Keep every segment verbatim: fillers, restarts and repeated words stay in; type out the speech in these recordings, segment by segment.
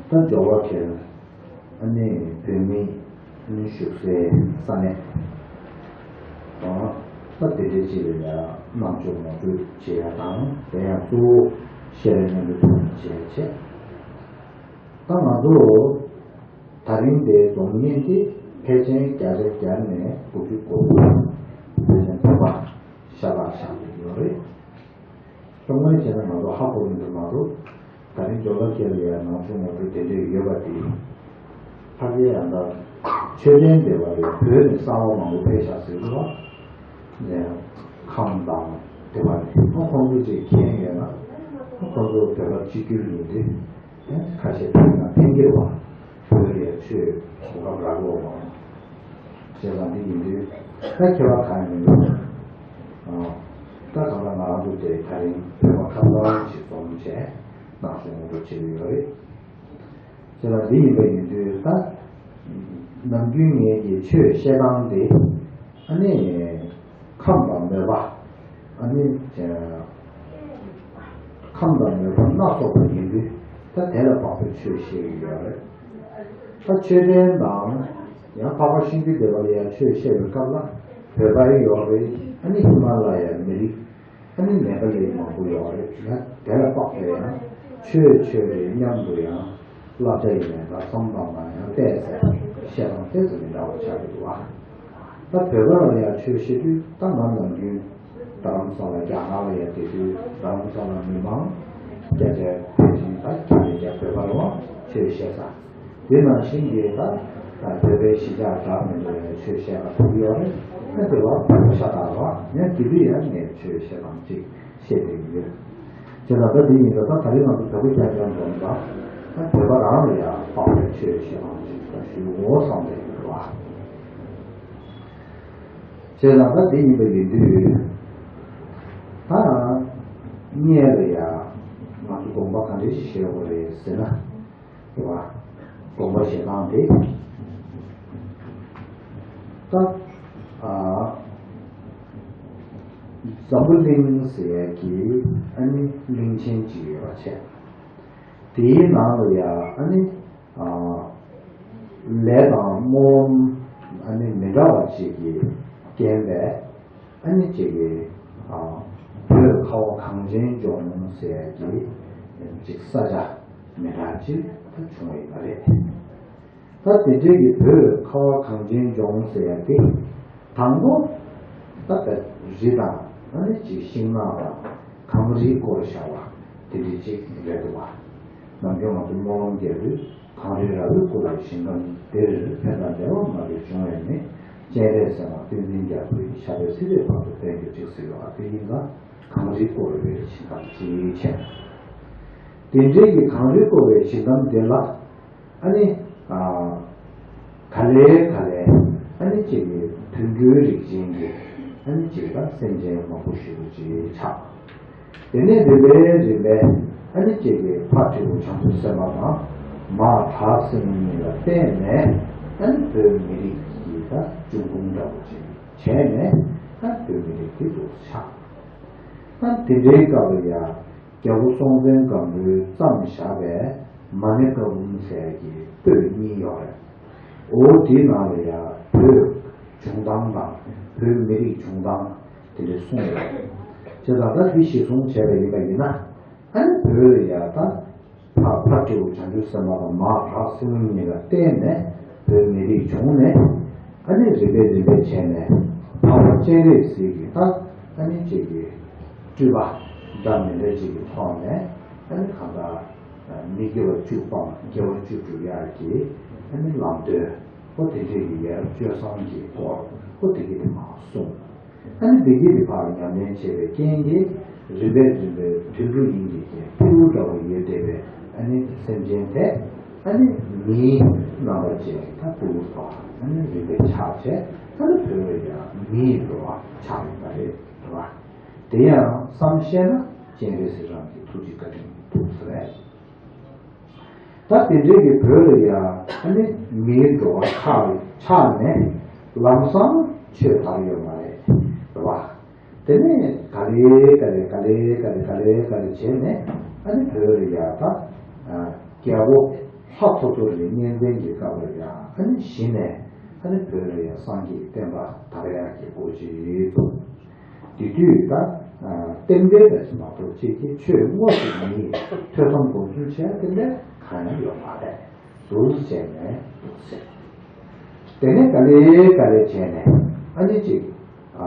ད་ཇོ་བོ་ཁེལ་ཨ་ནི་བོད་མི་ཨ་ནི་བཞུགས་སའི་ས་གནས་ད་དེ་འདྲའི་ཅིག་ལ་ཡ་རྣམ་དཔྱོད་ངོ་སྤྲོད་བྱེད་ཡ་དང་དེ་ཡང་གཙོ་བོ་ཤེས་རབ་མཉམ་པའི་ཐོག་ནས་བྱེད་ཡ་བྱས། ད་ང་ཚོ་ད་རིང་དེ་རྫོང་བརྙན་དེ་ཕལ་ཆེར་བརྒྱ་ཆ་བརྒྱ་ནས་དགུ་བཅུ་གོ་དགུ་ཕལ་ཆེར་བོད་པ་ཤ་སྟག་ཆགས་ཀྱི་ཡོད་རེད། ད་དངོས་བྱས་ན་ང་ཚོ་ཧ་གོ་མི་འདུག་མ་གཏོགས། ད་རིང་ཇོ་བོ་ཁེལ་ལ་ཡ་ནང་ཆུང་ངོ་སྤྲོད་དེ་འདྲས་ཡོད་པ་དེ། ཕ་གིའི་ཡང་ད་མཆོད་རྟེན་དེ་བ་རེད། བོད་ནས་གསར་བ་མང་པོ་ཕེབས་ཤག་ཟེར་གི་རེད་བ། ནས་ཁམས་དང་དེ་བ་རེད། ཁོང་ཚོ་ཅིག་མཁྱེན་ཡོད་ན་ཁོང་ཚོ་བོད་པ་གཅིག་གྱུར་ཡིན་ཏེ། ཁ་ཤས་བོད་ནང་འཐེན་གྱི་རེད་བ། བོད་ལ་ཡ་ཆོས་གོ་སྐབས་རག་ལོ་མང་། ཞེས་པ་འདི་ཡིན་དུས་ད་ཁྱད་པར་གང་ཡང་མི་འདུག་ད་གང་ལྟར་ང་རང་ཚོ་དེ་ད་རིང་བོད་པ་ཁ་ཚ་ཞིག་འཛོམས་བྱས་གནང་བྱུང་འགྲོ་བྱེད་ཀྱི་ཡོད་རེད། ཞེས་པ་འདི་ཡིན་པ་ཡིན་དུས་ད་ནམ་རྒྱུན་ངེད་ཀྱི་ཆོས་བཤད་སྟངས་དེ་ཨ་ནི་ཁམས་དང་མོས་པ་ཨ་ནི་ཁམས་དང་མོས་པ་སྣ་ཚོགས་པ་ཡིན་དུས་ད་དེ་ལ་དཔག་པའི་ཆོས་བཤད་ཀྱི་ཡོད་རེད། ད་མཆོད་རྟེན་དང་ཡང་འཕགས་པ་ཤིང་ཀུན་སྡེ་པ་ལ་ཡང་ཆོས་བཤད་པའི་སྐབས་ལ་བོད་པ་ཡང་ཡོད་རེད། ཨ་ནི་ཧི་མ་ལ་ཡའི་མི་རིགས་ཨ་ནི་ནེ་པ་ལི་མང་པོ་ཡོད་རེད། ཡང་དེ་ལ་དཔག་པའི་ཡང་ཆོས་ཆོས་རེད་མཉམ་དུ་ཡང་བསླབ་བྱ་ཡིན་ནའི་ད་བསམ་སྟངས་དང་ཡང་བལྟས་ཚེ་བཤད་སྟངས་དེ་ཚོ་མི་འདྲ་བ་ཆགས་ཀྱི་འདུག་བ། ད་བོད་པ་ལ་ཡང་ཆོས་བཤད་དུས་ད་ང་ནམ་རྒྱུན་རྡ་རམ་ས་ལ་རྒྱ་གར་ལ་ཡང་བསྡད་དུས་རྡ་རམ་ས་ལ་མི་མང་བརྒྱ་ཆ་ཕལ་ཆེར་ད་རྒྱ་མི་རྒྱ་བོད་པ་ལ་ཆོས་བཤད་ས། དེ་ནང་བཞིན་གྱི་ད་བོད་པའི་གཞིས་ཆགས་འདྲ་མི་འདྲ་བའི་ཆོས་བཤད་པ་ཐུག་ཡོད་རེད། ཨ་དེ་བ་བོད་པ་ཤ་སྟག་རེད་བ། ཡང་དེ་དུས་ཡང་ངས་ཆོས་བཤད་སྟངས་གཅིག་བཤད་བསྡད་ཀྱི་ཡོད། བྱས་ཙང་ད་དེ་ཡིན་ཙང་ད་ད་རིང་ང་ཚོ་བོད་པ་རྐྱང་རྐྱང་འཛོམས་ཙང་ད་བོད་པ་རང་ལ་ཡང་དཔག་པའི་ཆོས་བཤད་སྟངས་གཅིག་ད་ཞུ་འོ་བསམ་བསྡད་ཀྱི་རེད་བ། བྱས་ཙང་ད་དེ་ཡིན་པ་ཡིན་དུས་ད་སྔོན་ལ་ཡང་ང་ཚོ་དགོངས་པ་ག་འདྲ་ཞིག་བཞེས་དགོས་རེད་ཟེར་ན། རེད་བ། དགོངས་པ་བཞེས་སྟངས་དེ། ད། ཨ། འཛམ་བུ་གླིང་ཟེར་ཡས་ཀྱི་ཨ་ནི་གླིང་ཆེན་གཅིག་ཡོད་པ་བྱས། དེའི་ནང་ལ་ཡ་ཨ་ནི། ཨ། ལས་དང་སྨོན་ལམ་ཨ་ནི་མི་འདྲ་བ་ཅིག་གིས་རྐྱེན་པས། ཨ་ནི་ཅིག་གིས་ཨ། བོད་ཁ་བ་གངས་ཅན་ལྗོངས་ཟེར་ཡ་གི་ཅིག་ས་ཆ་མི་འདྲ་ཅིག་ད་བྱུང་བ་ཡིན་པ་རེད། ད་དེ་འདྲའི་གི་བོད་ཁ་བ་གངས་ཅན་ལྗོངས་ཟེར་ཡ་དེ་དང་པོ་ད་བོད་རི་དང་ཨ་ནི་ཅིག་ཤིང་ནགས་དང་གངས་རིའི་སྐོར་བཞག་པ་དེ་འདྲའི་ཅིག་རེད་འདུག་བ། ནམ་རྒྱུན་ང་ཚོ་སྨོན་ལམ་རྒྱག་དུས། གངས་རི་ར་བས་བསྐོར་བའི་ཞིང་ཁམས་འདིར། ཕན་དང་བདེ་བ་མ་ལུས་འབྱུང་བའི་གནས། སྤྱན་རས་གཟིགས་དབང་བསྟན་འཛིན་རྒྱ་མཚོ་ཡི། ཞབས་པད་སྲིད་མཐའི་བར་དུ་བརྟན་གྱུར་ཅིག་ཟེར་བ་དེ་ཡིན་ཙང་གངས་རིས་བསྐོར་བའི་ཞིང་ཁམས་ཅིག་བྱས། དེ་འདྲའི་གི་གངས་རིས་བསྐོར་བའི་ཞིང་ཁམས་འདི་ལ་ཨ་ནི་ག་ལེ་ག་ལེ་ཨ་ནི་ཅིག་གི་དུད་འགྲོའི་རིགས་ཅན་གྱི་ཨ་ནི་ཅིག་ལ་སེམས་ཅན་མང་པོ་ཞིག་ཅིག་ཆགས། དེ་ནས་རིམ་པས་རིམ་པས་ཨ་ནི་ཅིག་གིས་ཕ་སྤྲེའུ་བྱང་ཆུབ་སེམས་དཔའ་དང་མ་བྲག་སྲིན་མོ་གཉིས་ལ་བརྟེན་ནས་ཨ་ནི་བོད་མི་རིགས་ཀྱི་ད་འབྱུང་ཁུངས་འདྲ་བོ་ཅིག་བྱས་ནས་ཨ་བོད་མི་རིགས་དེ་འདུག་ཆགས། ཨ་དེ་འདྲའི་སྐབས་ལ་ཡ་རྒྱལ་པོ་སྲོང་བཙན་སྒམ་པོས་བརྩམས་བཞག་པའི་མ་ཎི་བཀའ་འབུམ་ཟེར་གྱི་པོད་གཉིས་ཡོད་རེད། འོ་དེའི་ནང་ལ་ཡ་བོད་བྱུང་སྟངས་དང་བོད་མི་རིགས་བྱུང་སྟངས་དེ་འདྲ་གསུངས་ཡོད་རེད། བྱས་ཙང་ད་དེ་གཞིར་བཟུང་བྱས་པ་ཡིན་པ་ཡིན་ན་ཨ་ནི་བོད་ལ་ཡ་ད་ཕ་ཕ་སྤྲེའུ་བྱང་ཆུབ་སེམས་དཔའ་དང་མ་བྲག་སྲིན་མོ་གཉིས་ལ་བརྟེན་ནས་བོད་མི་རིགས་བྱུང་ནས་ཨ་ནི་རིམ་པས་རིམ་པས་བྱས་ནས་འཕགས་པ་སྤྱན་རས་གཟིགས་ཀྱིས་ད་ཨ་ནི་ཅིག་གི་སྤྲུལ་པ་འདྲ་མི་འདྲ་ཅིག་གི་ཐོག་ནས་ཨ་ནི་གང་ལྟར་མི་དགེ་བ་བཅུ་སྤངས་དགེ་བ་བཅུ་སྒྲུབ་ཡག་གི་ཨ་ནི་ལམ་སྟོན་ཨོ་དེ་འདྲས་ཀྱི་ཡ་རབས་སྤྱོད་བཟང་གི་སྐོར་ཨོ་དེ་གི་དེ་མ་གསུངས། ཨ་ནི་བདེ་སྐྱིད་དེ་ཕར་ཉམས་ལེན་བྱས་པའི་རྐྱེན་གྱིས་རིམ་པས་རིམ་པས་དུད་འགྲོ་ཡིན་གྱི་རྐྱེན་ཕྲུ་གུ་འདྲ་བོ་ཡོད་བསྡད་པའི་ཨ་ནི་སེམས་ཅན་དེ་ཨ་ནི་མིའི་རྣམ་པ་ཅན་གྱི་ད་ཕྲུ་གུ་ཚོ་ཨ་ནི་རིམ་པས་ཆགས་བྱས་ཨ་ནི་བོད་ལ་ཡང་མིའི་འགྲོ་བ་ཆགས་ཡོད་པ་རེད་བ། དེ་ཡང་བསམ་ཤེས་ན་སྤྱན་རས་གཟིགས་རང་གི་ཐུགས་རྗེ་བཀའ་དྲིན་ཐུགས་སུ་རེད། ད་དེ་འདྲའི་གི་བོད་ལ་ཡང་ཨ་ནི་མིའི་འགྲོ་བ་ཆགས་ཆགས་ནས་ལམ་སང་ཆོས་དར་ཡོད་མ་རེད་རེད་བ། དེ་ནས་ག་ལེ་ག་ལེ་ག་ལེ་ག་ལེ་ག་ལེ་ག་ལེ་བྱས་ནས་ ཨ་ནི་བོད་ལ་ཡ་ད་རྒྱལ་པོ་ལྷ་ཐོ་ཐོ་རི་གཉན་བཙན་གྱི་སྐབས་ལ་ཡ་ཨ་ནི་གཞི་ནས་ཨ་ནི་བོད་ལ་ཡ་སངས་རྒྱས་བསྟན་པ་དར་ཡག་གི་སྒོ་འབྱེད་ཐུབ། དེ་དུས་ད་རྟེན་འབྲེལ་རེད་མ་གཏོགས་ཅིག་གི་ཆོས་དངོས་སུ་མི་ཡི་ཐོས་བསམ་སྒོམ་ཚུལ་བྱས་རྟེན་འབྲེལ་གང་ཡང་ཡོད་མ་རེད། འདུག་བྱས་ནས་འདུག་ཟེར། དེ་ནས་ག་ལེ་ག་ལེ་བྱས་ནས་ཨ་ནི་ཅིག་ཨ་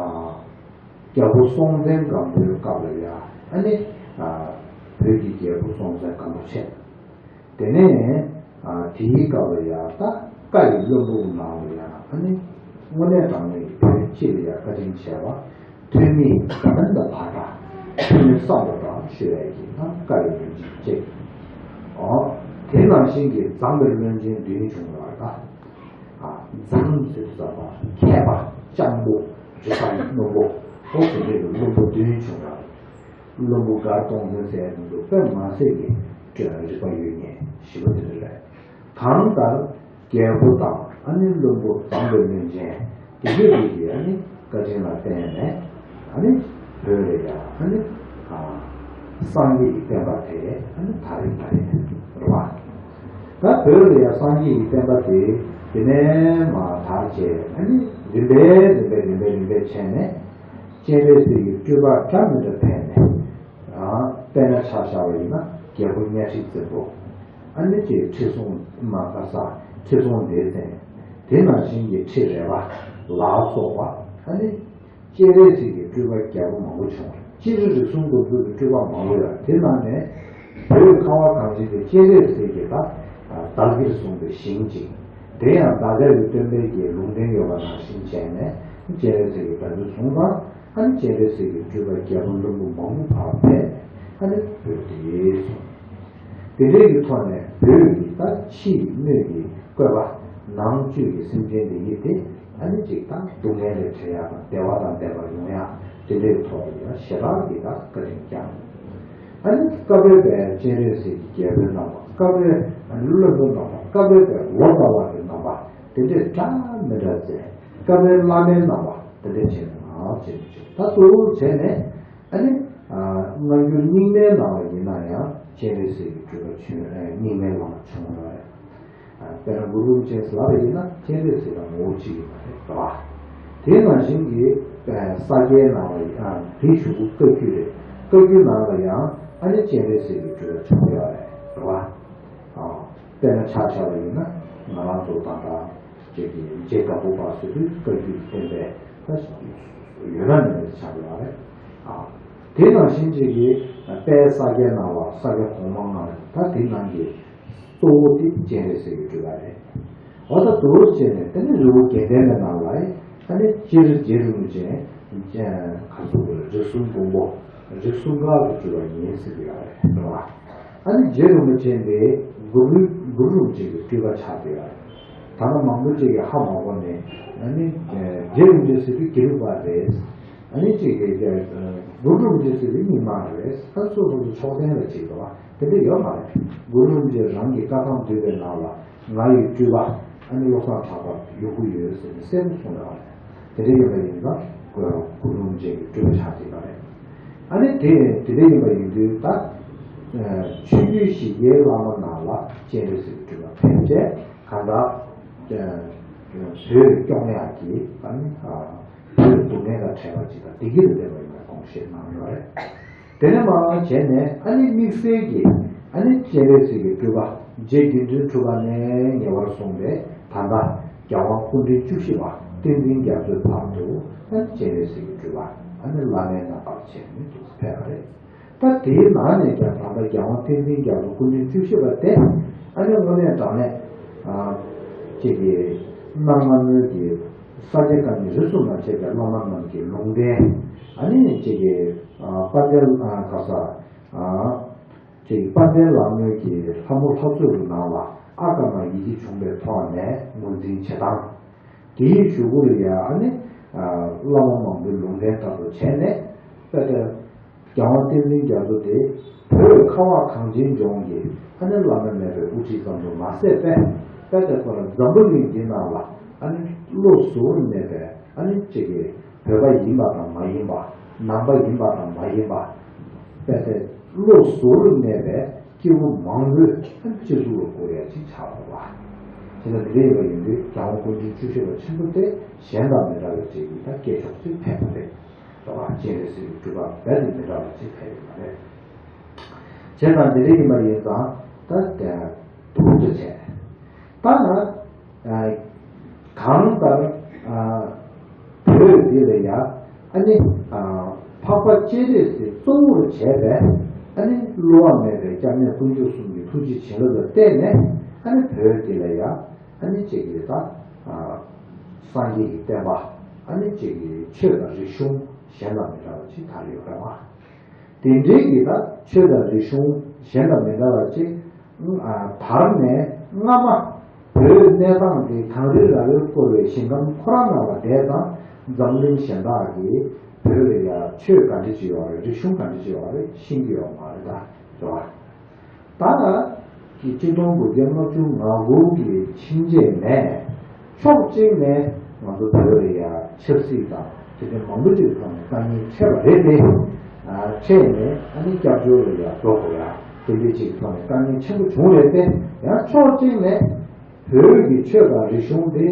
རྒྱལ་པོ་སྲོང་བཙན་སྒམ་པོའི་སྐབས་ལ་ཡ་ཨ་ནི་ཨ་བོད་ཀྱི་རྒྱལ་པོ་སྲོང་བཙན་སྒམ་པོ་བྱས། དེ་ནས་ཨ་དེའི་སྐབས་ལ་ཡ་ད་བཀའ་ཡི་བློན་པོ་ནང་ལ་ཡ་ཨ་ནི་དངོས་གནས་དྲང་གནས་ཀྱི་བོད་སྤྱི་ལ་ཡ་བཀའ་དྲིན་ཆེ་བ། ཐོན་མི་བ་དན་ད་བ་ད་ཐོན་མི་བསམ་པ་དང་ཞུ་བའི་གི་ན་བཀའ་ཡི་བློན་ཆེན་གཅིག་ཨོ། དེ་ནང་བཞིན་གྱི་མཛངས་པའི་བློན་ཆེན་བདུན་བྱུང་བ་ད། ཨ་མཛངས་ཟེར་ས་པ་མཁས་པ་སྤྱང་པོ་རིག་པ་རྣོན་པོ་ཨོ་དེ་འདྲའི་གི་བློན་པོ་བདུན་བྱུང་བ། བློན་པོ་མགར་སྟོང་ཟེར་ཟེར་མི་འདུག་དཔེ་མ་སྲིད་ཀྱི་རིག་པ་ཡོད་མཁན་ཞེ་པོ་དེ་འདྲ་རེད། གང་ལྟར་རྒྱལ་པོ་དང་ཨ་ནི་བློན་པོ་མཛངས་པའི་བློན་ཆེན་དེ་གས་རིགས་ཀྱི་ཨ་ནི་བཀའ་དྲིན་ལ་བརྟེན་ནས་ཨ་ནི་བོད་ལ་ཡ་ཨ་ནི་ཨ་སངས་རྒྱས་ཀྱི་བསྟན་པ་དེ་ཨ་ནི་དར་རིམ་པ་རེད་རེད་བ། ད་བོད་ལ་ཡ་སངས་རྒྱས་ཀྱི་བསྟན་པ་དེ་དེ་ནས་མར་དར་བྱས་ཨ་ནི་རིམ་པས་རིམ་པས་རིམ་པས་རིམ་པས་བྱས་ནས་སྤྱན་རས་གཟིགས་ཀྱི་སྤྲུལ་པ་འདྲ་མི་འདྲ་ཕེབས་ནས་ཨ་དཔེར་ན་ཆ་བཞག་པ་ཡིན་ན་རྒྱལ་པོ་གཉའ་ཁྲི་བཙན་པོ། ཨ་ནི་ཅེས་ཁྲི་སྲོང་མ་ག་ས་ཁྲི་སྲོང་ལྡེ་བཙན། དེ་ནང་བཞིན་གྱི་ཁྲི་རལ་པ་ལ་སོགས་པ་ཨ་ནི་སྤྱན་རས་གཟིགས་ཀྱི་སྤྲུལ་པ་རྒྱལ་པོ་མང་པོ་བྱུང་བ་སྤྱིར་རིགས་གསུམ་མགོན་པོ་གི་སྤྲུལ་པ་མང་པོ་ཡོད་དེ་ནང་ནས་བོད་ཁ་བ་གངས་ཅན་གྱི་སྤྱན་རས་གཟིགས་ཀྱི་ད་བདག་གིར་བཟུང་བའི་ཞིང་གཅིག་དེ་ཡང་བདག་ཅག་གི་སྟོན་པའི་གི་ལུང་བསྟན་ཡོད་པ་ནང་བཞིན་བྱས་ནས་སྤྱན་རས་གཟིགས་ཀྱི་བདག་གིར་བཟུང་བ། ཨ་ནི་སྤྱན་རས་གཟིགས་ཀྱི་སྤྲུལ་པ་རྒྱལ་པོ་བློན་པོ་མང་པོ་ཕར་ཕེབས་ཨ་ནི་བོད་དེ་སོང་། དེ་འདྲའི་གི་ཐོག་ནས་བོད་ཀྱི་ད་ཕྱིའི་སྣོད་ཀྱི་བཀོད་པ་ནང་བཅུད་ཀྱི་སེམས་ཅན་བདེ་སྐྱིད་དེ་ཨ་ནི་ཅིག་ད་སྡུག་བསྔལ་ལས་བྲལ་ཡག་དང་བདེ་བ་དང་ལྡན་པ་ཡོང་ཡག་དེ་འདྲའི་ཐོག་ལ་ཡང་ཞེ་དྲག་གི་ད་བཀའ་དྲིན་བསྐྱངས། ཨ་ནི་སྐབས་རེ་བའི་སྤྱན་རས་གཟིགས་ཀྱི་རྒྱལ་པོའི་རྣམ་པ་སྐབས་རེ་ཨ་ནི་བློན་པོ་རྣམ་པ་སྐབས་རེ་བའི་ལོ་ཙཱ་བ་གི་རྣམ་པ་དེ་འདྲས་འདྲ་མི་འདྲ་མཛད། སྐབས་རེ་བླ་མའི་རྣམ་པ་དེ་འདྲས་བྱས་ནས་མར་བྱས་ནས་བྱས་ད་དུ་བྱས་ནས་ཨ་ནི་ཨ་སྔ་འགྱུར་རྙིང་མའི་ནང་ལ་ཡིན་ན་ཡང་སྤྱན་རས་གཟིགས་ཀྱི་སྤྲུལ་པ་བྱོན་རྙིང་མའི་བླ་མ་བྱུང་བ་རེད། དཔེར་ན་གུ་རུ་རིན་ཆེན་ཟེར་ལབ་པ་ཡིན་ན་སྤྱན་རས་གཟིགས་དང་ངོ་བོ་གཅིག་ཡིན་པ་རེད་དོ། དེ་ནང་བཞིན་གྱི་ས་སྐྱའི་ནང་ལ་ཡང་དེའི་གཞུག་གུ་བཀའ་བརྒྱུད་རེད། བཀའ་བརྒྱུད་ནང་ལ་ཡང་ཨ་ནི་སྤྱན་རས་གཟིགས་ཀྱི་སྤྲུལ་པ་བྱུང་ཡོད་རེད་དོ། དཔེར་ན་ཆ་བཞག་པ་ཡིན་ན་ང་རང་ཚོ་ད་ལྟ་ཅིག་གི་རྗེ་དྭགས་པོ་པ་ཟེར་དུས་བཀའ་བརྒྱུད་བསྟན་པའི་ད་ཡོད་ན་མེད་ན་ཆགས་ཡོད་རེད། དེ་ནང་བཞིན་ཅིག་གི་དཔལ་ས་སྐྱའི་ནང་ལ་ས་སྐྱ་གོང་མ་ལྔ་རེད། ད་དེ་ནང་གི་གཙོ་བོ་དེ་སྤྱན་རས་གཟིགས་ཀྱི་སྤྲུལ་པ་རེད། འོ་ད་དུ་བྱས་ནས་དེ་ནི་རི་བོ་དགེ་ལྡན་པའི་ནང་ལ་ཨ་ནི་སྤྱིར་རྗེ་རིན་པོ་ཆེ་ག་ཚོད་རིགས་གསུམ་མགོན་པོ་རིགས་གསུམ་ཀ་གི་སྤྲུལ་པ་ཡིན་ཟེར་གྱི་ཡོད་རེད་རེད་བ། ཨ་ནི་རྗེ་རིན་པོ་ཆེ་འདི་གུ་རུ་གུ་རུ་རིན་པོ་ཆེ་གི་སྤྲུལ་པ་ཆགས་བསྡད་ཡོད་རེད། ད་ལྟ་མང་པོ་ཅིག་གིས་ཧ་མ་གོ་ནས་ཨ་ནི་རྗེ་རིན་པོ་ཆེ་ཟེར་དུས་དགེ་ལུགས་པ་རེད། ཨ་ནི་གཅིག་གིས་ཀྱང་གུ་རུ་རིན་པོ་ཆེ་ཟེར་བའི་རྙིང་མ་རེད། ཨ་སོ་སོ་སོ་ཕྱོགས་འཐེན་ལ་བྱེད་དགོས་པ་དེ་འདྲ་ཡོད་མ་རེད། གུ་རུ་རིན་པོ་ཆེ་རང་གི་བཀའ་ཐང་འདུས་པའི་ནང་ལ་ང་ཡི་སྤྲུལ་པ་ཨ་ནི་བློ་བཟང་གྲགས་པ་ཡོང་གི་ཡོད་ཟེར་ནས་གསལ་པོ་གསུངས་ཡོད་རེད། དེ་འདྲ་ཡིན་པ་ཡིན་ན་གུ་རུ་རིན་པོ་ཆེ་གི་སྤྲུལ་པ་ཆགས་བསྡད་པ་རེད། ཨ་ནི་དེ་དེ་འདྲ་ཡིན་པ་ཡིན་དུས་ད་ཆོས་བརྒྱུད་བཞི་གའི་བླ་མ་ནང་ལ་སྤྱན་རས་གཟིགས་ཀྱི་སྤྲུལ་པ་ཕལ་ཆེར་གང་ལྟར་བོད་སྐྱོང་ཡག་གི་ཨ་ནི། བོད་སྡུག་བསྔལ་དང་བྲལ་བ་ཅིག་དང་བདེ་སྐྱིད་དུ་སླེབས་པ་ཡིན་པའི་དགོངས་བཞེས་གནང་ཡོད་རེད། དེ་ནས་མར་བྱས་ནས་ཨ་ནི་དམིགས་བསལ་གྱི་ཨ་ནི་སྤྱན་རས་གཟིགས་ཀྱི་སྤྲུལ་པ་རྗེ་དགེ་འདུན་གྲུབ་པ་ནས་ཉེ་བར་བཟུང་བའི་ད་ལྟ་རྒྱལ་དབང་སྐུ་ཕྲེང་བཅུ་བཞི་པ་བསྟན་འཛིན་རྒྱ་མཚོའི་བར་དུ་ཨ་ནི་སྤྱན་རས་གཟིགས་ཀྱི་སྤྲུལ་པ་ཨ་ནི་བླ་མའི་རྣམ་པར་བྱས་ནས་འདུག་ཕེབས་པ་རེད། ད་དེའི་ནང་ནས་ཀྱང་ད་ལྟ་རྒྱལ་དབང་བསྟན་འཛིན་རྒྱ་མཚོ་སྐུ་ཕྲེང་བཅུ་བཞི་པ་དེ་ཨ་ནི་དངོས་གནས་དྲང་གནས་ཨ་ཅིག་གི་སྣང་བ་སྣོད་ཀྱི་ས་སྐྱ་བཀའ་རྙིང་རིས་སུ་མ་ཆད་པའི་བླ་མ་རྣམས་ཀྱི་ལུང་བསྟན་ཨ་ནི་ཅིག་གི་ཨ་དཔལ་ལྡན་ཨ་ག་ས་ཨ་ཅིག་དཔལ་ལྡན་ལྷ་མོའི་གི་ལྷ་མོ་ལྷ་མཛོད་ཀྱི་ནང་ལ་ཨ་ཀ་མ་ཡི་གེ་བྱུང་བའི་ཐོག་ནས་ངོས་འཛིན་བྱེད་སྟངས། དེའི་གཞུག་གུ་ལ་ཡང་ཨ་ནི་ཨ་བླ་མ་མང་པོའི་ལུང་བསྟན་ལྟར་དུ་བྱས་ནས་དཔེ་ལྟར་རྒྱལ་དབང་བསྟན་འཛིན་རྒྱ་མཚོ་དེ་བོད་ཁ་བ་གངས་ཅན་ལྗོངས་ཀྱི་ཨ་ནི་བླ་ན་མེད་པའི་དབུ་ཁྲིད་ཙམ་དུ་མ་ཟད་པས་དཔེ་ལྟར་ཁོ་རང་འཛམ་བུ་གླིང་འདི་ནང་ལ་ཨ་ནི་བློ་གཟུ་བོར་གནས་པའི་ཨ་ནི་གཅིག་གི་བོད་པ་ཡིན་པ་དང་མ་ཡིན་པ་ནང་པ་ཡིན་པ་དང་མ་ཡིན་པ་དཔེ་ལྟར་ བློ་གཟུར་གནས་པའི་སྐྱེ་བོ་མང་པོའི་སྤྱི་གཟུགས་ལ་བཀོད་ཡ་ཅིག་ཆགས་པ་བ། དེ་ལ་དེ་འདྲ་ཡིན་པ་ཡིན་དུས་རྒྱལ་དབང་དཀོན་མཆོག་བཅུ་བཞི་པ་ཆེན་པོ་དེ་གཞན་དང་མི་འདྲ་བའི་ཅིག་གི་ད་སྐྱེས་མཆོག་ཅིག་ཕེབས་པ་རེད། རེད་བ། སྤྱན་རས་གཟིགས་ཀྱི་སྤྲུལ་པ་རྦད་དེ་མི་འདྲ་བ་ཅིག་ཕེབས་ཡོད་པ་རེད། བྱས་ཙང་དེ་འདྲ་ཡིན་པ་ཡིན་ཙང་ད་དེ་སྡུག་ཏུ་བྱས། ད་ནི་གང་ལྟར་བོད་འདི་ལ་ཡ་ཨ་ནི་འཕགས་པ་སྤྱན་རས་གཟིགས་གཙོ་བོར་བྱས་པའི་ཨ་ནི་བསླུ་བ་མེད་པའི་སྐྱབས་གནས་དཀོན་མཆོག་གསུམ་གྱི་ཐུགས་རྗེ་བྱིན་རླབས་ལ་བརྟེན་ནས་ཨ་ནི་བོད་འདི་ལ་ཡ་ཨ་ནི་ཅིག་གི་ད་སངས་རྒྱས་ཀྱི་བསྟན་པ་ཨ་ནི་ཅིག་གི་ཆོས་དང་རིག་གཞུང་གཞན་དང་མི་འདྲ་བ་ཅིག་དར་ཡོད་པ་མ། དེ་འདྲའི་གི་ད་ཆོས་དང་རིག་གཞུང་གཞན་དང་མི་འདྲ་བ་ཅིག་དར་ནས་སྔ་མ་བོད་གནས་སྟངས་དེ་གངས་རི་ར་བས་བསྐོར་བའི་ཞིང་ཁམས་ཁོ་རང་ནང་ལ་བསྡད་ཙང་འཛམ་གླིང་གཞན་དག་གིས་བོད་ལ་ཡ་ཆོས་ག་འདྲ་ཅིག་ཡོད་རེད། རིག་གཞུང་ག་འདྲ་ཅིག་ཡོད་རེད་ཤེས་ཀྱི་ཡོད་མ་རེད། ད་རེད་བ། ད་ལ་གི་ཆིག་སྟོང་དགུ་བརྒྱ་ལྔ་བཅུ་ང་དགུ་གི་ཕྱིན་ཆད་ནས་ཕྱོགས་གཅིག་ནས་ང་ཚོ་བོད་ལ་ཡ་ཆབ་སྲིད་དང་དེ་འདྲ་མང་པོ་ཅིག་གི་ཐོག་ནས་དཀའ་ངལ་འཕྲད་པ་རེད་དེ། འཕྲད་ནས་ཨ་ནི་སྐྱབས་བཅོལ་ལ་ཡ་འགྲོ་དགོས་ཡ་དེ་འདྲ་ཅིག་གི་ཐོག་ནས་དཀའ་ངལ་ཆེན་པོ་བྱུང་རེད་དེ། ཡང་ཕྱོགས་གཅིག་ནས་བོད་ཀྱི་ཆོས་དང་རིག་གཞུང་དེ་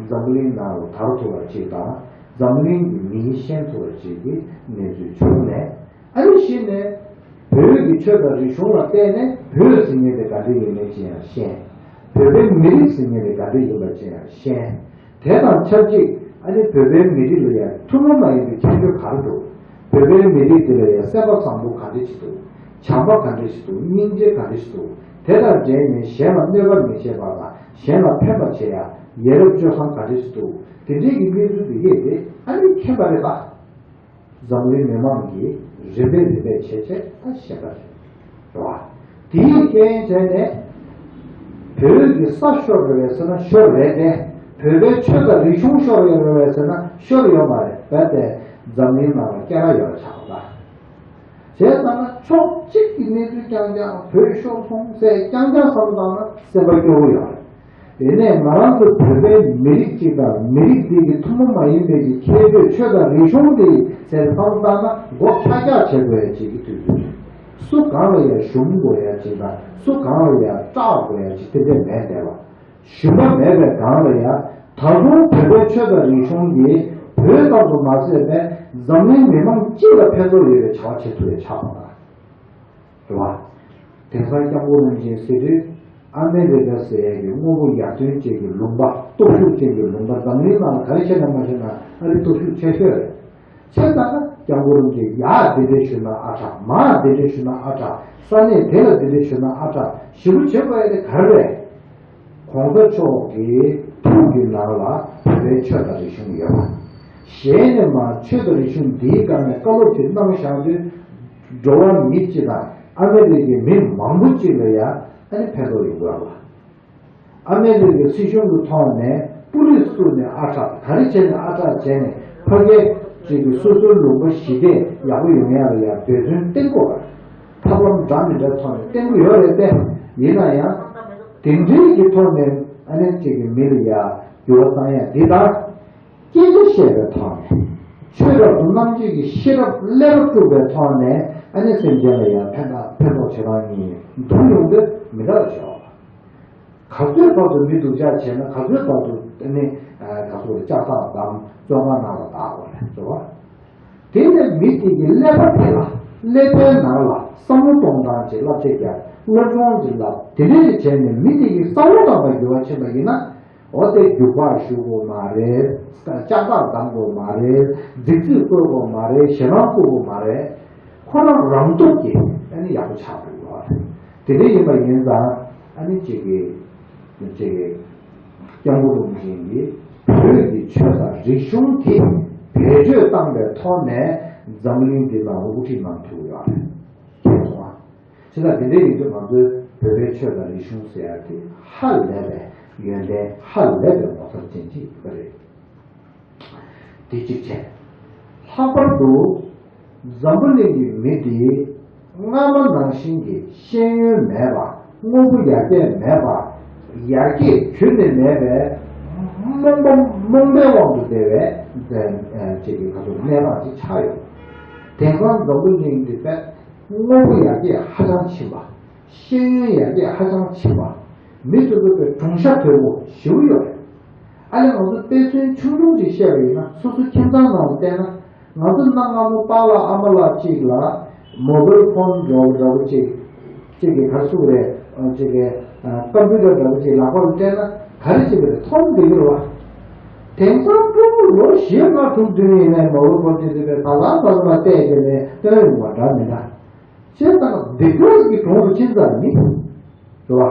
འཛམ་གླིང་ནང་ལ་དར་ཐུབ་པ་ཅིག་དང་འཛམ་གླིང་གི་མིང་ཤེས་ཐུབ་པ་ཅིག་གི་གནས་ཚུལ་བྱུང་ནས། ཨ་ནི་གཞི་ནས་བོད་ཀྱི་ཆོས་དང་རིག་གཞུང་ལ་བརྟེན་ནས་བོད་ཟེར་མཁན་དེ་ག་འདྲ་ཡིན་མིན་ཅི་ཡང་ཤེས། བོད་པའི་མི་རིགས་ཟེར་མཁན་དེ་ག་འདྲ་ཡིན་པ་ཅི་ཡང་ཤེས། དེ་དང་ཆབས་ཅིག་ཨ་ནི་བོད་པའི་མི་རིགས་ལ་ཡང་ཐུན་མོང་མ་ཡིན་པའི་ཁྱད་ཆོས་ག་རེ་འདུག་བོད་པའི་མི་རིགས་དེ་ལ་ཡང་སེམས་པ་བཟང་པོ་ག་འདྲ་ཞིག་འདུག་བྱམས་པ་ག་འདྲ་ཞིག་འདུག་སྙིང་རྗེ་ག་འདྲ་ཞིག་འདུག་དེ་དང་འབྲེལ་ནས་གཞན་ལ་གནོད་པ་མི་བྱེད་པ་དང་གཞན་ལ་ཕན་པ་བྱེད་ཡ་ཡ་རབས་སྤྱོད་བཟང་ག་འདྲ་ཞིག་འདུག་དེ་འདྲའི་གི་གནས་ཚུལ་འདི་གས་དེ་ཨ་ནི་མཁྱེན་པ་རེད་པ། འཛམ་གླིང་མི་མང་གིས་རིམ་པས་རིམ་པས་བྱས་བྱས་ད་ཤེས་པ་རེད། རེད་བ། དེའི་རྐྱེན་བྱས་ནས་བོད་ཀྱི་ས་ཤོར་རེད་པས་ཟེར་ན་ཤོར་རེད་དེ། བོད་པའི་ཆོས་དང་རིག་གཞུང་ཤོར་ཡོད་རེད་པས་ཟེར་ན་ཤོར་ཡོད་མ་རེད། རྦད་དེ་འཛམ་གླིང་ནང་ལ་སྐད་གྲགས་ཡོད་པ་ཆགས་པ་ལ། བྱས་ཙང་ན་ཕྱོགས་གཅིག་གི་གནས་ཚུལ་རྐྱང་རྐྱང་བོད་ཤོར་སོང་ཟེར་རྐྱང་རྐྱང་བསམ་བློ་བཏང་ན་སེམས་པ་སྐྱོ་བོ་ཡོད་རེད། དེ་ནས་ང་རང་ཚོ་བོད་པའི་མི་རིགས་གཅིག་དང་མི་རིགས་འདི་གི་ཐུན་མོང་མ་ཡིན་པའི་གི་ཁྱད་ཆོས་ཆོས་དང་རིག་གཞུང་འདི་ཟེར་བསམ་བློ་བཏང་ན་མགོ་ཁྱག་ཁྱག་བྱེད་དགོས་ཡ་ཅིག་གི་དུས་ཚོད་རེད། སུ་གང་ལ་ཡང་ཞུམ་དགོས་ཡ་ཅིག་དང་སུ་གང་ལ་ཡང་སྐྲག་དགོས་ཡ་ཅིག་དེ་འདྲས་མེད་བསྡད་པ། ཞུམ་པ་མེད་པའི་སྒང་ལ་ཡང་ད་དུང་བོད་པའི་ཆོས་དང་རིག་གཞུང་འདི་བོད་ཙམ་དུ་མ་ཟད་པའི་འཛམ་གླིང་མི་མང་སྤྱི་ལ་ཕན་ཐོགས་ཡོད་པའི་བྱ་བ་བྱེད་ཐུབ་པའི་ཆགས་པ་དང་། རེད་བ། དེང་སང་སྐྱབས་མགོན་རིན་ཆེན་ཟེར་དུས་ཨ་མེ་རི་ཀ་ཟེར་ཡས་ཀྱི་དངོས་པོ་ཡར་ཐོན་ཅན་གྱི་ལུང་པ་སྟོབས་ཤུགས་ཅན་གྱི་ལུང་པ་འཛམ་གླིང་ནང་ལ་ག་རེ་བྱས་ན་མ་བྱས་ན་ཨ་རི་སྟོབས་ཤུགས་ཆེ་ཤོས་རེད། བྱས་ཙང་ན་སྐྱབས་མགོན་རིན་ཆེན་ཡར་འདི་འདྲས་ཞུས་ན་ཨ་དྲག་མར་འདི་འདྲས་ཞུས་ན་ཨ་དྲག་ས་གནས་དེ་ལ་འདི་འདྲས་ཞུས་ན་ཨ་དྲག་ཞེ་པོ་བྱེད་དགོས་ཡ་དེ་ག་རེ་རེད། གོང་ས་མཆོག་གི་ཐུགས་ཀྱི་ནང་ལ་བོད་པའི་ཆོས་དང་རིག་གཞུང་ཡོད་པ། གཞན་ནས་མར་ཆོས་དང་རིག་གཞུང་འདིའི་སྒང་ནས་བཀའ་སློབ་ཅིག་གནང་བཞག་དུས། འགྲོ་བ་མི་སྤྱི་དང་ཨ་མེ་རི་ཀའི་མི་མང་པོ་ཅིག་ལ་ཡང་ཨ་ནི་ཕན་ཐོགས་ཡོང་གི་ཡོད་པ། ཨ་མེ་རི་ཀའི་སྲིད་གཞུང་གི་ཐོག་ནས་པུ་ལིས་བཙུགས་ནས་ཨ་དྲག་ག་རེ་བྱས་ནས་ཨ་དྲག་བྱས་ནས་ཕ་གིའི་ཅིག་གི་སོ་སོའི་ལུང་པ་ཞི་བདེ་ཡག་པོ་ཡོང་ཡག་ལ་ཡང་འབད་བརྩོན་བསྟེན་དགོས་པ། ཐབས་ལམ་འདྲ་མི་འདྲ་ཐོག་ནས་བསྟེན་གྱི་ཡོད་རེད་པས། ཡིན་ན་ཡང་དེ་འདྲའི་གི་ཐོག་ནས་ཨ་ནི་ཅིག་གི་མི་ལ་ཡ་འགྱུར་བ་བཏང་ཡ་འདི་དང་། སྐད་ཆ་བཤད་པའི་ཐོག་ནས་ཆོས་རབ་ཏུ་རྣམ་འབྱེད་ཀྱི་ཤེས་རབ་ཀླད་པ་དཀྲུགས་པའི་ཐོག་ནས་ཨ་ནི་སེམས་ཅན་ལ་ཡང་ཕན་ཐོགས་ཕན་ཐོགས་བྱེད་སྟངས་གཉིས་མདུན་ཡོང་དུས་མི་འདྲ་བ་བྱེད་པ། ག་ཚོད་བར་དུ་མི་སྡུག་ཅག་བྱས་ན་ག་ཚོད་བར་དུ་ཨ་ནི་ག་ཚོད་ལ་ལྕགས་ཐག་བསྡམས་བཙོན་ཁང་ནང་ལ་བཏགས་དགོས་རེད་ཟེར་བ། དེ་ནས་མི་དེ་གི་ཀླད་པ་དེ་ལ་ཀླད་པའི་ནང་ལ་བསམ་བློ་གཏོང་སྟངས་ཀྱི་བསླབ་བྱ་རྒྱག་སློབ་སྦྱོང་ཅིག་བསླབ་དེ་འདྲས་ཅིག་བྱས་ནས་མི་དེ་གི་བསམ་བློ་གཏོང་བ་འགྱུར་བ་ཕྱིན་པ་ཡིན་ན། འོ་དེ་རྒྱུག་པ་གཞུ་དགོས་མ་རེད། ལྕགས་ཐག་བསྡམ་དགོས་མ་རེད། རྫིག་རྫིག་བཀོལ་དགོས་མ་རེད། ཞེད་སྣང་བཀོལ་དགོས་མ་རེད། ཁོ་རང་རང་སྟོབས་ཀྱིས་ཨ་ནི་ཡག་པོ་ཆགས་འགྲོ་གི་ཡོད་རེད། དེ་འདྲ་ཡིན་པ་ཡིན་ཙང་ཨ་ནི་གཅིག་གིས་གཅིག་གིས་སྐྱབས་མགོན་རིན་པོ་ཆེ་གིས་བོད་ཀྱི་ཆོས་དང་རིག་གཞུང་དེ་བེད་སྤྱོད་བཏང་པའི་ཐོག་ནས་འཛམ་གླིང་འདི་ནང་ལ་དབུ་ཁྲིད་གནང་ཐུབ་ཀྱི་ཡོད་རེད། མཁྱེན་སོང་ཨ། བྱས་ཙང་དེ་འདྲ་ཡིན་དུས་ང་ཚོའི་བོད་པའི་ཆོས་དང་རིག་གཞུང་ཟེར་ཡག་དེ་ཧ་ལས་པའི་ཡོན་ཏན་ཧ་ལས་པའི་ངོ་མཚར་ཅན་ཅིག་ཡིན་པ་རེད། དེ་གཅིག་བྱས། ལྷག་པར་དུ་འཛམ་བུ་གླིང་གི་མི་འདི་སྔ་མ་ནང་བཞིན་གྱི་ཤེས་ཡོན་མེད་པ་དངོས་པོ་ཡར་རྒྱས་མེད་པ་ཡར་རྒྱས་ཁྱོན་ནས་མེད་པའི་རྨོངས་པ་རྨོངས་པའི་དབང་དུ་བསྡད་པའི་ཅིག་གི་ག་ཚོད་གནས་སྟངས་ཅིག་ཆགས་ཡོད། དེང་སང་འཛམ་བུ་གླིང་འདི་དཔེ། དངོས་པོ་ཡར་རྒྱས་ཧ་ཅང་ཕྱིན་པ། ཤེས་ཡོན་ཡར་རྒྱས་ཧ་ཅང་ཕྱིན་པ། མི་དེ་ཚོ་དཔེ་གྲུང་ཤ་དོད་པོ་ཞེ་པོ་ཡོད་རེད། ཨ་ནི་ང་ཚོ་དཔེ་མཚོན་ཆུང་ཆུང་ཅིག་བཤད་པ་ཡིན་ན། སོ་སོ་ཁྱིམ་ཚང་ནང་ལ་བལྟས་ན། ང་ཚོ་གནའ་སྔ་མོ་པཱ་ལགས་ཨ་མ་ལགས་གཅིག་ལ་མོ་བེལ་ཕོན་འདྲ་བོ་འདྲ་བོ་གཅིག་གཅིག་གི་ག་རེ་ཟེར་དགོས་རེད། ཨ། གཅིག་གི་ཨ། ཀམ་པུ་ཊར་འདྲ་བོ་གཅིག་ལག་པ་ལ་སྤྲད་ན་ག་རེ་བྱེད་པ་རེད། མཐོང་བསྡད་ཀྱི་རེད་བ། དེང་སང་སྤྲང་པོ་ལོ་བཞི་ལྔ་དྲུག་བདུན་ཡིན་ནའི་མོ་བེལ་ཕོན་དེ་ཚོ་དཔེ་བ་ལ་བ་ལ་མ་བལྟས་བྱས་ནས་སྟོན་ཡོང་བ་འདྲ་མི་འདྲ། བྱས་ཙང་འདི་ག་གི་གྲོང་དུ་ཕྱིན་ཙང་ནི། རེད་བ།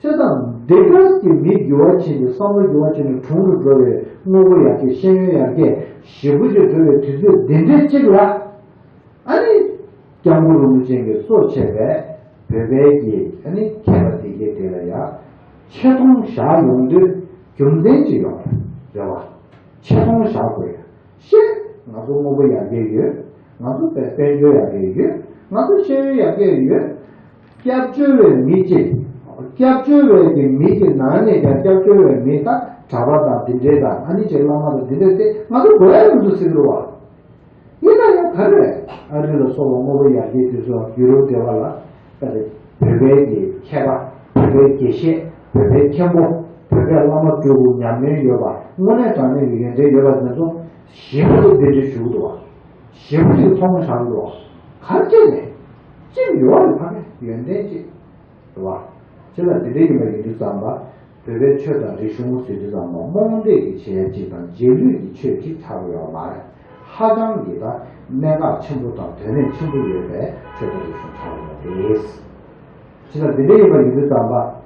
བྱས་ཙང་འདི་ག་གི་མི་འགྱུར་བ་ཕྱིན་ཏེ་བསམ་བློ་འགྱུར་བ་ཕྱིན་ཏེ་གྲུང་དུ་འགྲོ་བའི་དངོས་པོ་ཡར་རྒྱས་ཤེས་ཡོན་ཡར་རྒྱས་ཞེ་པོ་ཅིག་འགྲོ་བའི་དུས་ཚོད་འདི་འདྲའི་གཅིག་ལ། ཨ་ནི་སྐྱབས་མགོན་རིན་པོ་ཆེ་གིས་གཙོ་བྱས་པའི་བོད་པའི་གི་ཨ་ནི་མཁས་པ་སྡེ་བརྒྱད་དེ་ལ་ཡང་ཆེ་མཐོང་བཞག་ཡོང་དུས་རྒྱུ་མཚན་ཅིག་ཡོད་རེད་བ། ཆེ་མཐོང་བཞག་དགོས་ཡ། ཤེས། ང་ཚོ་དངོས་པོ་ཡར་རྒྱས་ཡོད། ང་ཚོ་དཔལ་དཔལ་འབྱོར་ཡར་རྒྱས་ཡོད། ང་ཚོ་ཤེས་ཡོན་ཡར་རྒྱས་ཡོད། སྐྱབས་བཅོལ་བའི་མི་གཅིག་སྐྱབས་བཅོལ་བའི་གི་མི་གི་ནང་ནས་ཀྱང་སྐྱབས་བཅོལ་བའི་མི་དང་གྲྭ་པ་དང་དེ་འདྲས་དང་། ཨ་ནི་ཅིག་བླ་མ་དང་དེ་འདྲས་དེ་ང་ཚོ་དགོས་ཡ་མི་འདུག་ཟེར་གི་རེད་བ། ཡིན་ན་ཡང་ག་རེ་རེད། ཨ་རི་ལ་སོགས་པ་དངོས་པོ་ཡར་རྒྱས་དུས་སུ་ཡུ་རོབ་སྡེ་བ་ལ་ད་དེ་བོད་པའི་གི་མཁས་པ། བོད་པའི་དགེ་བཤེས། བོད་པའི་མཁན་པོ། བོད་པའི་བླ་མ་སྤྲུལ་སྐུ་ཉམས་ལེན་ཡོད་པ། དངོས་གནས་དྲང་གནས་ཀྱི་ཡོན་ཏན་ཡོད་པ་དེ་ཚོ་ཞེ་པོ་ཅིག་གདན་འདྲེན་ཞུ་གི་འདུག་བ། ཞེ་པོ་ཅིག་ཚོང་བཞག་གི་འདུག་བ། ག་རེ་བྱས་ནས། ཅིག་ཡོད་རེད། ཕ་གི་ཡོན་ཏན་ཅིག་རེད་བ། ཅི་ལ་འདི་འདྲའི་ཡིན་པ་ཡིན་དུས་ཙམ་པ། བོད་པའི་ཆོས་དང་རིག་གཞུང་ཟེར་དུས་ཙམ་པ་རྨོངས་དད་ཀྱི་བྱེད་ཡ་གཅིག་དང་རྗེས་ལུས་ཀྱི་ཆོས་གཅིག་ཆགས་ཀྱི་ཡོད་མ་རེད། ཧ་ཅང་གི་ད་གནད་འགག་ཆེན་པོ་དང་དོན་གནད་ཆེན་པོ་ཡོད་པའི་ཆོས་དང་རིག་གཞུང་ཆགས་ཀྱི་ཡོད་རེད། ཅི་ལ་འདི་འདྲའི་ཡིན་པ་ཡིན་དུས་ཙམ་པ།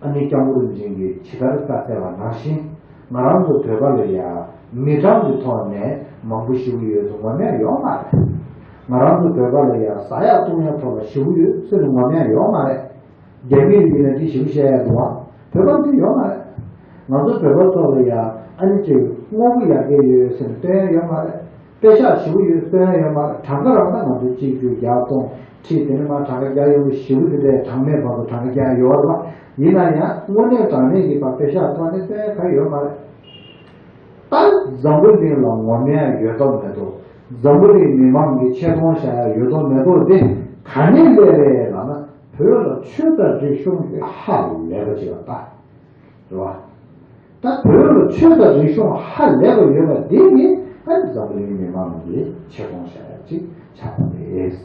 ཨ་ནི་སྐྱབས་མགོན་རིན་པོ་ཆེ་གིས་ཇི་ལྟར་བཀའ་སྩལ་བ་ནང་བཞིན། ང་རང་ཚོ་བོད་པ་ལ་ཡ་མི་གྲངས་ཀྱི་ཐོག་ནས་མང་པོ་ཞེ་པོ་ཡོད་ཚུལ་ངོ་མས་ཡོད་མ་རེད། ང་རང་ཚོ་བོད་པ་ལ་ཡ་ཟ་ཡ་བཏུང་ཡ་ཐོག་ལ་ཞེ་པོ་ཡོད་ཚུལ་ངོ་མས་ཡོད་མ་རེད། རྒྱ་མི་ཡིན་ན་འདི་ཞེ་པོ་བཤད་ཡ་འདུག་བ། བོད་པ་འདི་ཡོད་མ་རེད། ང་ཚོ་བོད་པ་ཚོ་ལ་ཡ་ཨ་ནི་ཅིག་དངོས་པོ་ཡར་རྒྱས་ཡོད་ཟེར་ནས་སྟོན་ཡ་ཡོད་མ་རེད། པེ་ཤག་ཞེ་པོ་ཡོད་སྟོན་ཡ་ཡོད་མ་རེད། གྲངས་ཀ་རང་ད་ང་ཚོ་གཅིག་བཅུ་བརྒྱ་སྟོང་ཁྲི་དེ་ནས་མར་གྲངས་ཀ་རྒྱག་ཡོང་གི་ཞེ་པོ་དེ་འདྲའི་གྲངས་མེད་བར་དུ་གྲངས་ཀ་རྒྱག་ཡ་ཡོད་རེད་བ། ཡིན་ན་ཡང་དངོས་གནས་དྲང་གནས་ཀྱི་བ་པེ་ཤག་ཐོག་ནས་སྟོན་ཡ་ག་ཡོད་མ་རེད། ད་འཛམ་བུ་གླིང་ལ་ངོམ་ཡ་ཡོད་དོ་མེད་དོ། འཛམ་བུ་གླིང་མི་མང་གིས་ཆེ་མཐོང་བྱ་ཡ་ཡོད་དོ་མེད་དོ་དེ་ག་ནས་སླེབས་རེད་ལབ་ན། བོད་ལ་ཆོས་དང་རིག་གཞུང་གི་ཧ་ལས་པ་ཅིག་ལ་ལྟ། རེད་བ། ད་བོད་ལ་ཆོས་དང་རིག་གཞུང་ཧ་ལས་པ་ཡོད་པ་དེ་ནི་ཨ་ནི་འཛམ་བུ་གླིང་མི་མང་གིས་ཆེ་མཐོང་བྱ་ཡ་ཅིག་ཆགས་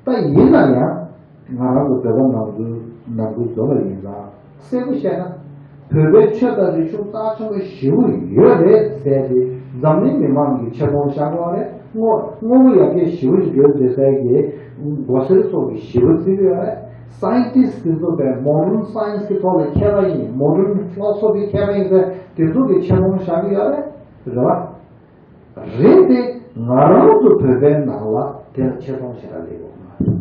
པ་རེད། ད་ཡིན་ན་ཡང་ང་རང་ཚོ་བོད་པ་ནང་ཚོའི་ནང་ཁུལ་བཟོ་བ་ཡིན་ཙང་གསལ་པོ་བཤད་ན། བོད་པའི་ཆོས་དང་རིག་གཞུང་རྩ་ཆེན་པོ་ཞེ་པོ་ཡོད་རེད་ཟེར་ཏེ་འཛམ་གླིང་མི་མང་གིས་ཆེ་མཐོང་བཞག་གི་ཡོད་རེད། དངོས་དངོས་པོ་ཡར་རྒྱས་ཞེ་པོ་ཅིག་ཡོད་རེད་ཟེར་གྱི་མགོ་སེར་ཚོ་གིས་ཞེ་པོ་བརྩི་གི་ཡོད་རེད། སའེན་ཊིསི་དེ་ཚོ་དཔེ་མོ་ཌརན་སའེན་སི་གི་ཐོག་ལ་མཁས་པ་ཡིན། མོ་ཌརན་ཕི་ལོ་སོ་ཕི་མཁས་པ་ཡིན་ཟེར་དེ་ཚོ་གིས་ཆེ་མཐོང་བཞག་གི་ཡོད་རེད། རེད་བ། རེད་དེ། ང་རང་ཚོ་བོད་པའི་ནང་ལ་དེ་ལ་ཆེ་མཐོང་ཞེ་དྲག་སླེབས་ཡོད་མ་རེད།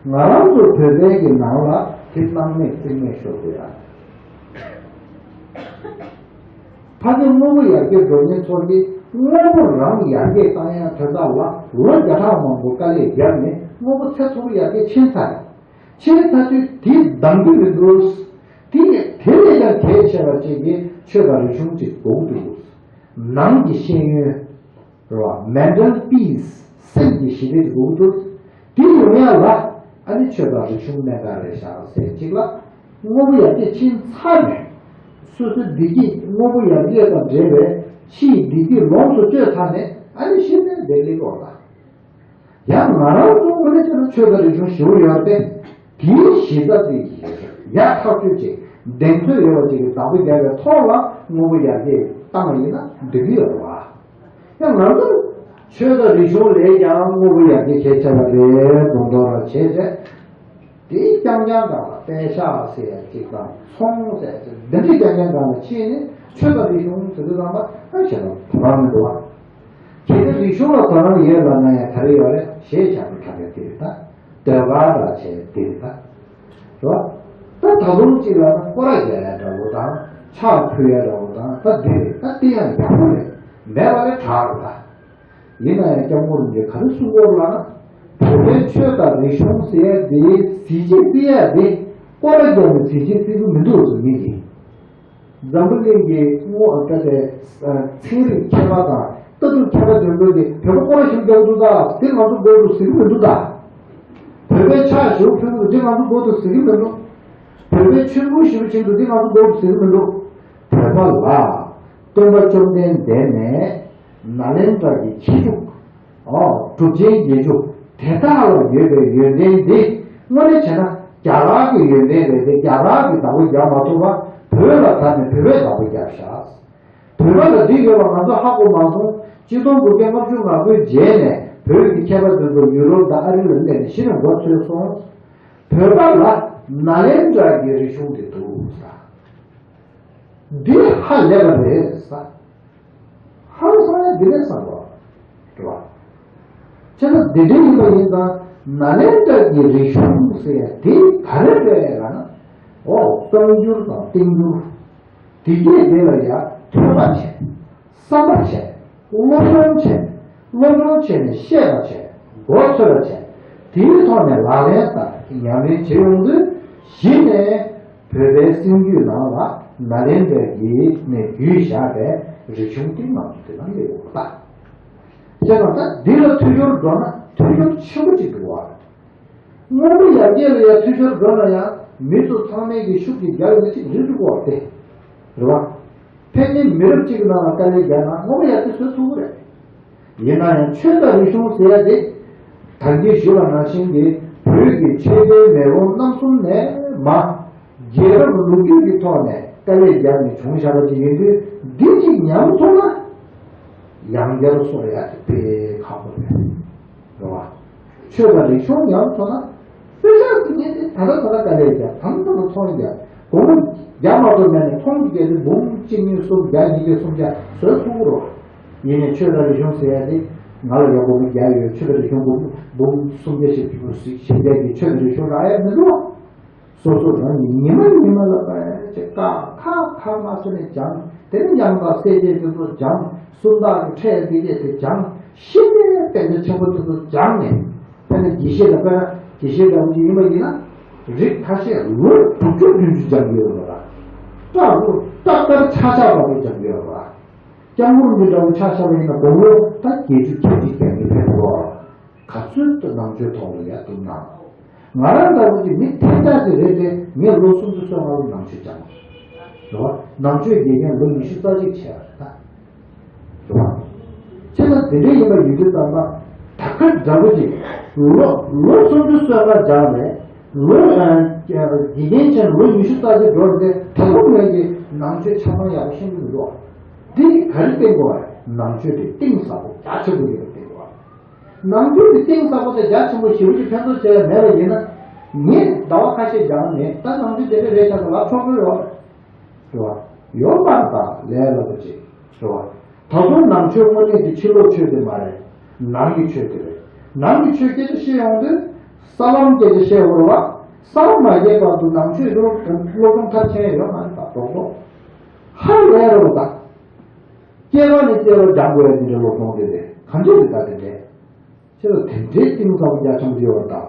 ང་རང་ཚོ་བོད་པའི་གི་ནང་ལ་དེ་སྣང་མེད་རྩིས་མེད་ཤོར་དགོས་ཡ། ཕ་གི་དངོས་པོ་ཡར་རྒྱས་འགྲོ་མཁན་ཚོ་གིས་དངོས་པོ་རང་ཡར་རྒྱས་བཏང་ཡ་དོན་དག་ལ་ལོ་བརྒྱ་ཕྲག་མང་པོ་དཀའ་ལས་བརྒྱབ་ནས་དངོས་པོ་ཚད་མཐོ་པོ་ཡར་རྒྱས་ཕྱིན་ཚར། ཕྱིན་ཚར་དུས་དེ་འདང་གི་མི་འདུག་དེ་དེ་ལས་ཀྱང་གལ་ཆེ་བ་ཅིག་གི་ཆོས་དང་རིག་གཞུང་ཅིག་དགོས་ཀྱི་འདུག་ནང་གི་ཤེས་ཡོན། རེད་བ། མེན་ཊལ་པིས། སེམས་ཀྱི་ཞི་བདེ་དགོས་འདུག་དེ་ཡོང་ཡ་ལ་ཨ་ནི་ཆོས་དང་རིག་གཞུང་གནད་འགག་རེད་ཤག་ཟེར་གཅིག་ལ། དངོས་པོ་ཡར་རྒྱས་ཕྱིན་ཚར་ནས། སོ་སོའི་བདེ་སྐྱིད་དངོས་པོ་ཡར་རྒྱས་དང་འབྲེལ་བའི་ཕྱིའི་བདེ་སྐྱིད་ལོངས་སུ་སྤྱོད་ཚར་ནས་ཨ་ནི་ཤེས་ལྡན་བདེ་ལེགས་ལོག་ལ། ཡང་ང་རང་ཚོ་དངོས་གནས་བྱས་ན་ཆོས་དང་རིག་གཞུང་ཞེ་པོ་ཡོད་པས། དེའི་གཞི་རྩ་དེ་ཡར་ཐག་ཆོད་ཅིག་གདེང་ཚོད་ཡོད་པ་ཅིག་གི་བདག་པོ་རྒྱག་པའི་ཐོག་ལ་དངོས་པོ་ཡར་རྒྱས་བཏང་བ་ཡིན་ན་འགྲིག་གི་ཡོད་རེད་བ། ཡང་ང་ཚོ་ཆོས་དང་རིག་གཞུང་ལས་ཀྱང་དངོས་པོ་ཡར་རྒྱས་གལ་ཆེ་བ་རེད་མདོག་མདོག་ར་བྱས་བྱས། དེ་རྐྱང་རྐྱང་སྒང་ལ་པད་ཤག་ཟེར་ཡ་གཅིག་དང་ཚོང་ཟེར་ཡ་གཅིག་འདི་འདྲའི་རྐྱང་རྐྱང་སྒང་ལ་ཕྱིན་ནས་ཆོས་དང་རིག་གཞུང་ཟེར་དུས་ཙམ་པ་ཨ་ཞེ་ལ་དོ་སྣང་མི་འདུག་བ། གལ་ཏེ་རིག་གཞུང་ལ་དོ་སྣང་ཡོད་ལབ་ན་ཡང་ག་རེ་ཡོད་རེད། གཞས་ཤར་དུ་འཁྲབ་ཡ་དེ་རེད་ད། ཟློས་གར་འདྲ་བྱས་དེ་རེད་ད། རེད་བ། ད་ད་དུང་གཅིག་ལབ་ན་སྐོར་ར་རྒྱག་ཡ་འདྲ་བོ་དང་ཕྱག་ཕུལ་ཡ་འདྲ་བོ་དང་ད་འདི་རེད། ད་འདི་ཡང་ཡག་པོ་རེད། མེད་པ་ལས་དྲག་རེད་ད། ཡིན་ན་ཡང་སྐྱབས་མགོན་རིན་པོ་ཆེས་ག་རེ་གསུང་གི་ཡོད་ལབ་ན། བོད་པའི་ཆོས་དང་རིག་གཞུང་ཟེར་ཡ་དེ་གཟི་བརྗིད་བརྩི་ཡ་དེ། སྐོར་ར་རྒྱག་ནས་གཟི་བརྗིད་བརྩི་གི་མི་འདུག་ཟེར་མི་གིས། འཛམ་བུ་གླིང་གི་དངོས་ཨ་ད་དེ་ཚན་རིག་མཁས་པ་དང་ ལྟ་གྲུབ་ཁྱད་པར་ཅན་པོ་དེ་བོད་པ་སྐོར་ཞིག་རྒྱག་འདུག་ད། དེ་ང་ཚོ་དགོས་འདུག་ཟེར་གྱི་མི་འདུག་ད། བོད་པའི་ཕྱག་ཞེ་པོ་ཕུལ་འདུག་དེ་ང་ཚོ་དགོས་འདུག་ཟེར་གྱི་མི་འདུག་བོད་པའི་མཆོད་འབུལ་ཞེ་པོ་བྱེད་འདུག་དེ་ང་ཚོ་དགོས་འདུག་ཟེར་གྱི་མི་འདུག་བོད་པ་ལ་སྟོན་པ་བཅོམ་ལྡན་འདས་ནས་ནཱ་ལེནྡྲ་གི་ཁྱི་ཕྲུག་ཨོ། གྲུབ་ཆེན་བརྒྱད་ཅུ་དེ་དག་ལ་ཡོད་པའི་ཡོན་ཏན་འདི་དངོས་གནས་བྱས་ན་རྒྱ་གར་གྱི་ཡོན་ཏན་རེད་དེ། རྒྱ་གར་གྱི་བདག་པོ་རྒྱག་མ་ཐུབ་པ་བོད་ལ་དར་ནས་བོད་པས་བདག་པོ་རྒྱབ་ཤག་བོད་པ་ལ་འདི་ཡོད་པ་ང་ཚོ་ཧ་གོ་མ་སོང་། གཅིག་སྟོང་དགུ་བརྒྱ་ལྔ་བཅུ་ང་དགུའི་རྗེས་ནས་བོད་ཀྱི་མཁས་པ་དེ་ཚོ་ཡུ་རོབ་དང་ཨ་རི་ལ་སླེབས་ནས་གཞི་ནས་མགོ་ཚོས་སོང་། བོད་པ་ལ་ནཱ་ལེནྡྲ་གི་རིག་གཞུང་དེ་འདུག་ཟེར། འདི་ཧ་ལས་པ་རེད་ཟེར། ཧང་སང་ཡ་འདི་ལས་བསམ་པ་རེད་བ། བྱས་ན་འདི་འདྲ་ཡིན་པ་ཡིན་ཙང་ནཱ་ལེནྡྲ་གི་རིག་གཞུང་ཟེར་ཡ་དེ་ག་རེ་རེད་ལབ་ན། འོ། བསམ་འགྱུར་དང་བསྟན་འགྱུར། དེ་གས་དེ་ལ་ཡ་ཐོས་པ་བྱས། བསམ་པ་བྱས། སློབ་སྦྱོང་བྱས། སློབ་སྦྱོང་བྱས་ནས་ཤེས་པ་བྱས། མགོ་ཚོས་པ་བྱས། དེའི་ཐོག་ནས་ལག་ལེན་དང་ཉམས་ལེན་བྱེད་ཡོང་དུས་གཞི་ནས་བོད་པའི་སེམས་རྒྱུད་ནང་ལ་ནཱ་ལེནྡྲ་གི་ནས་བརྒྱུད་བཞག་པའི་རིག་གཞུང་དེ་ང་ཚོ་དེ་ནང་སླེབས་ཡོད་པ། བྱས་ཙང་ད་འདི་ལ་འཐུས་ཤོར་འགྲོ་ན་འཐུས་ཤོར་ཆེན་པོ་ཅིག་འགྲོ་བ། སྔོན་མ་ཡར་རྒྱས་ལ་ཡར་འཐུས་ཤོར་འགྲོ་ན་ཡང་མི་ཚོ་ཚང་མས་ཀྱི་ཤུགས་ཀྱིས་རྒྱག་ཡོད་ཅིག་རེད་འདུག་གོ་དེ། རེད་བ། ཕན་ནི་མི་རབས་གཅིག་གི་ནང་ལ་དཀའ་ལས་རྒྱག་ན་སྔོན་མ་ཡར་རྒྱས་བཟོ་ཐུབ་ཀྱི་རེད། ཡིན་ན་ཡང་ཆོས་དང་རིག་གཞུང་ཟེར་ཡ་དེ། ད་གིན་ཞུས་པ་ནང་བཞིན་གྱི་བོད་ཀྱི་ཆོས་པའི་མེས་པོ་རྣམ་གསུམ་ནས་མ། རྒྱལ་རབས་ལོ་རྒྱུས་ཀྱི་ཐོག་ནས་དཀའ་ལས་རྒྱག་ནས་བྱུང་བཞག་པ་ཅིག་ཡིན་དུས་འདི་གཅིག་ཉམས་ཐུབ་ན། ཡང་བསྐྱར་གསོ་ཡ་དེ་དཔེ་ཁག་པོ་རེད། རེད་བ། ཆོས་དང་རིག་གཞུང་ཉམས་ཐུབ་ན། དཔེ་ཆ་ཟིན་མཁན་དེ་ད་ལྟ་ད་ལྟ་དཀའ་ལས་རྒྱག་ད་ལྟ་ད་ལྟ་ཚོང་རྒྱག་སྒོར་མོ་རྒྱག་མ་ཐུབ་མེད་ནས་ཚོང་གི་རྒྱག་དེ་འབུམ་གཅིག་གཉིས་གསུམ་བརྒྱ་ཉིས་བརྒྱ་སུམ་བརྒྱ་བཟོས་ཐུབ་ཀྱི་རེད། ཡིན་ནའི་ཆོས་དང་རིག་གཞུང་ཟེར་ཡ་དེ་ང་ལ་ཡག་པོ་མི་རྒྱག་ཡོད། ཆོས་དང་རིག་གཞུང་འབུམ་འབུམ་སུམ་བརྒྱ་ཞིག་བཞི་བརྒྱ་གི་ཆོས་དང་རིག་གཞུང་རག་ཡ་མི་འདུག་སོ་སོ་རང་གི་ཉི་མ་ཉི་མ་ལ་ཕར་ཅིག་ཀ་ཁ་ཁ་མ་ཟེར་ནས་སྦྱངས། དེ་ནས་ཉམས་དང་སད་བྱེད་དེ་ཚོ་སྦྱངས། སུམ་རྟགས་ཀྱི་ཕྲད་འདི་གས་དེ་སྦྱངས། ཤེས་ནས་དཔེ་ཆ་ཆེན་པོ་དེ་ཚོ་སྦྱངས་ནས། དཔེར་ན་དགེ་བཤེས་ལ་དཔེར་ན་དགེ་བཤེས་འདྲ་བོ་ཅིག་ཡིན་པ་ཡིན་ན། རིགས་ཐ་ཤལ་ལོ་དྲུག་ཅུ་བདུན་ཅུ་སྦྱངས་ཡོད་རེད་པ། སྐྲ་ལོ་ཏག་ཏག་ཆག་ཆག་བར་དུ་སྦྱངས་ཡོད་རེད་པ། སྐྱབས་མགོན་འདི་འདྲ་བོ་ཆ་བཞག་པ་ཡིན་ན་དགུང་ལོ་ད་བརྒྱད་ཅུ་གྱ་གཅིག་གྱ་གཉིས་ཕེབས་འགྲོ། ག་ཚོད་དུ་ནང་ཆོས་ཐོག་ལ་ཡར་བཏུབ་ན། ང་རང་ལྟ་བུ་གི་མི་ཐེངས་ཆག་ཅིག་རེད་དེ། ངས་ལོ་སུམ་ཅུ་སོ་ལྔ་ལོ་ནང་ཆོས་སྦྱངས། རེད་བ། ནང་ཆོས་དགེ་རྒན་ལོ་ཉི་ཤུ་རྩ་གཅིག་བྱས་པ་རེད་ད། རེད་བ། བྱས་ན་དེ་འདྲའི་ཡིན་པ་ཡིན་དུས་ཙམ་པ། ད་ག་འདྲ་བོ་ཅིག་ལོ་ལོ་སུམ་ཅུ་སོ་ལྔ་སྦྱངས་ནས་ལོ་ཨ་དགེ་རྒན་བྱས་ནས་ལོ་ཉི་ཤུ་རྩ་གཅིག་འགྲོ་རེད་དེ། ད་དུང་ངས་ཀྱི་ནང་ཆོས་ཆ་ཚང་ཡག་པོ་ཤེས་ཀྱི་མི་འདུག་དེ་ག་རེ་བསྟན་དགོས་པ་རེད། ནང་ཆོས་དེ་གཏིང་ཟབ་པོ་རྒྱ་ཆེན་པོ་ཡོད་པ་བསྟན་དགོས་པ་རེད། ནང་ཆོས་དེ་གཏིང་ཟབ་པོ་དང་རྒྱ་ཆེན་པོ་ཞེ་པོ་ཅིག་ཕན་ཐོགས་བྱས་ཡ་མེད་པ་ཡིན་ན། ངས་ཟླ་བ་ཁ་ཤས་སྦྱངས་ནས་ད་ནང་ཆོས་དེ་འདྲ་རེད་ཆགས་པ་ལབ་ཆོག་གི་ཡོད་རེད་བ། ཡོད་པར་ད་ལས་སླ་པོ་ཅིག་རེད་བ། ད་དུང་ནང་ཆོས་དངོས་གནས་དེ་ཕྱི་ལོགས་ཆོས་དེ་མ་རེད། ནང་གི་ཆོས་དེ་རེད། ནང་གི་ཆོས་སྐད་ཆ་བཤད་ཡོང་དུས། ས་ལམ་སྐད་ཆ་བཤད་དགོས་རེད་བ། ས་ལམ་མ་བརྒལ་བར་དུ་ནང་ཆོས་སློབ་སློབ་སྦྱོང་མཐར་ཕྱིན་ཡོད་མ་རེད་ད་རྡོག་རྡོག་ཧ་ལས་རེད་བ་ད། སྐྱེ་བ་ནས་སྐྱེ་བར་སྦྱང་དགོས་ཡ་དེ་འདྲའི་སློབ་སྦྱོང་དེ་རེད། གང་ཅི་རེད་ད་དེ་འདྲས། ཁྱེད་ལ་དེ་འདྲའི་གཏིང་ཟབ་པོ་རྒྱ་ཆེན་པོ་ཡོད་རེད་ད།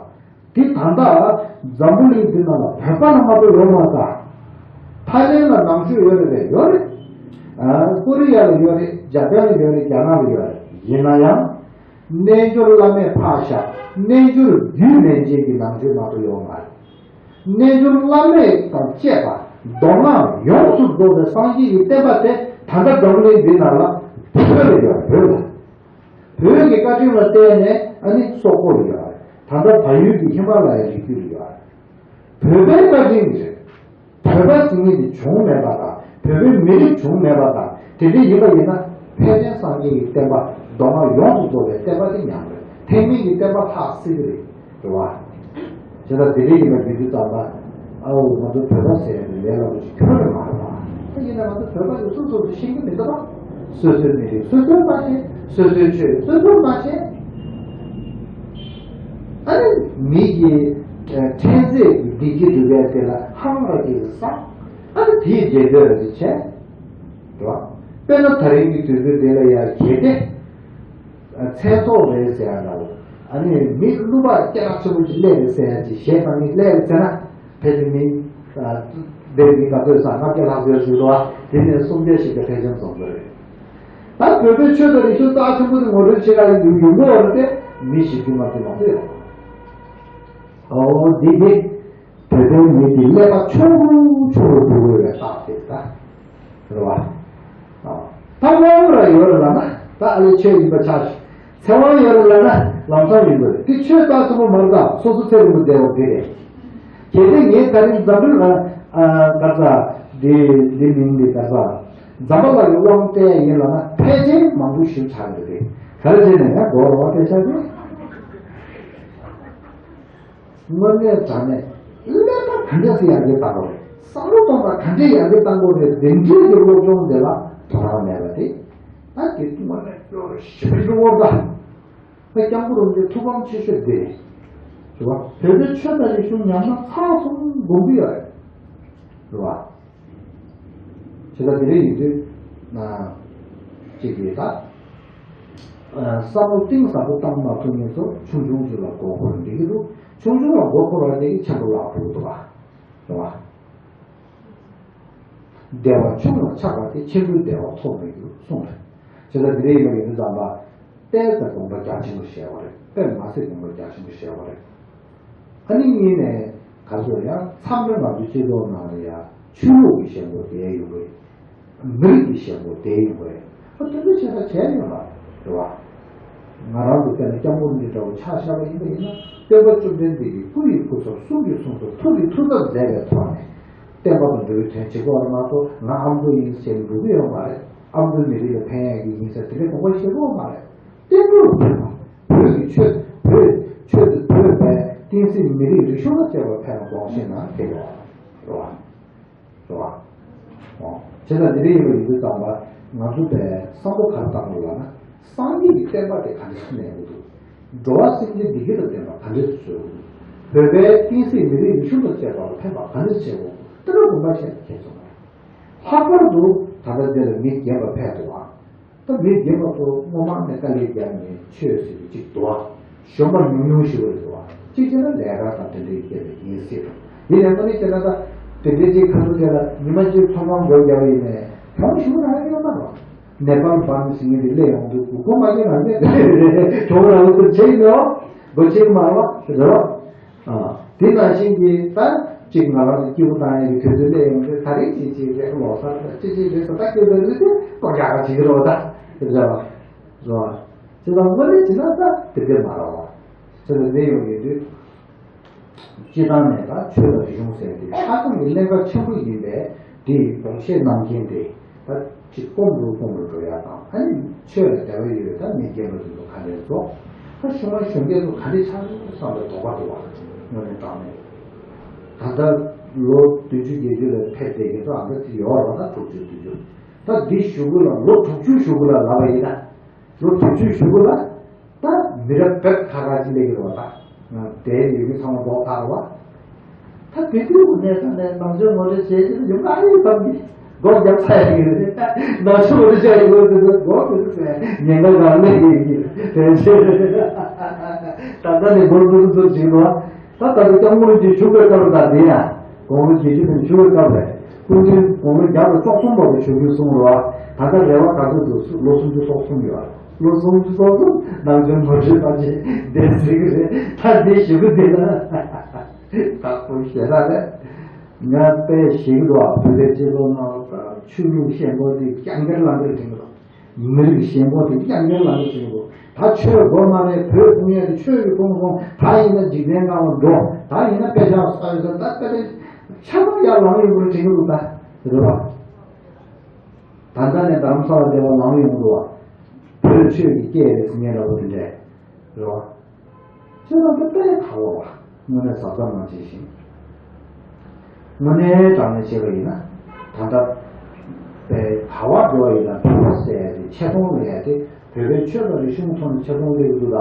དེ་ད་ལྟ་འཛམ་བུ་གླིང་འདི་ནང་ལ་བོད་པ་ལ་མ་གཏོགས་ཡོད་མ་རེད་ད། ཐའི་ལེན་ལ་ནང་ཆོས་ཡོད་རེད་པས། ཡོད་རེད། ཨ། ཀོ་རི་ཡ་ལ་ཡོད་རེད། འཇར་པན་ལ་ཡོད་རེད། རྒྱ་ནག་ལ་ཡོད་རེད། ཡིན་ན་ཡང་། རྣལ་འབྱོར་བླ་མས་ཕར་བཞག་རྣལ་འབྱོར་རྒྱུད་མན་ཆད་ཀྱི་ནང་ཆོས་མ་གཏོགས་ཡོད་མ་རེད། རྣལ་འབྱོར་བླ་མེད་དང་བཅས་པ་མདོ་སྔགས་ཡོངས་སུ་རྫོགས་པའི་སངས་རྒྱས་ཀྱི་བསྟན་པ་དེ་ད་ལྟ་འཛམ་གླིང་འདི་ནང་ལ་བོད་ལ་ཡོད། བོད་ལ། བོད་ཀྱི་བཀའ་དྲིན་ལ་བརྟེན་ནས་ཨ་ནི་སོག་པོ་ལ་ཡོད་རེད། ད་ལྟ་བལ་ཡུལ་གྱི་ཧི་མ་ལ་ཡའི་རི་རྒྱུད་ལ་ཡོད་རེད། བོད་པའི་བཀའ་དྲིན་གྱིས་རེད། བོད་པ་ཟེར་མཁན་དེ་བྱུང་མེད་པ་དང་། བོད་པའི་མི་རིགས་བྱུང་མེད་པ་དང་། དེ་འདྲ་ཡིན་པ་ཡིན་ན། ཕན་ཆད་སངས་རྒྱས་ཀྱི་བསྟན་པ། མདོ་སྔགས་ཡོངས་སུ་རྫོགས་པའི་བསྟན་པ་དེ་ཉམས་རེད། ཐེག་དམན་གྱི་བསྟན་པ་ལྷག་སྲིད་ཀྱི་རེད། རེད་བ། བྱས་ཙང་དེ་འདྲ་ཡིན་པ་ཡིན་དུས་ཙམ་པ། ཨའོ། ང་ཚོ་བོད་པ་ཟེར་ཡ་དེ་ལས་སླ་པོ་ཞིག་ཁྱོན་ནས་མ་རེད་པ། ད་ཡིན་ན་ང་ཚོ་བོད་པ་ཡོད་སོ་སོ་སོ་ཤེས་ཀྱི་མི་འདུག་པ། སོ་སོའི་མི་རིགས་སོ་སོས་མ་ཤེས། སོ་སོའི་ཆོས་སོ་སོས་མ་ཤེས། ཨ་ནི་མི་གི་ཨ་ཕྲན་ཚེགས་ཀྱི་བདེ་སྐྱིད་སྒྲུབ་ཡ་དེ་ལ་ཧང་ར་གི་ཟ། ཨ་ནི་དེའི་རྗེས་འདོད་ར་དེ་བྱས། རེད་བ། དཔེར་ན་ད་རིང་གི་དུས་ཚོད་འདི་ལ་ཡ་གལ་ཏེ། མཚན་ཚོགས་རེད་ཟེར་ཡ་འདྲ་བོ། ཨ་ནི་མི་གླུ་པ་སྐད་གྲགས་ཆེན་པོ་ཅིག་སླེབས་རེད་ཟེར་ཡ་ཅིག་གཞས་བཏང་མཁན་སླེབས་རེད་ཟེར་ན། ཕལ་ཆེར་མི། ཨ། འདིར་མི་ག་ཚོད་ཟ། ལྔ་བརྒྱ་ལྷག་ཙམ་ཞིག་འདུག་པ། དེ་ནས་སུམ་བརྒྱ་ཞིག་གི་ཕལ་ཆེར་འཛོམས་ཀྱི་རེད། ད་བོད་པའི་ཆོས་དང་རིག་གཞུང་རྩ་ཆེན་པོ་དེ་ངོ་སྤྲོད་བྱེད་ག་ཡོང་གི་ཡོད་རེད་དེ། མི་བཞི་བཅུ་ལྔ་བཅུ་མང་པོ་ཡོད། ཨོ་འདི་འདི་བོད་པའི་མི་འདི་ཀླད་པ་ཆུང་རུ་ཆུང་རུ་འགྲོ་གི་ཡོད་པའི་རྟགས་དེ་ད་རེད་བ། ཨ་ད་དབང་ར་ཡོད་རེད་ལབ་ན་ད་ཨ་ལེ་ཆོས་ཡིན་པ་ཆགས་ཤིག་ཚེ་དབང་ཡོད་རེད་ལབ་ན་ལམ་སང་ཡིན་དགོས་རེད། དེ་ཆོས་རྟགས་ཆེན་པོ་མ་རེད། ད་སོ་སོ་ཚེ་རིང་པོ་བསྡད་པ་དེ་རེད། གལ་ཏེ་ངས་ད་རིང་འཛམ་བུའི་ལ་ཨ་ག་ས་འདི་འདི་མིང་འདི་ག་ས་འཛམ་བུ་གླིང་གི་དབང་བསྟན་ཡིན་ལབ་ན་ཕལ་ཆེར་མང་པོ་ཞིག་ཆགས་ཡོད་རེད། ག་རེ་བྱས་ནས་ཡང་མགོ་རོ་བ་བལྟས་ཤག་དེ། དངོས་གནས་དྲང་གནས་ཀླད་པ་ག་འདྲ་སེ་ཡར་རྒྱས་བཏང་དགོས་རེད། བསམ་བློ་གཏོང་སྟངས་ག་འདྲས་ཡར་རྒྱས་བཏང་དགོས་རེད། དེ་འདྲའི་གི་སློབ་སྦྱོང་དེ་ལ་དོ་སྣང་མེད་པ་དེ། ད་དེ་དངོས་གནས་སྐྱོ་རུ་ཞེ་པོ་ཅིག་དབོར་ད། ད་སྐྱབས་མགོན་རིན་པོ་ཆེའི་ཐུགས་དམ་ཆེ་ཤོས་དེ་རེད། རེད་བ། བོད་པའི་ཆོས་དང་རིག་གཞུང་ཉམས་ན་ཚར་སོང་དགོངས་ཀྱི་ཡོད་རེད། རེད་བ། བྱས་ཙང་དེ་འདྲ་ཡིན་དུས་ན། གཅིག་གིས་ད། བསམ་བློ་གཏིང་ཟབ་པོ་བཏང་མ་ཐུབ་མཁན་ཚོ་ཆུང་ཆུང་ཚོ་ལ་མགོ་འཁོར་འགྲིག་གི་འདུག་ཆུང་ཆུང་ལ་མགོ་འཁོར་བ་དེ་གིས་ཆེན་པོ་ལ་འགྲོ་གི་འདུག་བ། རེད་བ། བདེ་བ་ཆུང་ལ་ཆགས་པ་དེ་ཆེན་པོའི་བདེ་བ་ཐོབ་མི་འགྱུར་གསུངས་རེད། བྱས་ཙང་དེ་འདྲ་ཡིན་པ་ཡིན་དུས་ཙམ་པ། དཔེ་ལྟར་དགོངས་པ་རྒྱ་ཆེན་པོ་བཞེས་པ་རེད། དཔེ་མ་སྲིད་དགོངས་པ་རྒྱ་ཆེན་པོ་བཞེས་པ་རེད། ཨ་ནི་གཉིས་ནས་ག་ཚོད་ཡང་མཚམས་རེ་ང་ཚོའི་སྤྱི་ཚོགས་ནང་ལ་ཡང་ཆོས་ལུགས་ཀྱི་ཞེན་ཁོག་དེ་ཡོང་གི་རེད། མི་རིགས་ཀྱི་ཞེན་ཁོག་དེ་ཡོང་གི་རེད། ཨ་དེ་འདྲ་བྱས་ན་བྱས་ཡོད་ལ་རེད་བ། ང་རང་ཚོ་དཔེར་ན་སྐྱབས་མགོན་འདི་འདྲ་བོ་ཆ་བཞག་པ་ཡིན་པ་ཡིན་ན་སྟོན་པ་བཅོམ་ལྡན་འདས་ཀྱིས་སྐུ་ཡི་སྐུ་ཚབ་གསུང་གི་གསུང་ཚབ་ཐུགས་ཀྱི་ཐུགས་ཚབ་མཛད་པའི་ཐོག་ནས་བསྟན་པ་དང་འགྲོ་བའི་དོན་བྱེད་དགོས་རེད་མ་གཏོགས་ང་ཨ་མདོ་ཡིན་ཟེར་འགྲོ་གི་ཡོད་མ་རེད། ཨ་མདོ་མི་རིགས་ལ་ཕན་ཡག་གི་ཡིན་ཟེར་དེ་འདྲའི་དགོངས་པ་བཞེས་དགོས་མ་རེད། བསྟན་འགྲོ་ལ་ཕན་པ། བོད་ཀྱི་ཆོས་བོད་ཆོས་དེ་བོད་པའི་བསྟན་སྲིད་མི་རིགས་རིག་གཞུང་ལ་བཅས་པ་ཕན་པ་དགོངས་ཤེས་ན་དེ་ཡོད་རེད་བ། རེད་བ། ཨོ། བྱས་ཙང་འདི་འདྲ་ཡིན་པ་ཡིན་དུས་ཙམ་པ་ང་ཚོ་པས་བསམ་བློ་ག་རེ་བཏང་དགོས་ལབ་ན་སངས་རྒྱས་ཀྱི་བསྟན་པ་དེ་ག་འདྲ་ཞིག་གནས་དགོས་འདུག་འགྲོ་བ་སེམས་ཅན་བདེ་སྐྱིད་དང་ལྡན་པ་ག་འདྲ་ཞིག་བཟོ་དགོས་འདུག་བོད་པའི་བསྟན་སྲིད་མི་རིགས་རིག་གཞུང་དང་བཅས་པ་ལ་ཕན་པ་ག་འདྲ་ཞིག་བྱེད་དགོས་འདུག་དེ་འདྲ་དགོངས་པ་བཞེས་ན་ཁྱད་མཚར་མ་རེད། ལྷག་པར་དུ་ད་ལྟ་འདི་ལ་མི་རྒན་པ་ཕེབས་འདུག་ཨ། ད་མི་རྒན་པ་ཚོ་སྔོན་མ་ནས་དཀའ་ལས་བརྒྱབ་ནས་ཆོས་ཟེར་གྱི་གཅིག་འདུག་ཨ། གཞོན་པ་ཉུང་ཉུང་ཞིག་རེད་འདུག་ཨ། གཅིག་བྱས་ན་ལས་ཀ་དང་དེ་འདྲའི་སྐད་ལ་ཡིན་སྲིད་དང་ཡིན་ནའི་དངོས་གནས་བྱས་ན་ད་དེ་འདྲའི་གཅིག་ཁ་ཐུག་དེ་ལ་ཉི་མ་གཅིག་ཚོང་ཁང་སྒོ་བརྒྱབ་པ་ཡིན་ནའི་གྱོང་ཞིག་རག་ཡོད་མ་རེད། ནེ་པཱལ་འབར་མ་ཟེར་མཁན་དེ་སླེབས་ཡོང་དུས་སྒོ་མ་བརྒྱབ་ན་མེད་རེད། གྱོང་རག་ཡོད་དུ་བྱེད་ཀྱི་མེད་པ་སྒོ་ཕྱེ་གི་མ་རེད་པ་རེད་པ། ཨ། དེ་ནང་བཞིན་གྱི་ད་གཅིག་ང་རང་ཚོ་སྐྱིད་པོ་བཏང་ཡག་གི་དུས་ཚོད་སླེབས་ཡོང་དུས་ད་རེས་ཅིག་ཅིག་རེད། ལོ་གསར་རེད། ཅིག་ཅིག་རེད་ཟེར། ད་སྐྱིད་པོ་རེད་དེ་ལྐོག་རྒྱག་ག་བྱེད་ཀྱི་རེད་པ། ད་རེད་པ། རེད་པ། བྱས་ཙང་དངོས་གནས་བྱས་ན་ད་དེ་འདྲ་མ་རེད་པ། བྱས་ཙང་དེ་ཡོང་ཡོང་དུས་སྤྱིར་བཏང་ནས་ད་ཆོས་དང་རིག་གཞུང་ཟེར་དེ་ཧ་ཅང་གི་ཀླན་ཀ་ཆེན་པོ་ཡིན་པས་དེ་དགོངས་བཞེས་གནང་མཁན་དེ། ད་ཅིག་སྐོམ་རུ་སྐོམ་རུ་འགྲོ་ཡག་དང་། ཨ་ནི་ཆོས་ལ་དད་པ་ཡོད་པའི་ད་མི་རྒན་པ་དེ་ཚོ་ག་འདྲས་འགྲོ། ད་གཞུང་ལ་གཞོན་སྐྱེས་ཚོ་ག་འདྲས་ཆགས་འགྲོ་བསམ་པའི་དོགས་པ་འདུག་པ། དངོས་གནས་དྲང་གནས། ད་ལྟ་ལོ་བདུན་ཅུ་བརྒྱད་ཅུ་ལ་ཕེབས་བསྡད་མཁན་ཚོ་ཨ་འདྲ་ཅིག་ཡོད་རེད་པ། ད་དྲུག་ཅུ་བདུན་ཅུ། ད་འདི་གཞུག་གུ་ལ་ལོ་དྲུག་ཅུ་གཞུག་གུ་ལ་ལབ་པ་ཡིན་ན། ལོ་དྲུག་ཅུ་གཞུག་གུ་ལ། ད་མི་རབས་བེབ་ཁ་ཁ་ཅིག་སླེབས་ཀྱི་རེད་པ། ད་དེ་ཡོད་མི་ཚང་མ་ལྡོག་ཚར་བ། ད་དེ་དུས་དངོས་གནས་དྲང་གནས་ནང་ཆོས་ངོ་སྤྲོད་བྱེད་ཀྱི་ཡོད་མ་རེད་དམ་གྱི་སྒོ་བརྒྱབ་ཚར་ཡག་གི་རེད། ནང་ཆོས་ངོ་སྤྲོད་བྱ་ཡི་ཡོད་དེ་ཚོ་སྒོ་དེ་ཚོ་ཉེན་ཁ་གང་སླེབས་ཡོད་ཀྱི་དེ་ཚོ། ད་ལྟ་ནས་སྒོར་འདུག་འདུག་བྱེད་ཀྱི་འདུག་ད་ད་ལྟ་སྐྱབས་མགོན་རིན་པོ་ཆེ་བཞུགས་པའི་སྐབས་ལ་ད་དེ་ཡང་དགུང་ལོ་བརྒྱད་ཅུ་ཙམ་བཞུགས་པའི་སྐབས་ལ་སྐུ་མདུན་དགུང་ལོ་བརྒྱ་དང་བཅུ་གསུམ་བར་དུ་བཞུགས་རྒྱུ་གསུངས་རེད་པ། ད་ལྟ་རེ་བ་ག་ཚོད་འདུག་ལོ་སུམ་ཅུ་སོ་གསུམ་ཡོད། ལོ་སུམ་ཅུ་སོ་གསུམ་ནང་ཆོས་ངོ་སྤྲོད་ཐམས་ཅད་བསྡད་ཟེར་གྱི་རེད། ད་དེ་ཞུ་གི་འདུག་ན་ཁག་པོ་ཞེ་དྲག་རེད། ང་དཔེ་ཞིག་འདུག་བ། བོད་པའི་སྤྱི་ཚོགས་ནང་ལ་ད་ཆོས་ལུགས་ཞེན་ཁོག་དེ་རྐྱང་འཁེར་ལམ་འཁེར་དྲན་གྱི་འདུག་མི་རིགས་ཞེན་ཁོག་དེ་རྐྱང་འཁེར་ལམ་འཁེར་དྲན་གྱི་འདུག་ད་ཆོས་དགོས་མ་རེད། བོད་སྤུངས་ཡག་དེ་ཆོས་ཀྱིས་སྤུངས་སོང་། ད་ཡིན་ན་འཇིག་རྟེན་སྒང་ལ་འགྲོ། ད་ཡིན་ན་དཔེ་ཆ་ས་ཡོད་ས་ད་དཔེ་ཆ་ཆ་ཚང་ཡར་ལངས་ཡོང་གི་རེད་དྲན་གྱི་འདུག་ད་རེད་པ། ད་ལྟ་ནས་རྡ་རམ་ས་ལ་བསྡད་པ་ལངས་ཡོང་གི་འདུག་བ། བོད་ཆོས་ཀྱི་སྐད་རེད་ཟེར་མཁན་འདྲ་པོ་དེ་འདྲས་རེད་བ། ཁྱེད་རང་ཚོ་དཔེ་ཁག་པོ་བ། དངོས་གནས་གཟབ་གཟབ་གནང་བྱས་ཤིང་། དངོས་གནས་དྲང་གནས་བྱས་པ་ཡིན་ན། ད་ལྟ་པའི་ག་བ་འགྲོ་བ་ཡིན་ན་བོད་པ་ཟེར་ཏེ་ཆེ་མཐོང་ལས་ཏེ་བོད་པའི་ཆོས་དང་རིག་གཞུང་ཐོག་ནས་ཆེ་མཐོང་སླེབས་ཀྱི་འདུག་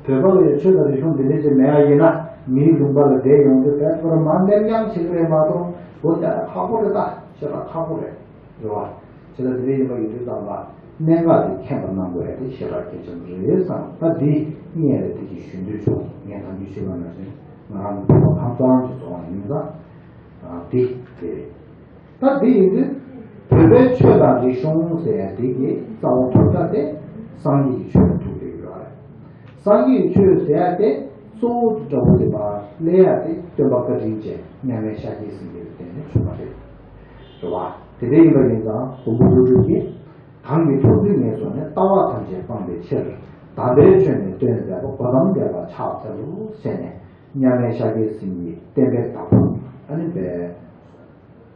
ད། བོད་པ་ལ་ཡང་ཆོས་དང་རིག་གཞུང་འདི་འདྲ་ཅིག་མེད་པ་ཡིན་ན་མིའི་ལུང་པ་ལ་བསྡད་ཡོང་དུས་བོད་པར་མ་ནེམ་ཡང་བྱེད་ཀྱི་རེད་མ་གཏོགས་བོད་རྒྱ་ཁག་པོ་རེད། ད་ཞེ་དྲག་ཁག་པོ་རེད། རེད་བ། ཁྱེད་ལ་དེ་འདྲ་ཡིན་པ་ཡིན་དུས་ཙམ་པ་གནད་འགག་དེ་མཁྱེན་པ་གནང་དགོས་ཡ་དེ་ཞེ་དྲག་གལ་ཆེན་པོ་རེད་བསམ། ད་འདི་སྔས་ལ་དེ་གི་ཞུ་འདོད་བྱུང་། ངས་ད་འདི་ཞུས་པ་ནང་བཞིན་ང་རང་ནི་བོད་པ་ཁམས་གཙང་གི་ཚོ་བ་ཡིན་ཙང་། ཨ་འདི་དེ་རེད། ད་འདི་ཡིན་དུས་ བོད་པའི་ཆོས་དང་རིག་གཞུང་ཟེར་ཡ་དེ་གི་རྩ་བ་ཐུག་ས་དེ་སངས་རྒྱས་ཀྱི་ཆོས་ལ་ཐུག་བསྡད་ཡོད་རེད། སངས་རྒྱས་ཀྱི་ཆོས་ཟེར་ཡ་དེ་གཙོ་བོ་འདྲ་བོ་དེ་མ་སླེབས་ཡ་དེ་སྟོན་པ་བཀའ་དྲིན་ཅན་མཉམ་མེད་ཤཱཀྱའི་སེང་གེ་ལ་བརྟེན་ནས་བྱུང་བ་རེད། རེད་བ། དེ་འདྲ་ཡིན་པ་ཡིན་ཙང་མགོན་པོ་ཀླུ་སྒྲུབ་ཀྱིས། གང་གིས་ཐུགས་བརྩེ་ངན་སོང་ནས། ལྟ་བ་ཐམས་ཅད་སྤངས་པའི་ཕྱིར། དམ་པའི་ཆོས་ནི་སྟོན་མཛད་པ། གོ་ཏམ་དེ་ལ་ཕྱག་འཚལ་ལོ་ཟེར་ནས་མཉམ་མེད་ཤཱཀྱའི་སེང་གེའི་བསྟན་པའི་བདག་པོ་ཨ་ནི་པའི་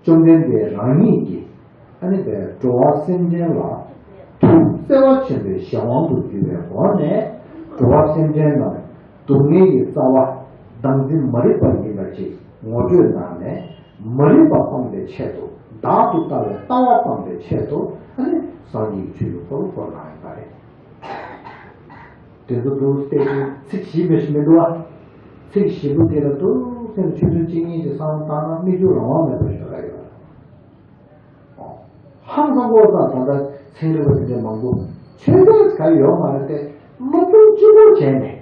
བཅོམ་ལྡན་འདས་རང་ཉིད་ཀྱིས་ཨ་ནི་པའི་འགྲོ་བ་སེམས་ཅན་ལ་ཐུགས་བརྩེ་བ་ཆེན་པོའི་གཞན་དབང་དུ་གྱུར་པའི་སྒོ་ནས་འགྲོ་བ་སེམས་ཅན་རྣམས་སྡུག་བསྔལ་གྱི་རྩ་བ་བདག་འཛིན་མ་རིག་པ་ཡིན་པ་ཅིག་ངོ་སྤྲོད་གནང་ནས། མ་རིག་པ་སྤངས་པའི་ཆེད་དུ། བདག་ཏུ་ལྟ་བའི་ལྟ་བ་སྤངས་པའི་ཆེད་དུ་ཨ་ནི་སངས་རྒྱས་ཀྱི་ཆོས་ཀྱི་འཁོར་ལོ་བསྐོར་གནང་ཡོད་པ་རེད། དེ་ཚོ་འདུག་སྟེ་ཚིག་བཞི་མི་ཞིག་མི་འདུག་བ། ཚིག་བཞི་པོ་དེ་ལ་འདུག་སེམས་ཆོས་ཚུལ་གཅིག་ཉིད་ཀྱི་བསམ་བློ་བཏང་ན་སྨིག་རྒྱུ་རང་དབང་མེད་པར་ཤོར་ཡ་ཡོད་རེད། ཧང་སང་པོ་དང་ད་ལྟ་ཚན་རིག་པ་དེ་འདྲ་མང་པོ་ཆོས་དད་ག་ཡོད་མ་རེད་དེ། སློབ་སྦྱོང་གཅིག་པོ་བྱས་ནས་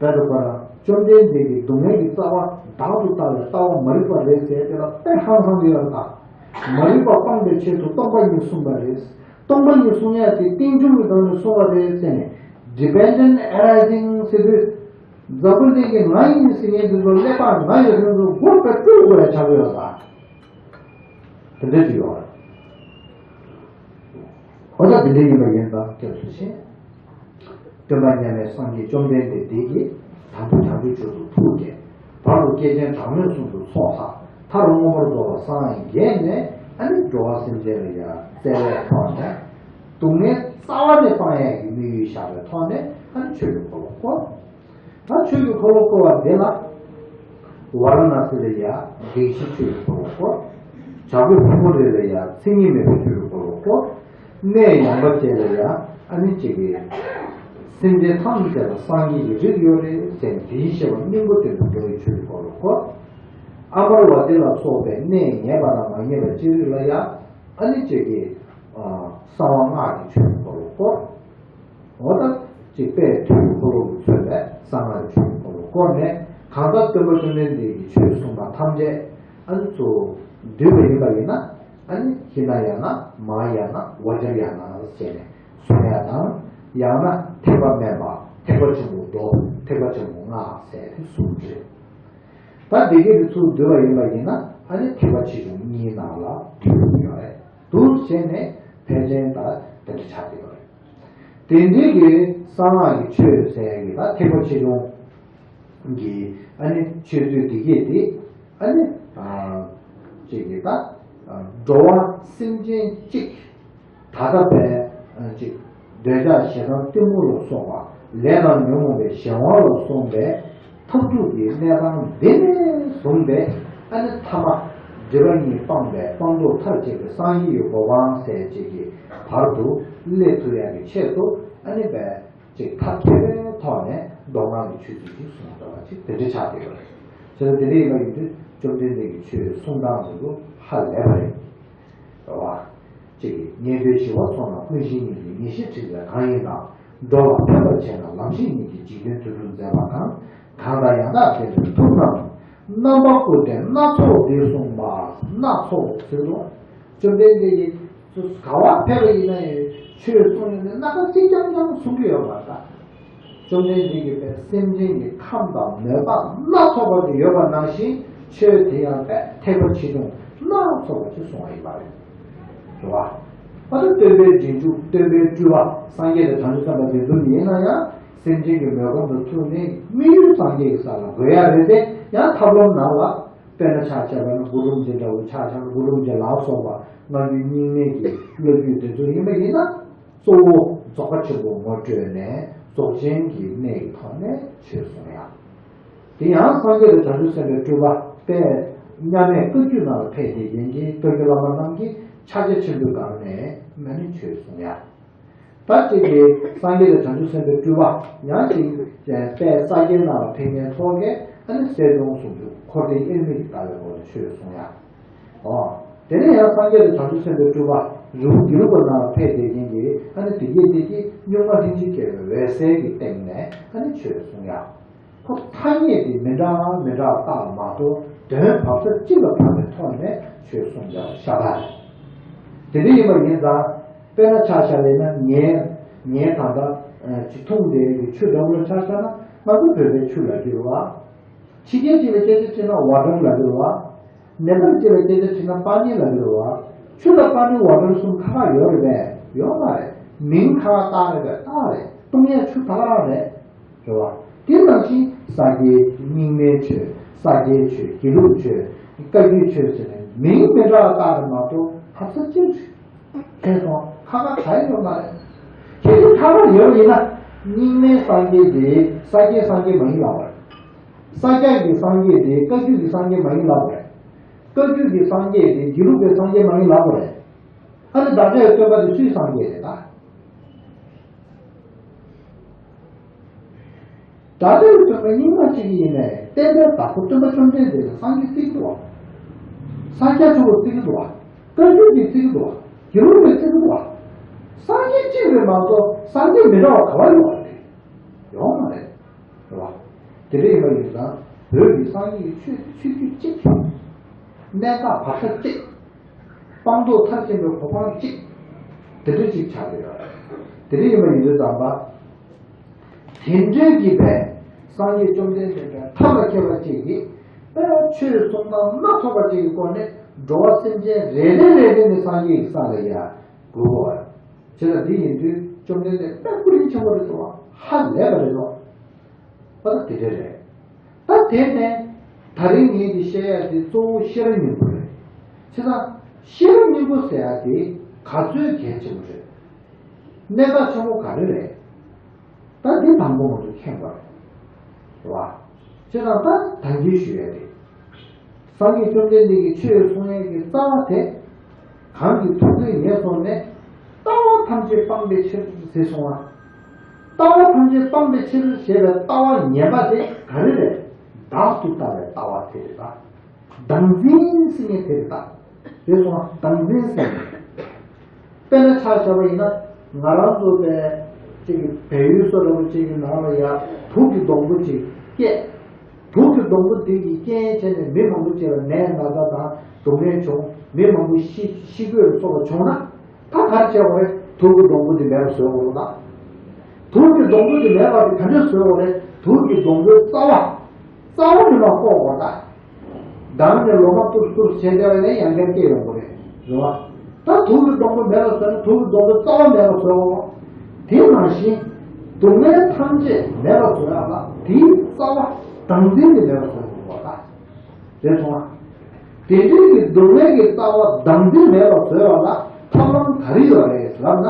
བོད་དུ་བར་བཅོམ་ལྡན་འདས་ཀྱི་སྡུག་བསྔལ་གྱི་རྩ་བ་བདག་ཏུ་ལྟ་བའི་ལྟ་བ་མ་རིག་པ་རེད་ཟེར་དེ་ལ་དཔེ་ཧང་སང་གི་ཡོད་ད། མ་རིག་པ་སྤངས་པའི་ཆེད་དུ་སྟོང་པ་ཉིད་གསུངས་པ་རེད། སྟོང་པ་ཉིད་གསུང་ཡ་དེ་རྟེན་འབྱུང་གི་སྒང་ནས་གསུངས་པ་རེད་ཟེར་ནས། Dependent arising ཟེར་དུས། འཛམ་བུ་གླིང་གི་ང་ཡིན་ཟེར་མཁན་དེ་ཚོ་ཀླད་པ་ང་ཡོད་མཁན་ཚོ་སྒོ་ཕར་བཀྲུས་དགོས་ཡ་ཆགས་ཀྱི་ཡོད་ད། དེ་འདྲ་ཅིག་ཡོད་རེད། འོ་ད་དེ་འདྲ་ཡིན་པ་ཡིན་ཙང་སྐྱབས་སུ་མཆི། སྟོན་པ་མཉམ་མེད་སངས་རྒྱས་བཅོམ་ལྡན་འདས་དེ་གིས་དང་པོ་བྱང་ཆུབ་མཆོག་ཏུ་ཐུགས་བསྐྱེད། བར་དུ་བསྐལ་ཆེན་གྲངས་མེད་གསུམ་དུ་ཚོགས་བསགས། མཐར་མངོན་པར་རྫོགས་པར་སངས་རྒྱས་ནས་ཨ་ནི་འགྲོ་བ་སེམས་ཅན་ལ་ཡང་བརྩེ་བའི་ཐོག་ནས། སྡུག་བསྔལ་རྩ་བ་ནས་སྤང་ཡས་ཀྱི་དམིགས་ཡུལ་བཞག་པའི་ཐོག་ནས་ཨ་ནི་ཆོས་ཀྱི་འཁོར་ལོ་བསྐོར། ད་ཆོས་ཀྱི་འཁོར་ལོ་བསྐོར་བ་འདི་ལ། ཝཱ་ར་ཎཱ་སི་ལ་ཡ་བདེ་གཤེགས་ཆོས་ཀྱི་འཁོར་ལོ་བསྐོར། བྱ་རྒོད་ཕུང་པོ་རི་ལ་ཡ་མཚན་ཉིད་མེད་པའི་ཆོས་ཀྱི་འཁོར་ལོ་བསྐོར། གནས་ཡངས་པ་ཅན་ལ་ཡ་ཨ་ནི་གཅིག་གི་སེམས་ཅན་ཐམས་ཅད་ལ་སངས་རྒྱས་ཀྱི་རིགས་ཡོད་རེད་ཟེར་ནས་དེ་བཞིན་གཤེགས་པ་སྙིང་པོ་བསྟན་པའི་འགྲོ་བའི་ཆོས་ཀྱི་འཁོར་ལོ་བསྐོར། ཨ་མར་ཝ་ཏི་ལ་སོགས་པའི་གནས་ངེས་པ་དང་མ་ངེས་པ་ཅན་རིགས་ལ་ཡ་ཨ་ནི་གཅིག་གི་གསང་བ་སྔགས་ཀྱི་ཆོས་ཀྱི་འཁོར་ལོ་བསྐོར། འོ་ད་ཅིག་དཔལ་དུས་ཀྱི་འཁོར་ལོ་ལ་མཚོན་པའི་གསང་སྔགས་ཀྱི་ཆོས་ཀྱི་འཁོར་ལོ་བསྐོར་ནས། གང་ལྟར་སྟོན་པ་བཅོམ་ལྡན་འདས་ཀྱིས་ཆོས་གསུངས་པ་ཐམས་ཅད་ཨ་ནི་ཚུར་བསྡུས་པ་ཡིན་པ་ཡིན་ན། ཨ་ནི་ཧི་ན་ཡ་ན་མ་ཧཱ་ཡ་ན་ཝ་ཇར་ཡ་ན་ཟེར་ནས་གསུང་ཡ་དང་། ཡང་ན་ཐེག་པ་དམན་པ། ཐེག་པ་ཆེན་པོ་མདོ། ཐེག་པ་ཆེན་པོ་སྔགས་ཟེར་ཏེ་གསུམ་རེད། ད་འདི་གའི་དེ་ཚུར་བསྡུས་པ་ཡིན་པ་ཡིན་ན། ཨ་ནི་ཐེག་པ་ཆེ་ཆུང་གཉིས་ནང་ལ་བསྡུས་ཡོད་རེད། འདུག་བྱས་ནས་ཕལ་ཆེར་ད་དེ་འདྲ་ཆགས་ཀྱི་ཡོད་རེད། དེ་འདྲའི་གི་གསང་སྔགས་ཀྱི་ཆོས་ཟེར་ཡ་གི་ད་ཐེག་པ་ཆེ་ཆུང་གི་ཨ་ནི་ཆོས་ཚུལ་འདི་གས་དེ་ཨ་ནི་ཨ་ཅིག་གི་ད་འགྲོ་བ་སེམས་ཅན་གཅིག་ད་ལྟ་བས་ཅིག་འདོད་ཆགས་ཞེ་སྡང་གཏི་མུག་ལ་སོགས་པ་ལས་དང་ཉོན་མོངས་པའི་གཞན་དབང་ལ་སོགས་པའི་འཐབ་འཁྲུག་གི་གནས་སྟངས་འདི་ནས་བཟུང་སྟེ་ཨ་ནི་ཐ་མ་སྒྲིབ་པ་གཉིས་སྤངས་པའི་སྤངས་རྟོགས་མཐར་ཕྱིན་པའི་སངས་རྒྱས་ཀྱི་གོ་འཕང་ཟེར་ཅིག་གི་བར་དུ་སླེབས་ཐུབ་ཡག་གི་ཆེད་དུ་ཨ་ནི་བས་ཅིག་ཐབས་མཁས་པའི་ཐོག་ནས་མདོ་སྔགས་ཀྱི་ཆོས་ཚུལ་ཅིག་གསུངས་ཡོད་པ་ཅིག་དེ་འདྲ་ཆགས་བསྡད་ཡོད་རེད། བྱས་ཙང་དེ་འདྲ་ཡིན་པ་ཡིན་དུས་བཅོམ་ལྡན་འདས་ཀྱི་ཆོས་གསུང་སྟངས་དེ་ཚོ་ཧ་ལས་པ་རེད། རེད་བ། གཅིག་གིས་ཉན་ཐོས་ཞི་བ་ཚོགས་རྣམས་ཀུན་ཤེས་ཉིད་ཀྱིས་ངེས་ཤེས་ཁྲིད་པ་གང་ཡིན་དང་། འགྲོ་ལ་ཕན་པར་བྱེད་ན་ལམ་ཤེས་ཉིད་ཀྱིས་འཇིག་རྟེན་དུད་འགྲོར་མཛད་པ་གང་། གང་དག་ཡང་དག་བསྟན་པའི་ཐུགས་རྣམས། རྣམ་པ་ཀུན་ལྡན་སྣ་ཚོགས་འདི་གསུངས་པ། སྣ་ཚོགས་ཟེར་དུས། བཅོམ་ལྡན་འདས་ཀྱིས་ག་བ་ཕེབས་པ་ཡིན་ན་ཡང་ཆོས་གསུང་ཡོང་དུས་སྣ་ཁ་གཅིག་རྐྱང་རྐྱང་གསུང་གི་ཡོད་མ་རེད། བཅོམ་ལྡན་འདས་ཀྱིས་པའི་སེམས་ཅན་གྱི་ཁམས་དང་མོས་པ་སྣ་ཚོགས་པ་ཅིག་ཡོད་པ་ནང་བཞིན་ཆོས་དེ་ཡང་པའི་ཐེག་པ་ཆེ་ཆུང་སྣ་ཚོགས་པ་ཅིག་གསུངས་པ་ཡིན་པ་རེད། རེད་བ། ཨ་ནི་སྟོན་པའི་རྗེས་འཇུག་སྟོན་པའི་སྤྲུལ་པ་སངས་རྒྱས་དང་བྱང་ཆུབ་སེམས་དཔའ་དེ་ཚོ་ཡིན་ན་ཡང་སེམས་ཅན་གྱི་མོས་གོས་དང་ཐུགས་ནི་དམིགས་ཡུལ་སངས་རྒྱས་ཀྱི་ས་ལ་འགོད་ཡ་རེད་དེ། ཡང་ཐབས་ལམ་ནང་ལ་དཔེར་ན་ཆ་བཞག་པ་ན་གུ་རུ་རིན་ཆེན་འདྲ་བོ་ཆ་བཞག་ན་གུ་རུ་རིན་ཆེན་ལ་སོགས་པ་སྔ་འགྱུར་རྙིང་མའི་གི་བློ་རྒྱུད་དེ་ཚོ་ཡིན་པ་ཡིན་ན། གཙོ་བོ་རྫོགས་པ་ཆེན་པོ་ངོ་སྤྲོད་ནས་རྫོགས་ཆེན་གྱི་གནས་ཀྱི་ཐོག་ནས་ཆོས་གསུང་ཡ། དེ་ཡང་སངས་རྒྱས་དང་བྱང་ཆུབ་སེམས་དཔའི་སྤྲུལ་པ་དཔལ་མཉམ་མེད་བཀའ་བརྒྱུད་ནང་ལ་ཕེབས་ཏེ་ཡན་གྱི་བཀའ་བརྒྱུད་བླ་མ་རྣམས་ཀྱིས་ཕྱག་རྒྱ་ཆེན་པོའི་སྒང་ནས་མ་ཎི་ཆོས་གསུང་ཡ། ད་གཅིག་གིས་སངས་རྒྱས་དང་བྱང་ཆུབ་སེམས་དཔའི་སྤྲུལ་པ་ཡང་གཅིག་དཔལ་ས་སྐྱའི་ནང་ལ་ཕེབས་མཁན་ཚོ་གས་ཨ་ནི་གསལ་སྟོང་གསུང་རྒྱུ་འཁོར་འདས་དབྱེར་མེད་ཀྱི་ལྟ་བའི་སྒོ་ནས་ཆོས་གསུང་ཡ། ཨོ། དེ་ནས་ཡང་སངས་རྒྱས་དང་བྱང་ཆུབ་སེམས་དཔའི་སྤྲུལ་པ་རི་བོ་དགེ་ལུགས་པ་ནང་ལ་ཕེབས་བསྡད་མཁན་གྱིས་ཨ་ནི་དེ་སྐད་དེ་གིས་གཉུག་མ་ལྷན་ཅིག་སྐྱེས་པའི་འོད་གསལ་གྱི་སྟེང་ནས་ཨ་ནི་ཆོས་གསུང་ཡ། ཁོ་ཐ་སྙད་དེ་མི་འདྲ་མི་འདྲ་བཏགས་མ་གཏོགས་དོན་བབ་ས་གཅིག་ལ་ཕབ་པའི་ཐོག་ནས་ཆོས་གསུང་ཡ་ཤ་སྟག་རེད། དེ་འདྲ་ཡིན་པ་ཡིན་ཙང་། དཔེར་ན་ཆ་བཞག་པ་ཡིན་ན། ངས་ངས་ད་ལྟ་ཅིག་འཐུང་བསྡད་ཡོད་པའི་ཆུ་འདྲ་བོ་ལ་ཆ་བཞག་ན། ང་ཚོ་བོད་པའི་ཆུ་ལབ་ཀྱི་རེད་བ། ཕྱི་རྒྱལ་ཅིག་ལ་སྐད་ཆ་དྲིས་ན་ཝ་ཊར་ལབ་ཀྱི་རེད་བ། ནེ་པཱལ་ཅིག་ལ་སྐད་ཆ་དྲིས་ན་པཱ་ནི་ལབ་ཀྱི་རེད་བ། ཆུ་དང་པཱ་ནི་ཝ་ཊར་གསུམ་ཁ་ཁ་ཡོད་རེད་པས། ཡོད་མ་རེད། མིང་ཁ་ཁ་བཏགས་རེད་པས། བཏགས་རེད། བཏུང་ཡས་ཆུ་དག་རང་རེད། རེད་བ། དེ་ནང་བཞིན་ས་སྐྱའི་རྙིང་མའི་ཆོས། ས་སྐྱའི་ཆོས། དགེ་ལུགས་ཆོས། བཀའ་བརྒྱུད་ཆོས་ཟེར་ནས་མིང་མི་འདྲ་བ་བཏགས་རེད་མ་གཏོགས་ཧ་ཚ་གཅིག་རེད། མཁྱེན་སོང་། ཁ་ཁ་ག་ཡོད་མ་རེད། གལ་ཏེ་ཁ་ཁ་ཡོད་ཡིན་ན། རྙིང་མའི་སངས་རྒྱས་དེ་ས་སྐྱའི་སངས་རྒྱས་མ་ཡིན་ལབ་པ་རེད། ས་སྐྱ་གི་སངས་རྒྱས་དེ་བཀའ་བརྒྱུད་ཀྱི་སངས་རྒྱས་མ་ཡིན་ལབ་པ་རེད། བཀའ་བརྒྱུད་ཀྱི་སངས་རྒྱས་དེ་དགེ་ལུགས་པའི་སངས་རྒྱས་མ་ཡིན་ལབ་པ་རེད། ཨ་ནི་བདག་ཅག་གི་སྟོན་པ་དེ་སུའི་སངས་རྒྱས་རེད་ད། བདག་ཅག་གི་སྟོན་པ་རྙིང་མ་གཅིག་ཡིན་ནའི། བསྟན་པའི་བདག་པོ་སྟོན་པ་བཅོམ་ལྡན་འདས་ལ་སངས་རྒྱས་བརྩི་གི་འདུག་བ། ས་སྐྱ་ཆོས་ལུགས་བརྩི་གི་འདུག་བ། བཀའ་བརྒྱུད་ཀྱི་བརྩི་གི་འདུག་བ། དགེ་ལུགས་པའི་བརྩི་གི་འདུག་བ། སངས་རྒྱས་གཅིག་རེད་མ་གཏོགས་སངས་རྒྱས་མི་འདྲ་བ་ག་བ་ཡོད་རེད། ཡོད་མ་རེད། རེད་བ། དེ་འདྲ་ཡིན་པ་ཡིན་ཙང་། བོད་ཀྱི་སངས་རྒྱས་ཀྱི་ཆོས་དེ་ཆོས་བརྒྱུད་གཅིག་གནད་འགག་བར་ཐག་གཅིག་སྤངས་རྟོགས་མཐར་ཕྱིན་པའི་གོ་འཕང་གཅིག་དེ་འདྲ་གཅིག་ཆགས་ཀྱི་ཡོད་རེད། དེ་འདྲ་ཡིན་པ་ཡིན་དུས་ཙམ་པ། དེ་འདྲའི་གི་བས་སངས་རྒྱས་བཅོམ་ལྡན་འདས་པའི་ཐབས་ལ་མཁས་པ་གཅིག་གིས། དཔེ་ཆོས་གསུང་སྟངས་སྣ་ཚོགས་པ་གཅིག་གི་སྒོ་ནས། འགྲོ་བ་སེམས་ཅན་རེ་རེ་རེ་རེ་ནས་སངས་རྒྱས་ཀྱི་ས་ལ་ཡར་འགོད་དགོས་པ་རེད། བྱས་ཙང་འདི་ཡིན་དུས་བཅོམ་ལྡན་འདས་དཔེ་ཀུན་མཁྱེན་པོ་རེད་འདུག་བ། ཧ་ལས་པ་རེད་འདུག་བ། ད་དེ་འདྲ་རེད། ད་དེ་ནས་ད་རིང་ངས་འདི་བཤད་ཡ་དེ་གཙོ་བོ་ཤེས་རབ་སྙིང་པོ་རེད། བྱས་ཙང་ཤེས་རབ་སྙིང་པོ་ཟེར་ཡ་དེ་ག་ཚོད་གལ་ཆེན་པོ་རེད། གནད་འགག་ཆེན་པོ་ག་རེ་རེད། ད་འདི་དང་པོ་ང་ཚོ་མཁྱེན་དགོས་རེད། རེད་བ། བྱས་ཙང་ད་ད་གིན་ཞུ་ཡ་རེད། སངས་རྒྱས་བཅོམ་ལྡན་འདས་ཀྱིས་ཆོས་གསུང་ཡས་ཀྱི་རྩ་བ་དེ། གང་གི་ཐུགས་རྗེས་ངེས་སོང་ནས། ལྟ་བ་ཐམས་ཅད་སྤངས་པའི་ཕྱིར་ཟེར་གསུངས་པ། ལྟ་བ་ཐམས་ཅད་སྤངས་པའི་ཕྱིར་ཞེས་པའི་ལྟ་བ་ངན་པ་དེ་ག་རེ་རེད། བདག་ཏུ་ལྟ་བའི་ལྟ་བ་དེ་རེད་ད། བདག་འཛིན་ཟེར་མཁན་དེ་རེད་ད། ཟེར་གསུངས་པ། བདག་འཛིན་ཟེར་མཁན། དཔེར་ན་ཆ་བཞག་པ་ཡིན་ན། ང་རང་ཚོ་བས་ཅིག་བལ་ཡུལ་སོགས་འདྲ་པོ་ཅིག་གི་ནང་ལ་ཡ་དུག་གི་སྡོང་པོ་ཅིག་སྐྱེས། དུག་གི་སྡོང་པོ་འདི་གི་རྐྱེན་བྱས་ནས་མི་མང་པོ་ཅིག་ལ་ནད་ན་ཚ་དང་སྡུག་བསྔལ་བྱུང་། མི་མང་པོ་ཤི་ཤི་རྒྱུ་ལ་སོགས་པ་བྱུང་ན། ད་ག་རེ་བྱེད་དགོས་རེད། དུག་གི་སྡོང་པོ་འདི་མེད་པ་བཟོ་དགོས་རེད་ད། དུག་གི་སྡོང་པོ་འདི་མེད་པ་དེ་ག་འདྲས་བཟོ་དགོས་རེད། དུག་གི་སྡོང་པོའི་རྩ་བ། རྩ་བ་འདི་མར་བཀོག་དགོས་རེད་ད། མདང་ནས་ལོ་མ་གཏུབ་གཏུབ་བྱས་བསྡད་པ་ནས་ཡང་བསྐྱར་སྐྱེ་ཡོང་གི་རེད། རེད་བ། ད་དུག་གི་སྡོང་པོ་མེད་པ་བཟོས་ན་དུག་གི་སྡོང་པོའི་རྩ་བ་མེད་པ་བཟོ་དགོས། དེ་ནང་བཞིན་སྡུག་བསྔལ་ཐམས་ཅད་མེད་པ་བཟོ་ཡག་ལ་དེའི་རྩ་བ་བདག་འཛིན་དེ་མེད་པ་བཟོ་དགོས་པ་ད། རེད་སོང་ང་། དེ་འདྲའི་གི་སྡུག་བསྔལ་གྱི་རྩ་བ་བདག་འཛིན་མེད་པ་བཟོ་ཡག་ལ་ཐབས་ལམ་ག་རེ་ཡོད་རེད་ལབ་ན།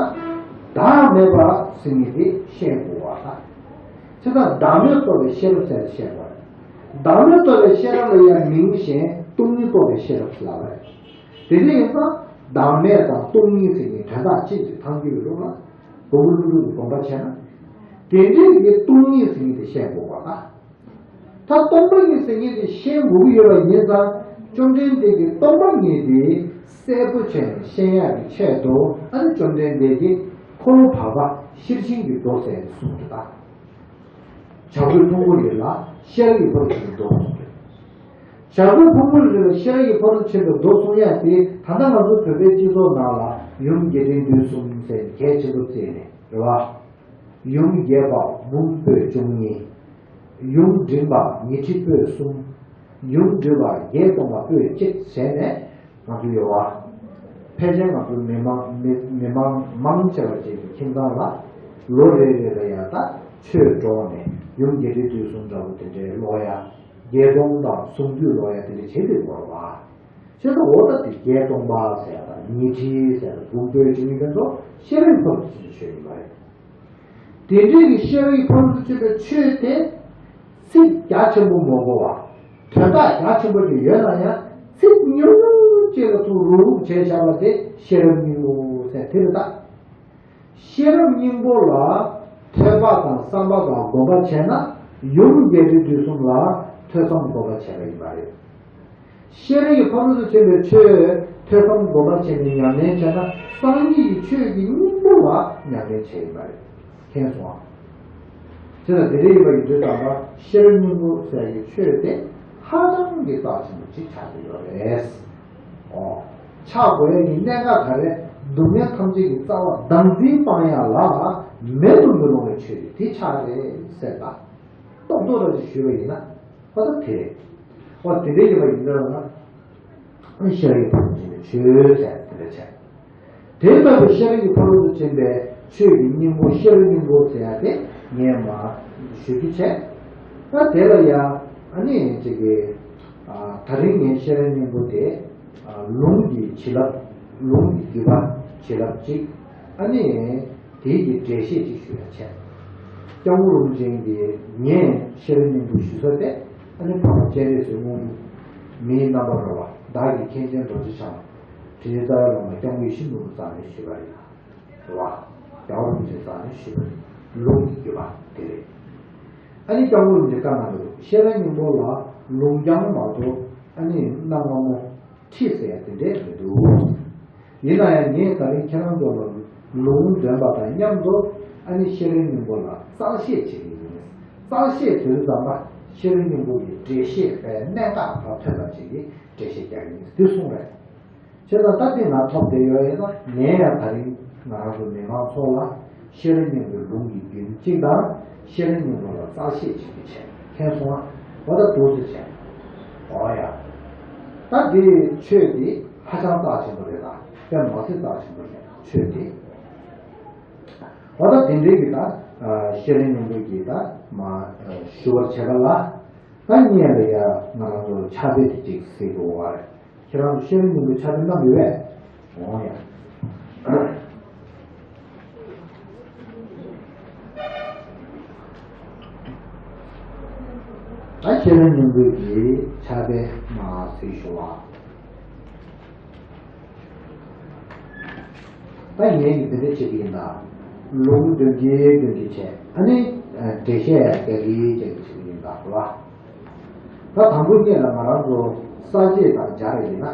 བདག་མེད་པ་ཟེར་མཁན་དེ་ཤེས་དགོས་པ་ད། བྱས་ཙང་བདག་མེད་རྟོགས་པའི་ཤེས་རབ་ཟེར་བཤད་པ་རེད། བདག་མེད་རྟོགས་པའི་ཤེས་རབ་ལ་ཡང་མིང་གཞན་སྟོང་ཉིད་རྟོགས་པའི་ཤེས་རབ་ལབ་པ་རེད། དེ་འདྲ་ཡིན་ཙང་བདག་མེད་དང་སྟོང་ཉིད་ཟེར་མཁན་དོན་དག་གཅིག་ཏུ་ཐལ་གྱི་ཡོད་རེད་ལ། མགོན་པོ་ཀླུ་སྒྲུབ་ཀྱི་དགོངས་པ་བྱས་ན། དེ་འདྲའི་གི་སྟོང་ཉིད་ཟེར་མཁན་དེ་ཤེས་དགོས་པ་ད། ད་སྟོང་པ་ཉིད་ཟེར་མཁན་དེ་ཤེས་དགོས་ཀྱི་ཡོད་པ་ཡིན་ཙང་། བཅོམ་ལྡན་འདས་ཀྱིས་སྟོང་པ་ཉིད་དེ་གསལ་པོ་བྱས་ནས་ཤེས་ཡག་གི་ཆེད་དུ། ཨ་ནི་བཅོམ་ལྡན་འདས་ཀྱིས་འཁོར་ལོ་བར་པ་ཤེར་ཕྱིན་གྱི་མདོ་ཟེར་ནས་གསུངས་ཏེ་ད། བྱ་རྒོད་ཕུང་པོའི་རི་ལ་ཤེས་རབ་ཀྱི་ཕ་རོལ་ཏུ་ཕྱིན་པའི་མདོ་གསུངས་ཏེ། བྱ་རྒོད་ཕུང་པོའི་རི་ལ་ཤེས་རབ་ཀྱི་ཕ་རོལ་ཏུ་ཕྱིན་པའི་མདོ་གསུང་ཡག་དེ། ད་ལྟ་ང་ཚོ་བོད་པའི་སྤྱི་ཚོགས་ནང་ལ་ཡུམ་རྒྱས་འབྲིང་བསྡུས་གསུམ་ཟེར་ནས་གལ་ཆེན་པོ་བརྩིས་ནས། རེད་བ། ཡུམ་རྒྱས་པ་འབུམ་པོད་བཅུ་གཉིས། ཡུམ་འབྲིང་བ་ཉི་ཁྲི་པོད་གསུམ། ཡུམ་འབྲིང་བ་བརྒྱད་སྟོང་པ་པོད་གཅིག་བྱས་ནས་ང་ཚོ་ཡོད་བ། ཕལ་ཆེར་ང་ཚོ་མི་མང་མི་མི་མང་མང་ཆེ་བ་ཅིག་གི་ཁྱིམ་ཚང་ལ་ལོ་རེ་རེ་ལ་ཡང་ད་ཆོས་སྒྲོག་ནས་ཡུམ་རྒྱས་འབྲིང་བསྡུས་གསུམ་འདྲ་བོ་དེ་འདྲའི་ཀློག་ཡ། བརྒྱད་སྟོང་དང་གསུམ་བསྡུས་ཀློག་ཡ་དེ་འདྲ་བྱེད་དུ་འགྲོ་བ། བྱས་ཙང་འོ་ད་དེ་བརྒྱད་སྟོང་པ་ཟེར་ཡ་དང་ཉི་ཁྲི་ཟེར་ཡ་དང་འབུམ་པོད་བཅུ་གཉིས་དེ་ཚོ་ཤེས་རབ་ཕ་རོལ་ཏུ་ཕྱིན་པའི་ཆོས་ཡིན་པ་རེད། དེ་འདྲའི་གི་ཤེས་རབ་ཀྱི་ཕ་རོལ་ཏུ་ཕྱིན་པའི་ཆོས་དེ། ཚིག་རྒྱ་ཆེན་པོ་མ་གོ་བ། དོན་དག་རྒྱ་ཆེན་པོ་ཞིག་ཡོད་ན་ཡང་། ཚིག་ཉུང་ཉུང་ཅིག་ལ་ཐུག་རུག་རུག་བྱས་བཞག་པ་དེ་ཤེས་རབ་སྙིང་པོ་ཟེར་དེ་རེད་ད། ཤེས་རབ་སྙིང་པོ་ལ་ཐོས་པ་དང་བསམ་པ་དང་སྒོམ་པ་བྱས་ན། ཡུམ་རྒྱས་འབྲིང་བསྡུས་གསུམ་ལ་ཐོས་བསམ་སྒོམ་པ་བྱས་པ་ཡིན་པ་རེད། ཤེས་རབ་ཀྱི་ཕ་རོལ་ཏུ་ཕྱིན་པའི་ཆོས་ཐོས་བསམ་སྒོམ་པ་བྱས་ནས་ཉམས་ལེན་བྱས་ན། སངས་རྒྱས་ཀྱི་ཆོས་ཀྱི་སྙིང་པོ་ལ་ཉམས་ལེན་བྱས་ཡིན་པ་རེད། མཁྱེན་སོང་ཨ། བྱས་ན་དེ་འདྲ་ཡིན་པ་ཡིན་དུས་ཙམ་པ་ཤེས་རབ་སྙིང་པོ་ཟེར་བའི་ཆོས་དེ་ཧ་ཅང་གི་རྩ་ཆེན་པོ་ཅིག་ཆགས་ཀྱི་ཡོད་རེད། ཨོ། ཆགས་དགོས་ཡས་ཀྱི་གནད་འགག་ག་རེ། སྡུག་བསྔལ་ཐམས་ཅད་ཀྱི་རྩ་བ་བདག་འཛིན་སྤང་ཡ་ལ་མེད་དུ་མི་རུང་བའི་ཆོས་དེ་དེ་ཕྱག་རེད་ཟེར་ད། རྡོག་རྡོག་ར་ཅིག་ཞུས་པ་ཡིན་ན། ཨོ་ད་དེ་རེད། ཨོ་དེ་འདྲ་ཡིན་པ་ཡིན་ན། ཤེས་རབ་ཀྱི་ཕ་རོལ་ཏུ་ཕྱིན་པའི་ཆོས་ཟེར་དེ་འདྲ་བྱས། དེ་ལྟ་བུའི་ཤེས་རབ་ཀྱི་ཕ་རོལ་ཏུ་ཕྱིན་པའི་ཆོས་ཀྱི་སྙིང་པོ་ཤེས་རབ་སྙིང་པོ་ཟེར་ཡ་དེ་ངས་མར་ཞུ་རྒྱུ་བྱས། ད་དེ་ལ་ཡ་ཨ་ནི་ཅིག་གི་ཨ་ད་རིང་ངས་ཤེས་རབ་སྙིང་པོ་དེ་ཨ་ལུང་གི་བྱིན་རླབས། ལུང་གི་བརྒྱུད་པ་བྱིན་རླབས་གཅིག་ཨ་ནི། དེའི་གི་འགྲེལ་བཤད་ཅིག་ཞུ་ཡ་བྱས། སྐྱབས་མགོན་རིན་པོ་ཆེ་གིས་ངས་ཤེས་རབ་སྙིང་པོ་ཞུ་ས་དེ་ཨ་ནི་འཕགས་པ་སྤྱན་རས་གཟིགས་དངོས་གྲུབ། མིའི་རྣམ་པར་རོལ་པ། བདག་གི་མཁན་ཆེན་རྡོ་རྗེ་འཆང་། དྲིན་ཅན་རྩ་བའི་བླ་མ་སྐྱབས་མགོན་ཡིད་བཞིན་ནོར་བུ་རྩ་ནས་ཞུས་པ་རེད། རེད་བ། རྒྱལ་བ་རིན་པོ་ཆེ་རྩ་ནས་ཞུས་པ་རེད། ལུང་གི་བརྒྱུད་པ་དེ་རེད། ཨ་ནི་སྐྱབས་མགོན་རིན་པོ་ཆེ་བཀའ་གནང་གི་འདུག་ཤེས་རབ་སྙིང་པོ་ལ་ལུང་རྐྱང་མ་གཏོགས་ཨ་ནི་གནའ་སྔ་མོ། ཁྲིད་ཟེར་ཡ་དེ་འདྲས་མི་འདུག་ཡིན་ན་ཡང་ངས་ད་རིང་ཁྱེད་རང་ཚོ་ལ་ལུང་འདོན་པ་དང་མཉམ་དུ་ཨ་ནི་ཤེས་རབ་སྙིང་པོ་ལ་རྩལ་བཤད་བྱེད་ཀྱི་ཡིན། རྩལ་བཤད་དུས་ཙམ་པ་ཤེས་རབ་སྙིང་པོ་ཡི་འགྲེལ་བཤད་པའི་གནད་འགག་དང་མཐུན་པ་ཅིག་གི་འགྲེལ་བཤད་རྒྱག་གི་ཡིན་འདི་གསུངས་རེད། བྱས་ཙང་ད་ལྟ་ང་ཐོབ་བསྡད་ཡོད་ཡིན་ན་ངས་ཡང་ད་རིང་ང་རང་ཚོ་མི་མང་ཚོ་ལ། ཤེས་རབ་སྙིང་པོའི་ལུང་གི་རྒྱུན་གཅིག་དང་། ཤེས་རབ་སྙིང་པོ་ལ་རྩལ་བཤད་ཅིག་གི་བྱས། མཁྱེན་སོང་ང་། འོ་ད་འདུག་སེ་བྱས། འོ་ཡ། ད་འདི་ཆོས་འདི་ཧ་ཅང་རྩ་ཆེན་པོ་རེད་ད། དཔེ་མ་སྲིད་རྩ་ཆེན་པོ་རེད་ཆོས་འདི། འོ་ད་དེ་འདྲའི་གི་ད་ཤེས་རབ་སྙིང་པོ་གི་ད་མ་ཞུ་བར་བྱེད་པ་ལ། ད་སྔོན་ལ་ཡ་ང་རང་ཚོ་ཕྱག་དཔེ་དེ་གཅིག་གཟིགས་དགོས་པ་རེད། ཁྱེད་རང་ཚོ་ཤེས་རབ་སྙིང་པོའི་ཕྱག་དཔེ་བསྣམས་ཡོད་པས། འོང་ཡ། ད་ཤེས་རབ་སྙིང་པོའི་གི་ཕྱག་དཔེ་མར་གཟིགས་ཞུ་བ། ད་ངས་ཀྱི་འདི་འདྲ་བྱེད་ཀྱི་ཡིན་ད། ལུང་འདོན་གྱི་འདོན་གྱི་བྱས། ཨ་ནི་འགྲེལ་བཤད་རྒྱག་གི་རྒྱག་གི་བྱེད་ཀྱི་ཡིན་ད་རེད་བ། ད་དང་པོ་ཉིད་ལ་ང་རང་ཚོ་ས་བཅད་དང་སྦྱར་ཡིན་ན།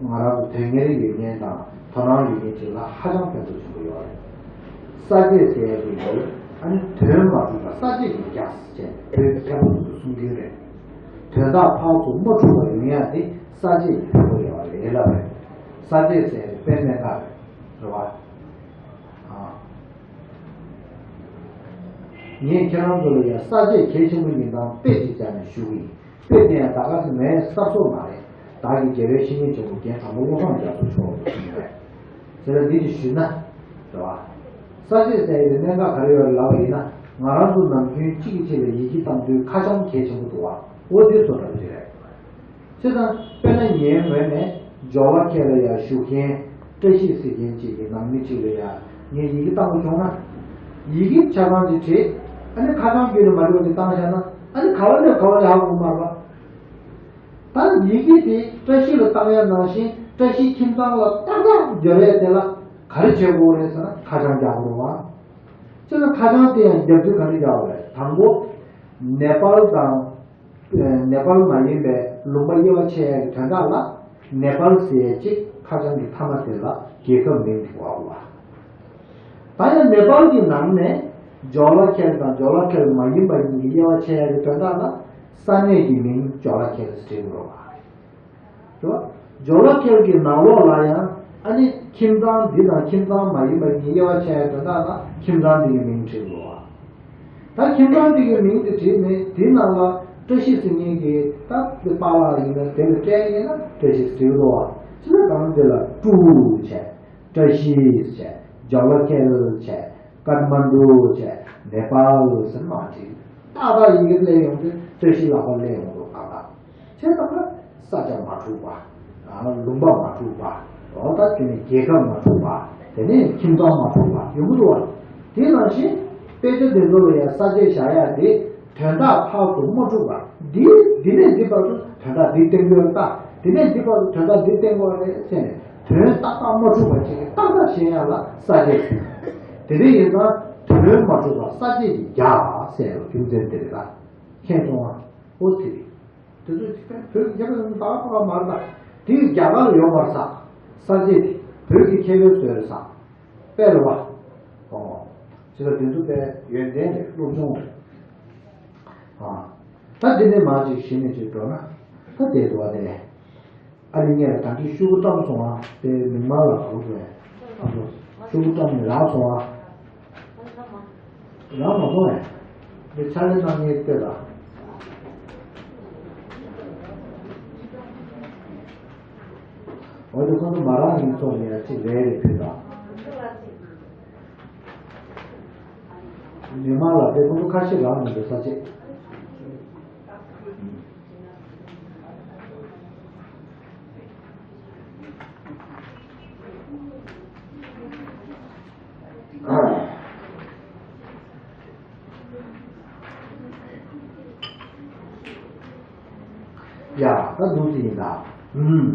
ང་རང་ཚོ་དོན་གཉེར་ཡོད་མཁན་དང་དོ་སྣང་ཡོད་མཁན་ཅིག་ལ་ཧ་ཅང་ཕན་ཐོགས་ཆེན་པོ་ཡོད་རེད། ས་བཅད་ཟེར་ཡག་གི་ཡོད། ཨ་ནི་དོན་མ་གྲུབ་པ་ས་བཅད་ཀྱིས་རྒྱག་ཟེར་བྱས་བོད་ཀྱི་མཁས་པ་ཚོས་གསུང་གི་རེད། དོན་དག་ཕར་ཚུར་མ་འཁྲུག་པ་ཡོང་ཡག་དེ་ས་བཅད་ཀྱི་ཕན་ཐོགས་ཡོད་རེད་ལབ་རེད། ས་བཅད་ཟེར་ཡག་དེ་དཔེ་གནད་འགག་རེད། རེད་བ། ཨ། ངས་ཁྱེད་རང་ཚོ་ལ་ཡང་ས་བཅད་གལ་ཆེན་པོ་ཡིན་སྟངས་དཔེ་ཅིག་སྦྱར་ནས་ཞུ་གི་ཡིན། དཔེ་དེ་ཡང་ད་ག་སེ་ངས་གསར་བཟོ་མ་རེད། བདག་གི་དགེ་བའི་བཤེས་གཉེན་ཆེན་པོ་རྒན་དྲག་པོ་བློ་བཟང་རྒྱ་མཚོ་མཆོག་གིས་གསུངས་པ་རེད། དེ་ལ་འདི་ཅིག་ཞུས་ན། རེད་བ། ས་བཅད་ཟེར་ཡག་གི་གནད་འགག་ག་རེ་ཡོད་རེད་ལབ་པ་ཡིན་ན། ང་རང་ཚོ་ནམ་རྒྱུན་གཅིག་གིས་གཅིག་ལ་ཡི་གེ་བཏང་དུས་ཁ་བྱང་གལ་ཆེན་པོ་འདུག་བ། འོ་འདི་བཟོ་འདྲ་པོ་ཅིག་རེད། བྱས་ཙང་དཔེར་ན་ངའི་ངོས་ནས་ཇོ་ལ་ཁེལ་ལ་ཡ་ཞུ་མཁན་བཀྲ་ཤིས་ཟེར་མཁན་ཅིག་གི་ནང་མི་ཅིག་ལ་ཡ་ངས་ཡི་གེ་བཏང་དགོས་བྱུང་ན། ཡི་གེ་ཆ་ཚང་ཅིག་བྲིས། ཨ་ནི་ཁ་བྱང་བརྒྱུད་ནས་མ་འགྲིག་པ་ཅིག་བཏང་བཞག་ན་ཨ་ནི་ག་བ་ནས་ག་བ་ལ་ཧ་གོ་མ་རེད་པ། ད་ཡི་གེ་དེ་བཀྲ་ཤིས་ལ་བཏང་ཡ་ནང་བཞིན་བཀྲ་ཤིས་ཁྱིམ་ཚང་ལ་ཏག་ཏག་འབྱོར་ཡ་དེ་ལ་ག་རེ་བྱེད་དགོས་རེད་ཟེར་ན་ཁ་བྱང་རྒྱག་དགོས་རེད་བ། བྱས་ཙང་ཁ་བྱང་དེ་ཡང་རྒྱག་དུས་ག་འདྲ་རྒྱག་དགོས་རེད། དང་པོ། ནེ་པཱལ་དང་། ནེ་པཱལ་མ་ཡིན་པའི་ལུང་པ་དབྱེ་བ་ཕྱེ་ཡག་གི་དོན་དག་ལ། ནེ་པཱལ་ཟེར་ཡག་ཅིག་ཁ་བྱང་གི་མཐའ་མ་དེ་ལ་རྒྱལ་ཁབ་མིང་དེ་དགོས་པ། ད་ཡང་ནེ་པཱལ་གྱི་ནང་ནས་ཇོ་ལ་ཁེལ་དང་ཇོ་ལ་ཁེལ་མ་ཡིན་པ་གཉིས་ཀྱི་དབྱེ་བ་ཕྱེ་ཡག་གི་དོན་དག་ལ་ས་གནས་ཀྱི་མིང་ཇོ་ལ་ཁེལ་ཟེར་དགོས་པ་རེད། རེད་བ། ཇོ་ལ་ཁེལ་གྱི་ནང་ལོགས་ལ་ཡང་ཨ་ནི་ཁྱིམ་ཚང་འདི་དང་ཁྱིམ་ཚང་མ་ཡིན་པ་གཉིས་དབྱེ་བ་ཕྱེ་ཡག་དོན་དག་ལ་ཁྱིམ་ཚང་འདི་གི་མིང་བྲིས་དགོས་པ། ད་ཁྱིམ་ཚང་འདི་གི་མིང་དེ་བྲིས་ནས་དེའི་ནང་ལ་བཀྲ་ཤིས་ཟེར་མཁན་གྱི་ད་དེ་པཱ་ལགས་ཡིན་ན་དེ་ལ་སྤྲད་ཡིན་ན་བཀྲ་ཤིས་བྲིས་དགོས་པ། ཕྱི་ནང་གང་དེ་ལ་ཀྲུའུ་བྱས། བཀྲ་ཤིས་བྱས། ཇོ་ལ་ཁེལ་བྱས། ཀཏ་མན་ཌུ་བྱས། ནེ་པཱལ་ཟེར་མ་བྲིས། ཏག་ཏག་ཡི་གེ་སླེབས་ཡོང་དུས་བཀྲ་ཤིས་ལག་པ་སླེབས་ཡོང་འདུག་ཏག་ཏག་བྱས་ཙང་ས་ཆ་མ་འཁྲུག་པ། ལུང་པ་མ་འཁྲུག་པ། འོ་ད་དེ་ནས་རྒྱལ་ཁབ་མ་འཁྲུག་པ། དེ་ནས་ཁྱིམ་ཚང་མ་འཁྲུག་པ་ཡོང་གི་འདུག་བ། དེ་ནང་བཞིན་དཔེ་ཆ་དེ་ཚོ་ལ་ཡང་ས་བཅད་བཞག་ཡག་དེ་དོན་དག་ཕར་ཚུར་མ་འཁྲུག་པ། འདི་འདི་ནས་འདི་བར་དུ་དོན་དག་འདི་བསྟན་དགོས་རེད་ད། འདི་ནས་འདི་བར་དུ་དོན་དག་འདི་བསྟན་དགོས་རེད་ཟེར་ནས་དོན་ཏག་ཏག་མ་འཁྲུག་པ་ཅིག་ཏག་ཏག་བྱེད་ཡག་ལ་ས་བཅད་ཟེར། དེ་འདྲ་ཡིན་ཙང་དོན་མ་འཁྲུག་པ་ས་བཅད་ཀྱིས་རྒྱག་ཟེར་བའི་རྒྱུ་མཚན་དེ་རེད་ད། མཁྱེན་སོང་ང་། ཨོ་དེ་རེད། དེ་ཚོ་ཅིག་བོད་ཀྱི་མཁས་པའི་ད་ཕ་ག་མ་རེད་ད། དེ་རྒྱ་གར་ལ་ཡོད་མ་རེད་ས། ས་བཅད་དེ་བོད་ཀྱི་མཁས་པའི་བཟོས་རེད་ས། དཔེ་རེད་བ། ཨོ། ཅི་ལ་དེ་ཚོ་དཔེ་ཡོན་ཏན་རེད་སློབ་སྦྱོང་རེད། ཨ། ད་འདི་ནས་མར་ཅིག་གཞི་ནས་ཅིག་འགྲོ་ན། ད་དེ་འདུག་བ་དེ། ཨ་ནི་ངས་ད་གིན་ཤོག་གུ་བཀྲམ་སོང་ང་། དེ་མིག་དམར་ལ་ག་རེ་དགོས། ཆུ་བོ་བཀྲམ་ནས་རག་སོང་ཨ། རག་མ་སོང་ཨེ། འདི་ཕྱག་ལས་གནང་མཁན་ལྟོས་དང་། འོ་དེ་ཁོང་ཚོ་མ་རག་ཡིན་སོང་ནས་ཡ་གཅིག་རེ་རེ་ཕུལ་དང་། མི་མང་ལ་དེ་ཁོང་ཚོ་ཁ་ཤས་རག་མི་འདུག་ས་བཅད། ཡ། ད་འདུག་སེ་ཡིན་ད། ཨུམ།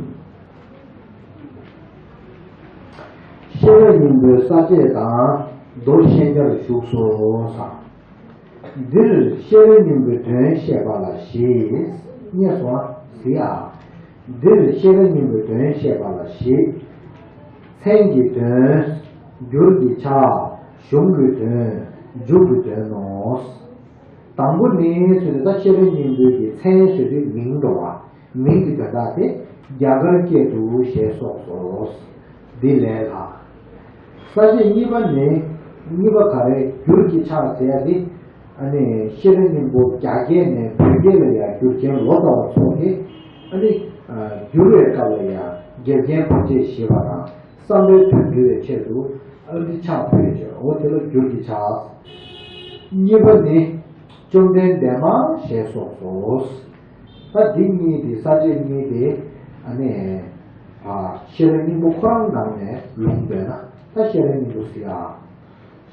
ཤེས་རབ་སྙིང་པོའི་ས་བཅད་དང་མདོ་ཤན་སྦྱར་བཞུགས་སོ་ཟེར། འདིར་ཤེས་རབ་སྙིང་པོའི་དོན་བཤད་པ་ལ་བཞི། རྙེད་སོང་ཨ། གཟིགས་ཨ། འདིར་ཤེས་རབ་སྙིང་པོའི་དོན་བཤད་པ་ལ་བཞི། མཚན་གྱི་དོན། འགྱུར་གྱི་ཆ། གཞུང་གི་དོན། མཇུག་གི་དོན་ནོ། དང་པོ་ནི་ཟེར་ནས་ད་ཤེས་རབ་སྙིང་པོའི་གི་མཚན་ཟེར་དུས་མིང་འགྲོ་བ། མིང་གི་དོན་དག་དེ་རྒྱ་གར་སྐད་དུ་ཞེས་སོགས་སོ། འདི་ལས་ལྷག་ས་བཅད་གཉིས་པ་ནི། གཉིས་པ་ག་རེ། འགྱུར་གྱི་ཆ་ཟེར་ཡ་འདི། ཨ་ནི་ཤེས་རབ་སྙིང་པོ་རྒྱ་སྐད་ནས་བོད་སྐད་ལ་ཡང་བསྒྱུར་མཁན་ལོ་ཙཱ་བ་ཚོ་གིས་ཨ་ནི་བསྒྱུར་བའི་སྐབས་ལ་ཡང་འགལ་རྐྱེན་ཕར་ཆེར་ཞི་བ་དང་བསམ་པའི་དོན་འགྲུབ་པའི་ཆེད་དུ་ཨ་ནི་ཕྱག་ཕུལ་བྱས། འོ་དེ་ལ་འགྱུར་གྱི་ཆ། གཉིས་པ་ནི་བཅོམ་ལྡན་འདས་མ་ཞེས་སོགས་སོ། ད་འདི་གཉིས་དེ་ས་བཅད་གཉིས་དེ་ཨ་ནི་ཤེས་རབ་སྙིང་པོ་ཁོ་རང་ནང་ནས་ལུང་བསྟན་ན་ད་ཤེས་རབ་སྙིང་པོ་ཟེར་ཡ།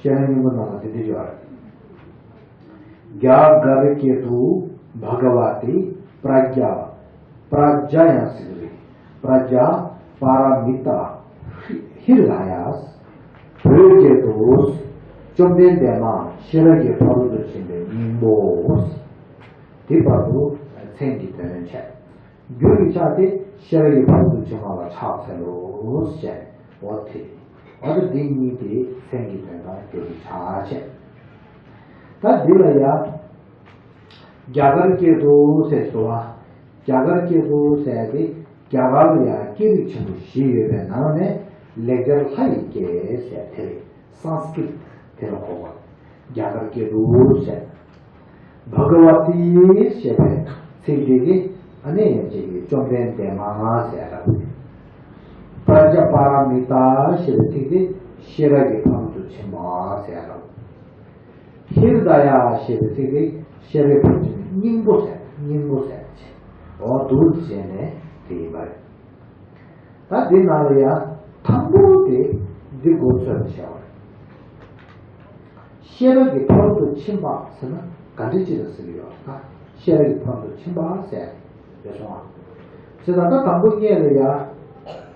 ཤེས་རབ་སྙིང་པོ་ནང་ལ་དེ་འདྲ་ཡོད་རེད། རྒྱ་གར་སྐད་དུ་བྷ་ག་བ་ཏི་པྲཛྙཱ། པྲཛྙཱ་ཡང་ཟེར་གི་རེད། པྲཛྙཱ་པཱ་ར་མི་ཏཱ་ཧྲཱི་ཧི་ར་ཡ། བོད་སྐད་དུ་བཅོམ་ལྡན་འདས་མ་ཤེས་རབ་ཀྱི་ཕ་རོལ་ཏུ་ཕྱིན་པའི་སྙིང་པོ། དེ་བར་དུ་མཚན་གྱི་དོན་བྱས། འགྱུར་བའི་ཆ་དེ་ཤེས་རབ་ཀྱི་ཕ་རོལ་ཏུ་ཕྱིན་པ་ལ་ཕྱག་འཚལ་ལོ་ཞེས། འོ་དེ། འོ་ད་འདི་གཉིས་དེ་མཚན་གྱི་དོན་དང་འགྱུར་བའི་ཆ་བྱས། ད་འདི་ལ་ཡ། རྒྱ་གར་སྐད་དུ་ཟེར་སོང་བ། རྒྱ་གར་སྐད་དུ་ཟེར་ཏེ་རྒྱ་གར་ལ་ཡང་སྐད་རིགས་ཆེན་པོ་བཞི་ཡོད་པའི་ནང་ནས་ལེགས་སྦྱར་ལྷ་ཡི་སྐད་ཟེར་དེ་རེད། སཾ་སྐྲྀ་ཏ་དེ་ལ་གོ་བ། རྒྱ་གར་སྐད་དུ་ཟེར། བྷ་ག་བ་ཏི་ཞེས་པའི་ཚིག་འདི་གིས་ཨ་ནི་ཡང་ཅིག་གིས་བཅོམ་ལྡན་འདས་མ་ཟེར་རབ། པྲཛྙཱ་པཱ་ར་མི་ཏཱ་ཞེས་པའི་ཚིག་འདི་ཤེས་རབ་ཀྱི་ཕ་རོལ་ཏུ་ཕྱིན་པ་ཟེར་རབ། ཧྲཱི་ར་ཡ་ཞེས་པའི་ཚིག་དེ་ཤེས་རབ་ཕར་ཕྱིན་སྙིང་པོ་ཟེར། སྙིང་པོ་ཟེར་བྱས། འོ་འདུག་བྱས་ནས་དེ་ཡིན་པ་རེད། ད་འདི་ནང་ལ་ཡང་དང་པོ་དེ་འདི་མགོ་ཚོས་ནས་བཤད་པ་རེད། ཤེས་རབ་ཀྱི་ཕ་རོལ་ཏུ་ཕྱིན་པ་ཟེར་ན་ག་འདྲ་ཅིག་ལ་ཟེར་གྱི་ཡོད་ད། ཤེས་རབ་ཀྱི་ཕ་རོལ་ཏུ་ཕྱིན་པ་ཟེར། རེད་སོང་ཨ། བྱས་ཙང་ད་དང་པོ་སྔོན་ལ་ཡ།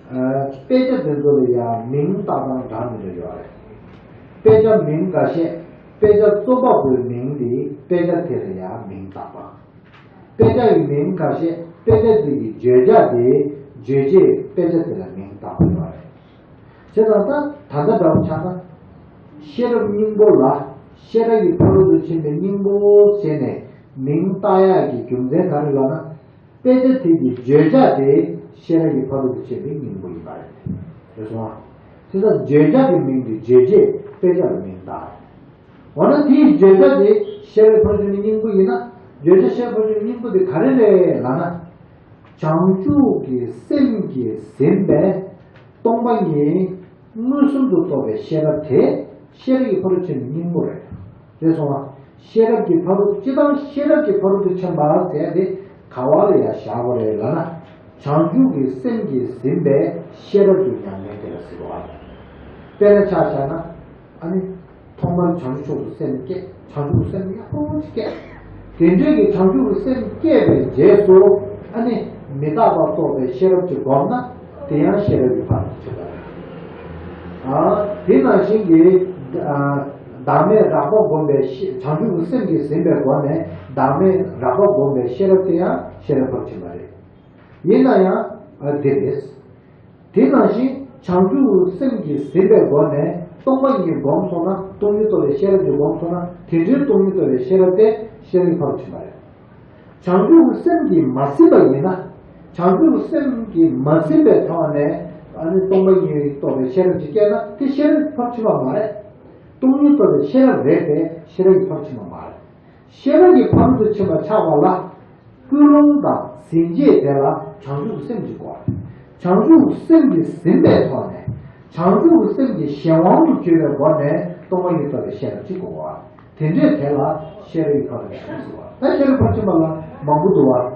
ཨ། དཔེ་ཆ་དེ་ཚོ་ལ་ཡ་མིང་བཏགས་སྟངས་འདྲ་མི་འདྲ་ཡོད་རེད། དཔེ་ཆ་མིང་འགའ་ཤས། དཔེ་ཆ་རྩོམ་པ་པོའི་མིང་དེ་དཔེ་ཆ་དེ་ལ་ཡ་མིང་བཏགས་པ། དཔེ་ཆ་ཡི་མིང་འགའ་ཤས། དཔེ་ཆ་དེ་གི་བརྗོད་བྱ་དེ་བརྗོད་བྱེད་དཔེ་ཆ་དེ་ལ་མིང་བཏགས་པ་ཡོད་རེད། བྱས་ཙང་ད་ད་ལྟ་འདྲ་བོ་ཆགས་ན། ཤེས་རབ་སྙིང་པོ་ལ་ཤེས་རབ་ཀྱི་ཕ་རོལ་ཏུ་ཕྱིན་པའི་སྙིང་པོ་ཟེར་ནས་མིང་བཏགས་ཡག་གི་རྒྱུ་མཚན་ག་རེ་ལབ་ན། དཔེ་ཆ་དེ་གི་བརྗོད་བྱ་དེ་ཤེས་རབ་ཀྱི་ཕ་རོལ་ཏུ་ཕྱིན་པའི་སྙིང་པོ་ཡིན་པ་རེད། རེད་སོང་ཨ། དེ་ལྟར་བརྗོད་བྱ་གི་མིང་དེ་རྗོད་བྱེད་དཔེ་ཆ་ལ་མིང་བཏགས། འོ་ན་དེའི་བརྗོད་བྱ་དེ་ཤེས་རབ་ཕ་རོལ་ཏུ་ཕྱིན་པའི་སྙིང་པོ་ཡིན་ན། བརྗོད་བྱ་ཤེས་རབ་ཕ་རོལ་ཏུ་ཕྱིན་པའི་སྙིང་པོ་དེ་ག་རེ་རེད་ལབ་ན། བྱང་ཆུབ་ཀྱི་སེམས་ཀྱིས་ཟིན་པའི་སྟོང་པ་ཉིད་མངོན་སུམ་དུ་རྟོགས་པའི་ཤེས་རབ་དེ་ཤེས་རབ་ཀྱི་ཕ་རོལ་ཕྱིན་པའི་སྙིང་པོ་རེད། རེད་སོང་ཨ། ཤེས་རབ་ཀྱི་ཕ་རོལ། སྤྱིར་བཏང་ཤེས་རབ་ཀྱི་ཕ་རོལ་ཏུ་ཕྱིན་པ་ཟེར་དེ་ག་བ་ལ་ཡང་བཞག་དགོས་རེད་ལབ་ན། བྱང་ཆུབ་ཀྱི་སེམས་ཀྱིས་ཟིན་པའི་ཤེས་རབ་ཀྱི་ཉམས་ལེན་དེ་ལ་ཟེར་བ་རེད། དཔེར་ན་ཆ་བཞག་ན། ཨ་ནི། ཐོག་མར་བྱང་ཆུབ་མཆོག་ཏུ་སེམས་བསྐྱེད། བྱང་ཆུབ་སེམས་ཡག་པོ་ཅིག་བསྐྱེད། དེ་འདྲའི་གི་བྱང་ཆུབ་ཀྱི་སེམས་བསྐྱེད་པའི་རྗེས་སུ་ཨ་ནི་མི་རྟག་པ་རྟོགས་པའི་ཤེས་རབ་ཅིག་བསྒོམས་ན་དེ་ཡང་ཤེས་རབ་ཀྱི་ཕ་རོལ་ཏུ་ཕྱིན་པ་རེད། ཨ། དེ་ནང་བཞིན་གྱི་ཨ། བདག་མེད་རགས་པ་བསྒོམས་པའི་ཤེས། བྱང་ཆུབ་ཀྱི་སེམས་ཀྱིས་ཟིན་པའི་སྒོ་ནས་བདག་མེད་རགས་པ་བསྒོམས་པའི་ཤེས་རབ་དེ་ཡང་ཤེས་རབ་ཕ་རོལ་ཕྱིན་པ་རེད། ཡིན་ན་ཡང་ཨ། འདི་རེད། དེ་ནང་བཞིན་བྱང་ཆུབ་སེམས་ཀྱིས་ཟིན་པའི་སྒོ་ནས་སྟོང་པ་ཉིད་བསྒོམས་སོང་ན། སྟོང་ཉིད་རྟོགས་པའི་ཤེས་རབ་ཀྱིས་བསྒོམས་སོང་ན། དེ་འདྲའི་སྟོང་ཉིད་རྟོགས་པའི་ཤེས་རབ་དེ་ཤེས་རབ་ཀྱི་ཕ་རོལ་ཕྱིན་པ་རེད། བྱང་ཆུབ་ཀྱི་སེམས་ཀྱིས་མ་ཟིན་པ་ཡིན་ན། བྱང་ཆུབ་ཀྱི་སེམས་ཀྱིས་མ་ཟིན་པའི་ཐོག་ནས་ ཨ་ནི་སྟོང་པ་ཉིད་རྟོགས་པའི་ཤེས་རབ་ཅིག་སྐྱེས་ན་དེ་ཤེས་རབ་ཀྱི་ཕར་ཕྱིན་པ་མ་རེད། སྟོང་ཉིད་རྟོགས་པའི་ཤེས་རབ་རེད་དེ་ཤེས་རབ་ཀྱི་ཕར་ཕྱིན་པ་མ་རེད། ཤེས་རབ་ཀྱི་ཕ་རོལ་ཏུ་ཕྱིན་པ་ཆགས་པ་ལ། ཀུན་སློང་དང་ཟིན་བྱེད་དེ་ལ་བྱང་ཆུབ་ཀྱི་སེམས་ཀྱི་སྒོ། བྱང་ཆུབ་ཀྱི་སེམས་ཀྱིས་ཟིན་པའི་ཐོག་ནས། བྱང་ཆུབ་ཀྱི་སེམས་ཀྱི་གཞན་དབང་དུ་གྱུར་པའི་སྒོ་ནས་སྟོང་པ་ཉིད་རྟོགས་པའི་ཤེས་རབ་ཅིག་དགོས་པ། དེ་འདྲས་དེ་ལ་ཤེས་རབ་ཀྱི་ཕ་རོལ་ཏུ་ཕྱིན་པ་ཟེར་བ། ད་ཤེས་རབ་ཕར་ཕྱིན་པ་ལ་མང་པོ་འདུག་བ།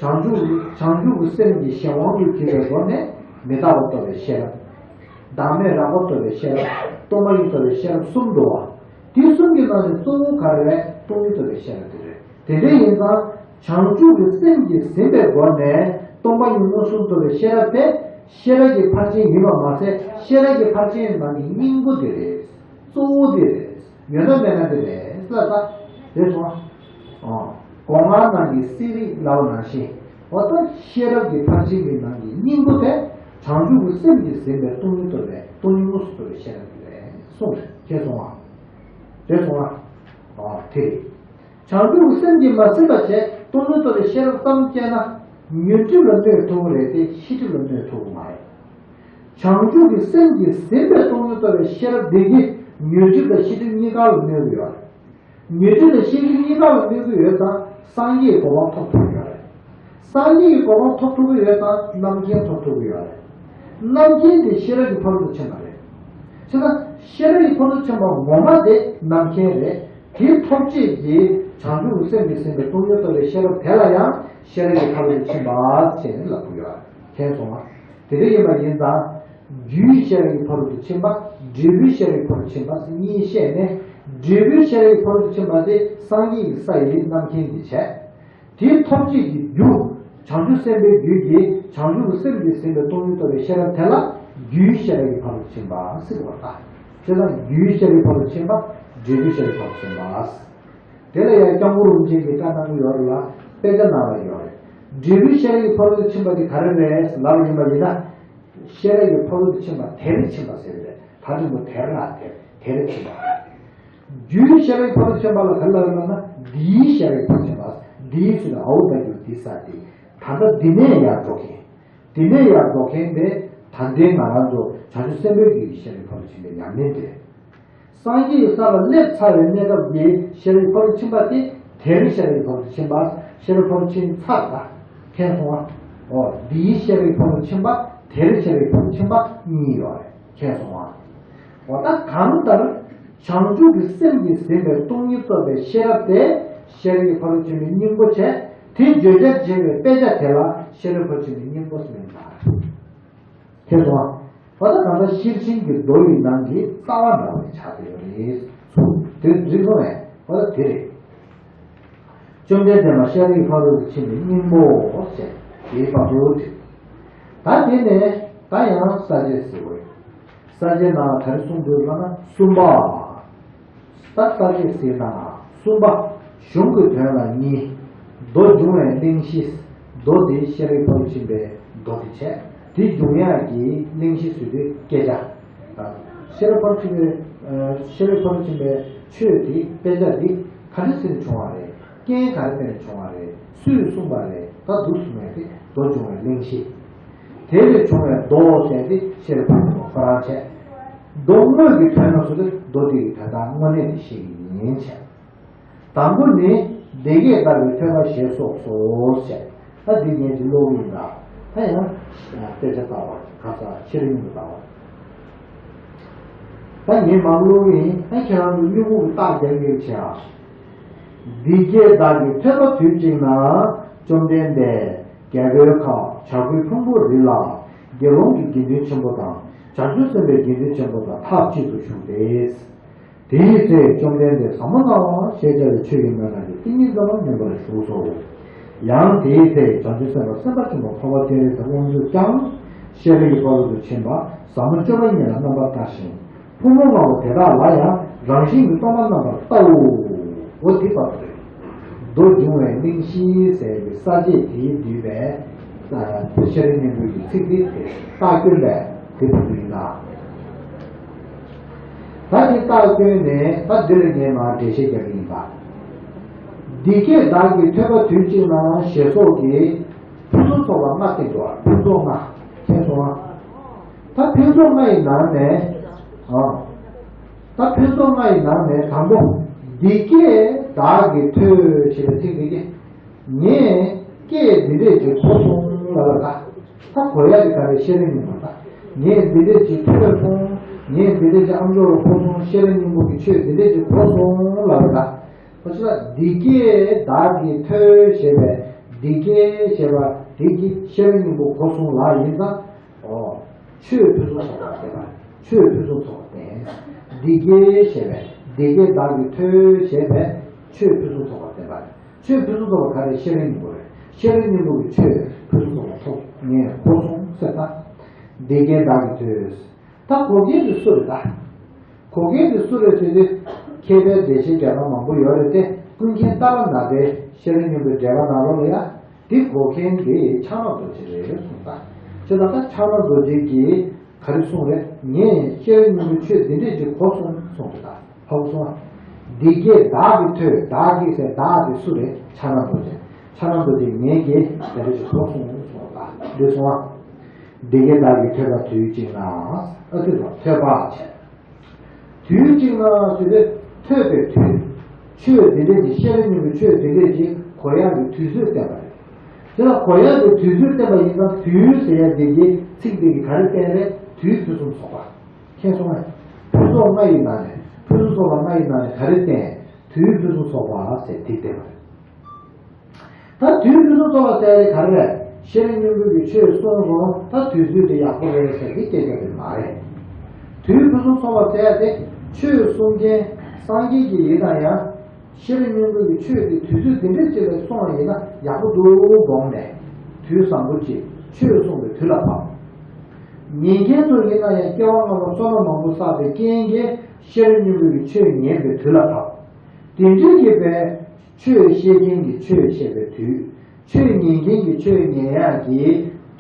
བྱང་ཆུབ་བྱང་ཆུབ་ཀྱི་སེམས་ཀྱི་གཞན་དབང་དུ་གྱུར་པའི་སྒོ་ནས་མི་རྟག་པ་རྟོགས་པའི་ཤེས་རབ། བདག་མེད་རགས་པ་རྟོགས་པའི་ཤེས་རབ། སྟོང་པ་ཉིད་རྟོགས་པའི་ཤེས་རབ་གསུམ་འདུག་བ། དེ་གསུམ་གྱི་ནང་ནས་གཙོ་བོ་ག་རེ་རེད། སྟོང་ཉིད་རྟོགས་པའི་ཤེས་རབ་དེ་རེད། དེ་འདྲ་ཡིན་ཙང་བྱང་ཆུབ་ཀྱི་སེམས་ཀྱིས་ཟིན་པའི་སྒོ་ནས་སྟོང་པ་ཉིད་མངོན་སུམ་རྟོགས་པའི་ཤེས་རབ་དེ་ཤེས་རབ་ཀྱི་ཕར་ཕྱིན་ཡིན་པ་མ་ཟད། ཤེས་རབ་ཀྱི་ཕར་ཕྱིན་ནང་གི་སྙིང་པོ་དེ་རེད། གཙོ་བོ་དེ་རེད། ཡོད་ན་མེད་ན་དེ་རེད་ལ། ད་རེད་སོང་ཨ། སྒོ་ང་ནང་གི་གསེར་རིགས་ལབ་པ་ནང་བཞིན། འོ་ད་ཤེས་རབ་ཀྱི་ཕར་ཕྱིན་གྱི་ནང་གི་སྙིང་པོ་དེ་བྱང་ཆུབ་ཀྱི་སེམས་ཀྱིས་ཟིན་པའི་སྟོང་ཉིད་རྟོགས་པའི་སྟོང་ཉིད་མངོན་སུམ་རྟོགས་པའི་ཤེས་རབ་དེ་རེད་གསུངས་རེད། ཁྱེད་སོང་ཨ། རེད་སོང་ཨ། ཨ་དེ་རེད། བྱང་ཆུབ་ཀྱི་སེམས་ཀྱིས་མ་ཟིན་པ་བྱས་སྟོང་ཉིད་རྟོགས་པའི་ཤེས་རབ་ཙམ་སྐྱེས་ན་ཉོན་སྒྲིབ་ལ་གནོད་ཐུབ་ཀྱི་རེད་དེ་ཤེས་སྒྲིབ་ལ་གནོད་ཐུབ་ཀྱི་མ་རེད། བྱང་ཆུབ་ཀྱི་སེམས་ཀྱིས་ཟིན་པའི་སྟོང་ཉིད་རྟོགས་པའི་ཤེས་རབ་འདི་གིས་ཉོན་སྒྲིབ་དང་ཤེས་སྒྲིབ་གཉིས་ཀ་ལ་གནོད་ཀྱི་ཡོད་རེད། ཉོན་སྒྲིབ་དང་ཤེས་སྒྲིབ་གཉིས་ཀ་ལ་གནོད་ཀྱི་ཡོད་ཙང་སངས་རྒྱས་ཀྱི་གོ་འཕང་ཐོབ་ཐུབ་ཀྱི་ཡོད་རེད། སངས་རྒྱས་ཀྱི་གོ་འཕང་ཐོབ་ཐུབ་ཀྱི་ཡོད་ཙང་རྣམ་མཁྱེན་ཐོབ་ཐུབ་ཀྱི་ཡོད་རེད། རྣམ་མཁྱེན་དེ་ཤེས་རབ་ཀྱི་ཕ་རོལ་ཏུ་ཕྱིན་པ་རེད། བྱས་ན་ཤེས་རབ་ཀྱི་ཕ་རོལ་ཏུ་ཕྱིན་པ་ངོ་མ་དེ་རྣམ་མཁྱེན་རེད། དེ་ཐོབ་བྱེད་ཀྱི་བྱང་ཆུབ་ཀྱི་སེམས་ཀྱིས་ཟིན་པའི་སྟོང་ཉིད་རྟོགས་པའི་ཤེས་རབ་དེ་ལ་ཡང་ཤེས་རབ་ཀྱི་ཕ་རོལ་ཏུ་ཕྱིན་པ་ཞེས་ནི་ལབ་ཀྱི་ཡོད། མཁྱེན་སོང་ང་། དེ་འདྲ་ཡིན་པ་ཡིན་ཙང་། རྒྱུའི་ཤེས་རབ་ཀྱི་ཕ་རོལ་ཏུ་ཕྱིན་པ། འབྲས་བུའི་ཤེས་རབ་ཀྱི་ཕ་རོལ་ཏུ་ཕྱིན་པ་གཉིས་བཤད་ནས། འབྲས་བུའི་ཤེས་རབ་ཀྱི་ཕ་རོལ་ཏུ་ཕྱིན་པ་དེ་སངས་རྒྱས་ཀྱི་ས་ཡི་རྣམ་མཁྱེན་གྱི་བྱས། དེའི་ཐོབ་བྱེད་ཀྱི་རྒྱུ། བྱང་ཆུབ་སེམས་དཔའི་རྒྱུད་ཀྱི་བྱང་ཆུབ་ཀྱི་སེམས་ཀྱིས་ཟིན་པའི་སྟོང་ཉིད་རྟོགས་པའི་ཤེས་རབ་དེ་ལ་རྒྱུའི་ཤེས་རབ་ཀྱི་ཕ་རོལ་ཏུ་ཕྱིན་པ་ཟེར་བ་ལྟ། དེ་ལ་རྒྱུའི་ཤེས་རབ་ཀྱི་ཕ་རོལ་ཏུ་ཕྱིན་པ། འབྲས་བུའི་ཤེས་རབ་ཀྱི་ཕ་རོལ་ཏུ་ཕྱིན་པ། དེ་ལ་ཡང་སྐྱབས་མགོན་རིན་པོ་ཆེ་གིས་བཀའ་གནང་གི་ཡོད་རེད་ལ། དཔེ་ཆ་ནང་ལ་ཡོད་རེད། འབྲས་བུའི་ཤེས་རབ་ཀྱི་ཕ་རོལ་ཏུ་ཕྱིན་པ་དེ་ག་རེ་རེད་ལབ་པ་ཡིན་པ་ཡིན་ན། ཤེས་རབ་ཀྱི་ཕ་རོལ་ཏུ་ཕྱིན་པ་དེར་ཕྱིན་པ་ཟེར་བས་ད་དུང་མོ་དེར་ལ་དེར་དེར་ཕྱིན་པ། རྒྱུའི་ཤེས་རབ་ཀྱི་ཕ་རོལ་ཏུ་ཕྱིན་པ་ལ་ག་རེ་ལབ་ཡོད་ལབ་ན། འདིའི་ཤེས་རབ་ཀྱི་ཕ་རོལ་ཏུ་ཕྱིན་པ། འདིའི་ཚུལ་ནི་ཨའུ་ད་རྒྱུ་འདི་ས་སྟེ། ད་ལྟ་འདི་ནས་ཡར་འགྲོ་མཁན། འདི་ནས་ཡར་འགྲོ་མཁན་དེ་ད་ལྟའི་ང་རང་ཚོ་བྱང་ཆུབ་སེམས་དཔའི་རྒྱུད་ཀྱི་ཤེས་རབ་ཀྱི་ཕ་རོལ་ཏུ་ཕྱིན་པའི་ཉམས་ལེན་དེ། སངས་རྒྱས་ཀྱི་ས་ལ་སླེབས་ཚར་བའི་གནས་སྐབས་ཀྱི་ཤེས་རབ་ཀྱི་ཕ་རོལ་ཏུ་ཕྱིན་པ་དེ་དེར་ཤེས་རབ་ཀྱི་ཕ་རོལ་ཏུ་ཕྱིན་པ། ཤེས་རབ་ཕ་རོལ་ཏུ་ཕྱིན་ཚར་ད། མཁྱེན་སོང་ང་། འོ་འདིའི་ཤེས་རབ་ཀྱི་ཕ་རོལ་ཏུ་ཕྱིན་པ། དེར་ཤེས་རབ་ཀྱི་ཕ་རོལ་ཏུ་ཕྱིན་པ་གཉིས་ཡོད་རེད། མཁྱེན་སོང་ང་། འོ་ད་གང་ལྟར་བྱང་ཆུབ་ཀྱི་སེམས་ཀྱིས་ཟིན་པའི་སྟོང་ཉིད་རྟོགས་པའི་ཤེས་རབ་དེ་ཤེས་རབ་ཀྱི་ཕ་རོལ་ཏུ་ཕྱིན་པའི་སྙིང་པོ་བྱས། དེ་བརྗོད་བྱར་བྱེད་པའི་དཔེ་ཆ་དེ་ལ་ཤེས་རབ་ཕ་རོལ་ཏུ་ཕྱིན་པའི་སྙིང་པོ་ཟེར་ནས་ལབ། མཁྱེན་སོང་ང་། འོ་ད་གང་ལྟར་ཤེར་ཕྱིན་གྱི་མདོ་ཡི་ནང་གི་རྩ་བ་འདྲ་བ་ཆགས་ཀྱི་ཡོད་རེད། དེ་འགྲིག་སོང་ངས། འོ་ད་དེ་རེད། བཅོམ་ལྡན་འདས་མ་ཤེས་རིག་ཕ་རོལ་ཏུ་ཕྱིན་པའི་སྙིང་པོ་ཟེར་དེའི་བར་དུ་བྲིས། ད་དེ་ནས་ད་ཡང་ས་བཅད་ཟེར་བ་ཡིན། ས་བཅད་ནང་ལ་ག་རེ་གསུངས་འདུག་ལབ་ན་གསུམ་པ། ད་ལྟ་གི་ཟེར་ན་གསུམ་པ། གཞུང་གི་དོན་ལ་གཉིས། མདོ་འབྱུང་བའི་གླེང་གཞི། མདོ་དེ་ཤེས་རིག་ཕ་རོལ་ཕྱིན་པའི་མདོ་དེ་བྱས། དེ་འབྱུང་ཡག་གི་གླེང་གཞི་ཟེར་དུས་སྐད་ཆ། ཤེས་རིག་ཕ་རོལ་ཕྱིན་པའི་ཤེས་རིག་ཕ་རོལ་ཕྱིན་པའི་ཆོས་དེ་དཔེ་ཆ་འདི་ག་འདྲ་ཟེར་ནས་བྱུང་བ་རེད། རྐྱེན་ག་རེ་བརྟེན་ནས་བྱུང་བ་རེད། སུས་གསུངས་པ་རེད། ད་འདུག་གསུངས་ཡག་དེ་མདོ་འབྱུང་བའི་གླེང་གཞི། དེ་ལས་བྱུང་བའི་མདོ་ཟེར་ཏེ་ཤེས་རབ་ཕུན་སུམ་ཚོགས་ཁོ་རང་བྱས། མདོ་དངོས་ཀྱི་དོན་ལ་སོགས་ཏེ་མདོ་དེ་ཡི་དོན་དག་དངོས་གནས་དེ་ཤེས་ཀྱི་ཡིན་བྱས། དང་པོ་ནི་བདེ་སྐྱིད་བདག་གི་ཐོས་པ་ཞེས་སོགས་སོ་ཞེས། ད་འདི་ངས་ཅིག་ཀློག་གི་ཡིན་ད། ད་ཡང་དཔེ་ཆ་ལྟ་བ་ཁ་ཚ་ཕྱི་རིམ་དུ་ལྟ་བ། ད་ངས་མར་ཀློག་གི་ཡིན། ད་ཁྱེད་རང་ཚོ་མིག་ཁུག་གི་རྟགས་རྒྱག་གི་བྱེད་ཨ། བདེ་སྐྱིད་བདག་གི་ཐོས་པ་དུས་གཅིག་ན། བཅོམ་ལྡན་འདས་རྒྱལ་པོའི་ཁབ་བྱ་རྒོད་ཕུང་པོའི་རི་ལ་དགེ་སློང་གི་དགེ་འདུན་ཆེན་པོ་དང་བྱང་ཆུབ་སེམས་དཔའི་དགེ་འདུན་ཆེན་པོ་དང་ཐབས་གཅིག་ཏུ་བཞུགས་ཏེ། དེའི་ཚེ་བཅོམ་ལྡན་འདས་ཟབ་མོ་སྣང་བ་ཞེས་བྱ་བའི་ཆོས་ཀྱི་མོས་པ་ནི་ཏིང་ངེ་འཛིན་ལ་སྨིན་པར་བཞུགས་སོ། ཡང་དེའི་ཚེ་བྱང་ཆུབ་སེམས་དཔའ་སེམས་དཔའ་ཆེན་པོ་འཕགས་པ་སྤྱན་རས་གཟིགས་དབང་ཕྱུག་ཀྱང་ཤེས་རིག་གི་ཕ་རོལ་ཏུ་ཕྱིན་པ་ཟབ་མོ་སྤྱོད་པ་ཉིད་ལ་རྣམ་པར་ལྟ་ཞིང་། ཕུང་པོ་ལྔ་པོ་དེ་དག་ལ་ཡང་རང་བཞིན་གྱིས་སྟོང་པར་རྣམ་པར་བལྟའོ། འོ་དེ་བར་དུ་རེད། མདོ་འབྱུང་བའི་གླེང་གཞི་ཟེར་བའི་ས་བཅད་དེའི་བསྡུས་པའི་ཤེས་རིག་སྙིང་པོའི་ཚིག་དེ་རྟགས་སྐྱོན་པས་དེ་བར་དུ་ཡིན་ལ། ད་དེ་རྟགས་སྐྱོན་ནས་ད་འདི་ལ་ངས་མར་འགྲེལ་བཤད་རྒྱག་གི་ཡིན་པ། བདེ་སྐྱིད་བདག་གི་ཐོས་པ་དུས་གཅིག་ན་ཞེས་སོགས་ཀྱི་ཕུན་སུམ་ཚོགས་པ་ལྔ་བསྟན་འདུག་ཕུན་ཚོགས་ལྔ། མཁྱེན་སོང་ང་། ཕུན་ཚོགས་ལྔ་ཡི་ནང་ནས། ཨ། ད་ཕུན་ཚོགས་ལྔ་ཡི་ནང་ནས་དང་པོ། འདི་སྐད་བདག་གིས་ཐོས་ཞེས་པའི་ཚིག་འདི་གིས། ངས་སྐད་འདི་འདྲས་ཅིག་གོ་སོང་ལབ་པ་ད། ད་གོ་ཡ་དེ་ག་རེ། ཤེས་རབ་སྙིང་པོ་ད། ངས་འདི་འདྲས་ཅིག་ཐོས་སོང་། ངས་འདི་འདྲས་ཅིག་ཨམ་ཅོག་ལ་གོ་སོང་། ཤེས་རབ་སྙིང་པོ་གི་ཆོས་འདི་འདྲས་ཅིག་གོ་སོང་ལབ་པ་ད། ཁོ་ཚོ་ལ་འདི་སྐད་བདག་གིས་ཐོས་ཞེས་པའི་འདི་སྐད་ཞེས་པ་དེ་གིས་ཤེས་རབ་སྙིང་པོ་གོ་སོང་ལབ་ཡིན་ཙང་། ཨོ། ཆོས་ཕུན་སུམ་ཚོགས་པ་བསྟན་པ། ཆོས་ཕུན་སུམ་ཚོགས་པ་བསྟན། འདི་སྐད་ཞེས་པས། འདི་སྐད་བདག་གིས་ཐོས་ཞེས་པས་ཆོས་ཕུན་སུམ་ཚོགས་པ་བསྟན་པ། ཆོས་ཕུན་སུམ་ཚོགས་པ་ག་རེ། ཤེས་རབ་སྙིང་པོ་རེད། ཤེས་རབ་སྙིང་པོ་གི་ཆོས་ཕུན་སུམ་ཚོགས་པ་ཐོབ། ངས་གོ་སོང་ཟེར་ད། འདི་སྐད་བདག་གིས་ཐོས། ད་གོ་མཁན་དེ་སུ་རེད་ད། གོ་མཁན་དེ་སུ་རེད་ཟེར་དུས། མཁས་པའི་འགྲེལ་བཤད་འགྲེལ་པ་མང་པོ་ཡོད་རེད་དེ། ཀུན་མཁྱེན་ཏཱ་ལ་ནཱ་ཐའི་ཤེས་རབ་སྙིང་པོའི་འགྲེལ་པ་ནང་ལོགས་ལ་ཡ། འདི་གོ་མཁན་དེ་ཕྱག་ན་རྡོ་རྗེ་རེད་གསུངས་ད། ཅེས་ད་ལྟ་ཕྱག་ན་རྡོ་རྗེ་གིས་ག་རེ་གསུངས་རེད། ངས་ཤེས་རབ་སྙིང་པོའི་ཆོས་འདི་འདྲས་ཅིག་གོ་སོང་གསུངས་རེད་ད། ཧ་གོ་སོང་ཨ། འདི་སྐད་བདག་གིས་ཐོས། བདག་གིས་ཟེར་བདག་དེ་སུ་རེད། ཕྱག་ན་རྡོ་རྗེ། ཕྱག་ན་རྡོ་རྗེ་ངེད་ཀྱིས་དེ་འདྲས་ཅིག་གོ་སོང་གསུངས་རེད་ད། འདི་སོང་ཨ། འདི་སྐད་བདག་གིས་ཐོས་པ་དུས་གཅིག་ན། ཨ་ཐོས་པ་ཐོས་པ་བྱས། དུས་གཅིག་ན་ཟེར་དུས་ཐོས་པའི་དུས། ཆོས་འདི་འདྲས་ཀྱི་ཤེས་རབ་སྙིང་པོའི་ཆོས་འདི་འདྲས་ཀྱི་གོ་ཡག་གི་དུས་ཚོད་བསྟན་པ་རེད། དེ་ལ་གོ་ཡག་གི་དུས་ཚོད་བསྟན་པ་ཡིན་ཙང་དུས་ཟེར་ཡག་འདི་གི་ཚིག་འདི་གི་ག་རེ་བསྟན་རེད། དུས་ཕུན་སུམ་ཚོགས་པ། མཁྱེན་སོང་ངས། ཕུན་ཚོགས་ལྔ་ཡི་ནང་ནས་ཕུན་སུམ་ཚོགས་པ་ལྔ་ཡི་ནང་ནས་ག་རེ་བསྟན། དུས་ཕུན་སུམ་ཚོགས་པ་ཟེར་འདི་བསྟན་པ་རེད། ད་དུས་ཕུན་སུམ་ཚོགས་པ་ཟེར་ཡ་དེ་ག་རེ་རེད། ཤེས་རབ་སྙིང་པོ་གི་ཆོས་གསུངས་སོང་། ད་དུས་ཚོད་དེ་ཡག་པོ་རེད་ཟེར་དེ་སྐད་ཆ་དེ་མ་རེད། དུས་ཕུན་སུམ་ཚོགས་པ་ཟེར་ཡ་དེ་ཆོས་གསུང་མཁན་སངས་རྒྱས་ཀྱི་ཡིན་ན་ཡང་། ཤེས་རབ་སྙིང་པོ་གི་ཆོས་དེ་དུས་ཚོད་འདི་འདྲ་ཅིག་ལ་གསུངས་པ་ཡིན་ན་ཡག་པོ་འདུག་དགོངས་ནས། དུས་བཟང་པོ་ཅིག་ཆོས་གསུངས་པའི་དུས་ལ་བབ། ཉན་མཁན་ཚོ་ཡིན་ན་ཡང་སྐྱེ་བ་སྔ་མ་བསོད་ནམས་མང་པོ་བསགས་པའི་རྐྱེན་གྱིས་ཤེས་རབ་སྙིང་པོ་གི་ཆོས་ཉན་པའི་དུས་ལ་བབ། དེ་འདྲའི་གི་པའི་ཆོས་བཤད་མཁན་གྱི་ཆོས་བཤད་པའི་དུས། ཆོས་ཉན་མཁན་གྱི་ཆོས་ཉན་ཡག་གི་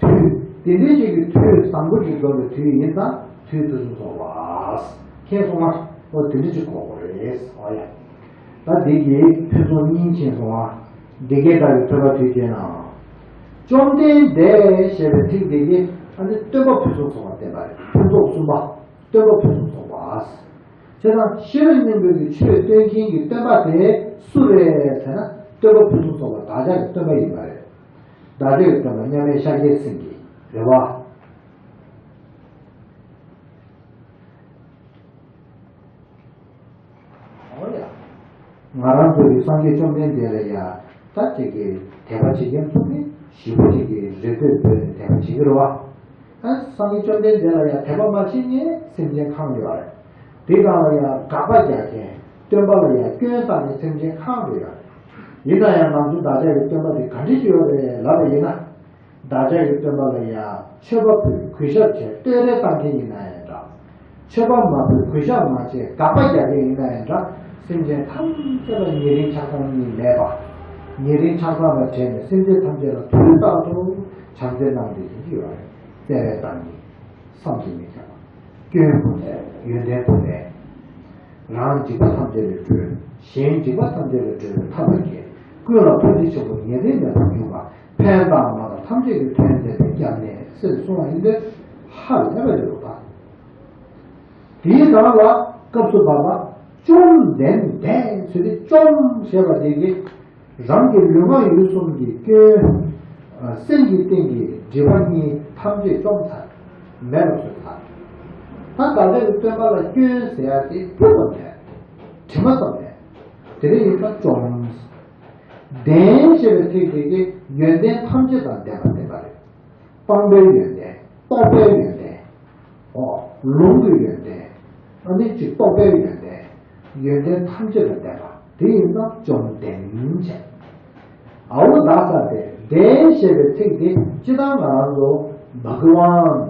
དུས། དེ་འདྲའི་ཅིག་གི་དུས་བཟང་པོ་ཅིག་འཛོམས་པའི་དུས་ཡིན་ཙང་དུས་ཕུན་སུམ་ཚོགས་པ། མཁྱེན་སོང་ང་། ཨོ་དེ་འདྲ་ཅིག་གོ་དགོས་རེད། ཨོ་ཡ། ད་འདི་གི་ཕུན་སུམ་གཉིས་མཁྱེན་སོང་ང་། འདི་སྐད་བདག་གིས་ཐོས་པ་དུས་གཅིག་ན། བཅོམ་ལྡན་འདས་ཞེས་པའི་ཚིག་འདི་གིས་ཨ་ནི་སྟོན་པ་ཕུན་སུམ་ཚོགས་པ་བསྟན་པ་རེད། ཕུན་ཚོགས་གསུམ་པ། སྟོན་པ་ཕུན་སུམ་ཚོགས་པ། བྱས་ཙང་ཤེས་རབ་སྙིང་པོའི་གི་ཆོས་སྟོན་མཁན་གྱི་སྟོན་པ་དེ་སུ་རེད་ཟེར་ན། སྟོན་པ་ཕུན་སུམ་ཚོགས་པ་བདག་ཅག་གི་སྟོན་པ་ཡིན་པ་རེད། བདག་ཅག་གི་སྟོན་པ་མཉམ་མེད་ཤཱཀྱའི་སེང་གེ་རེད་བ། འོ་ཡ། ང་རང་ཚོ་གི་སངས་རྒྱས་བཅོམ་ལྡན་འདས་ལ་ཡ། ད་ཅིག་གི་དད་པ་བྱེད་མཁན་ཚོ་ནི་ཞེ་པོ་ཅིག་གི་རེ་ལྟོས་འབོད་ནས་དད་པ་བྱེད་ཀྱི་རེད་བ། ད་སངས་རྒྱས་བཅོམ་ལྡན་འདས་ལ་ཡ་དད་པ་མ་བྱེད་མཁན་སེམས་ཅན་གང་ཡོད་རེད། དེ་གང་ལ་ཡ་དགག་པ་རྒྱག་མཁན། སྟོན་པ་ལ་ཡ་སྐྱོན་བཏགས་མཁན་སེམས་ཅན་གང་རེད་ཡོད་རེད། ཡིན་ན་ཡང་ང་ཚོ་བདག་ཅག་གི་སྟོན་པ་དེ་ག་འདྲ་ཅིག་ཡོད་རེད་ལབ་པ་ཡིན་ན། བདག་ཅག་གི་སྟོན་པ་ལ་ཡང་མཆོད་པ་ཕུལ་གུས་ཞབས་བྱས་བསྟོད་ར་བཏང་མཁན་ཡིན་ན་ཡང་འདྲ། མཆོད་པ་མ་ཕུལ་གུས་ཞབས་མ་བྱས་དགག་པ་རྒྱག་མཁན་ཡིན་ན་ཡང་འདྲ། སེམས་ཅན་ཐམས་ཅད་ལ་ཉེ་རིང་ཆགས་སྡང་གཉིས་མེད་པ། ཉེ་རིང་ཆགས་སྡང་ལ་བྲལ་ནས་སེམས་ཅན་ཐམས་ཅད་ལ་དུས་རྟག་ཏུ་བྱམས་བརྩེ་གནང་བསྡད་ཀྱི་ཡོད་རེད། བརྩེ་བས་བདག་ཉིད་བསམ་གྱིས་མི་ཁྱབ་པ། སྐྱོན་བུ་མེད། ཡོན་ཏན་བུ་མེད། རང་འཇིགས་པ་ཐམས་ཅད་ལས་སྒྲོལ། གཞན་འཇིགས་པ་ཐམས་ཅད་ལས་སྒྲོལ་བའི་ཐབས་ལ་མཁས། ཀུན་ལ་ཐུགས་རྗེ་ཆེན་པོ་ངེས་གཏན་མེད་པར་འབྱུང་བ། ཕན་དང་མ་དང་ཐམས་ཅད་ཀྱི་དོན་མཛད་པའི་སྐྱབས་གནས་ཟེར་གསུངས་པ་ཡིན་དུས་ཧ་ལས་པ་ཡོད་པ། དེའི་ནང་ལ་སྐབས་སུ་བབ་པ་བཅོམ་ལྡན་འདས་ཟེར་ཏེ་བཅོམ་ཞེས་པ་དེ་གིས་རང་གི་ལུས་ངག་ཡིད་གསུམ་གྱི་སྐྱོན། སེམས་ཀྱི་སྟེང་གི་སྒྲིབ་པ་གཉིས་ཐམས་ཅད་བཅོམ་ཚར། མེད་པར་བཟོས་ཚར། ད་ད་ལྟའི་སྟོན་པ་ལ་སྐྱོན་ཟེར་ཡ་དེ་སྤུ་ཙམ་མེད། དྲི་མ་ཙམ་མེད། དེ་འདྲ་ཡིན་ཙང་བཅོམ། ལྡན་ཞེས་པའི་ཚིག་དེ་གིས་ཡོན་ཏན་ཐམས་ཅད་དང་ལྡན་པ་བསྟན་པ་རེད། སྤངས་པའི་ཡོན་ཏན། རྟོགས་པའི་ཡོན་ཏན། ཨོ། ལུང་གི་ཡོན་ཏན། ཨ་ནི་ཅིག་རྟོགས་པའི་ཡོན་ཏན། ཡོན་ཏན་ཐམས་ཅད་ལ་ལྡན་པ་དེ་ཡིན་ན་བཅོམ་ལྡན་བྱས། ཨའུ་རུ་དྷ་ས་ཏེ། ལྡན་ཞེས་པའི་ཚིག་དེ་སྤྱིར་བཏང་ང་རང་ཚོ་བྷ་ག་ཝཱན།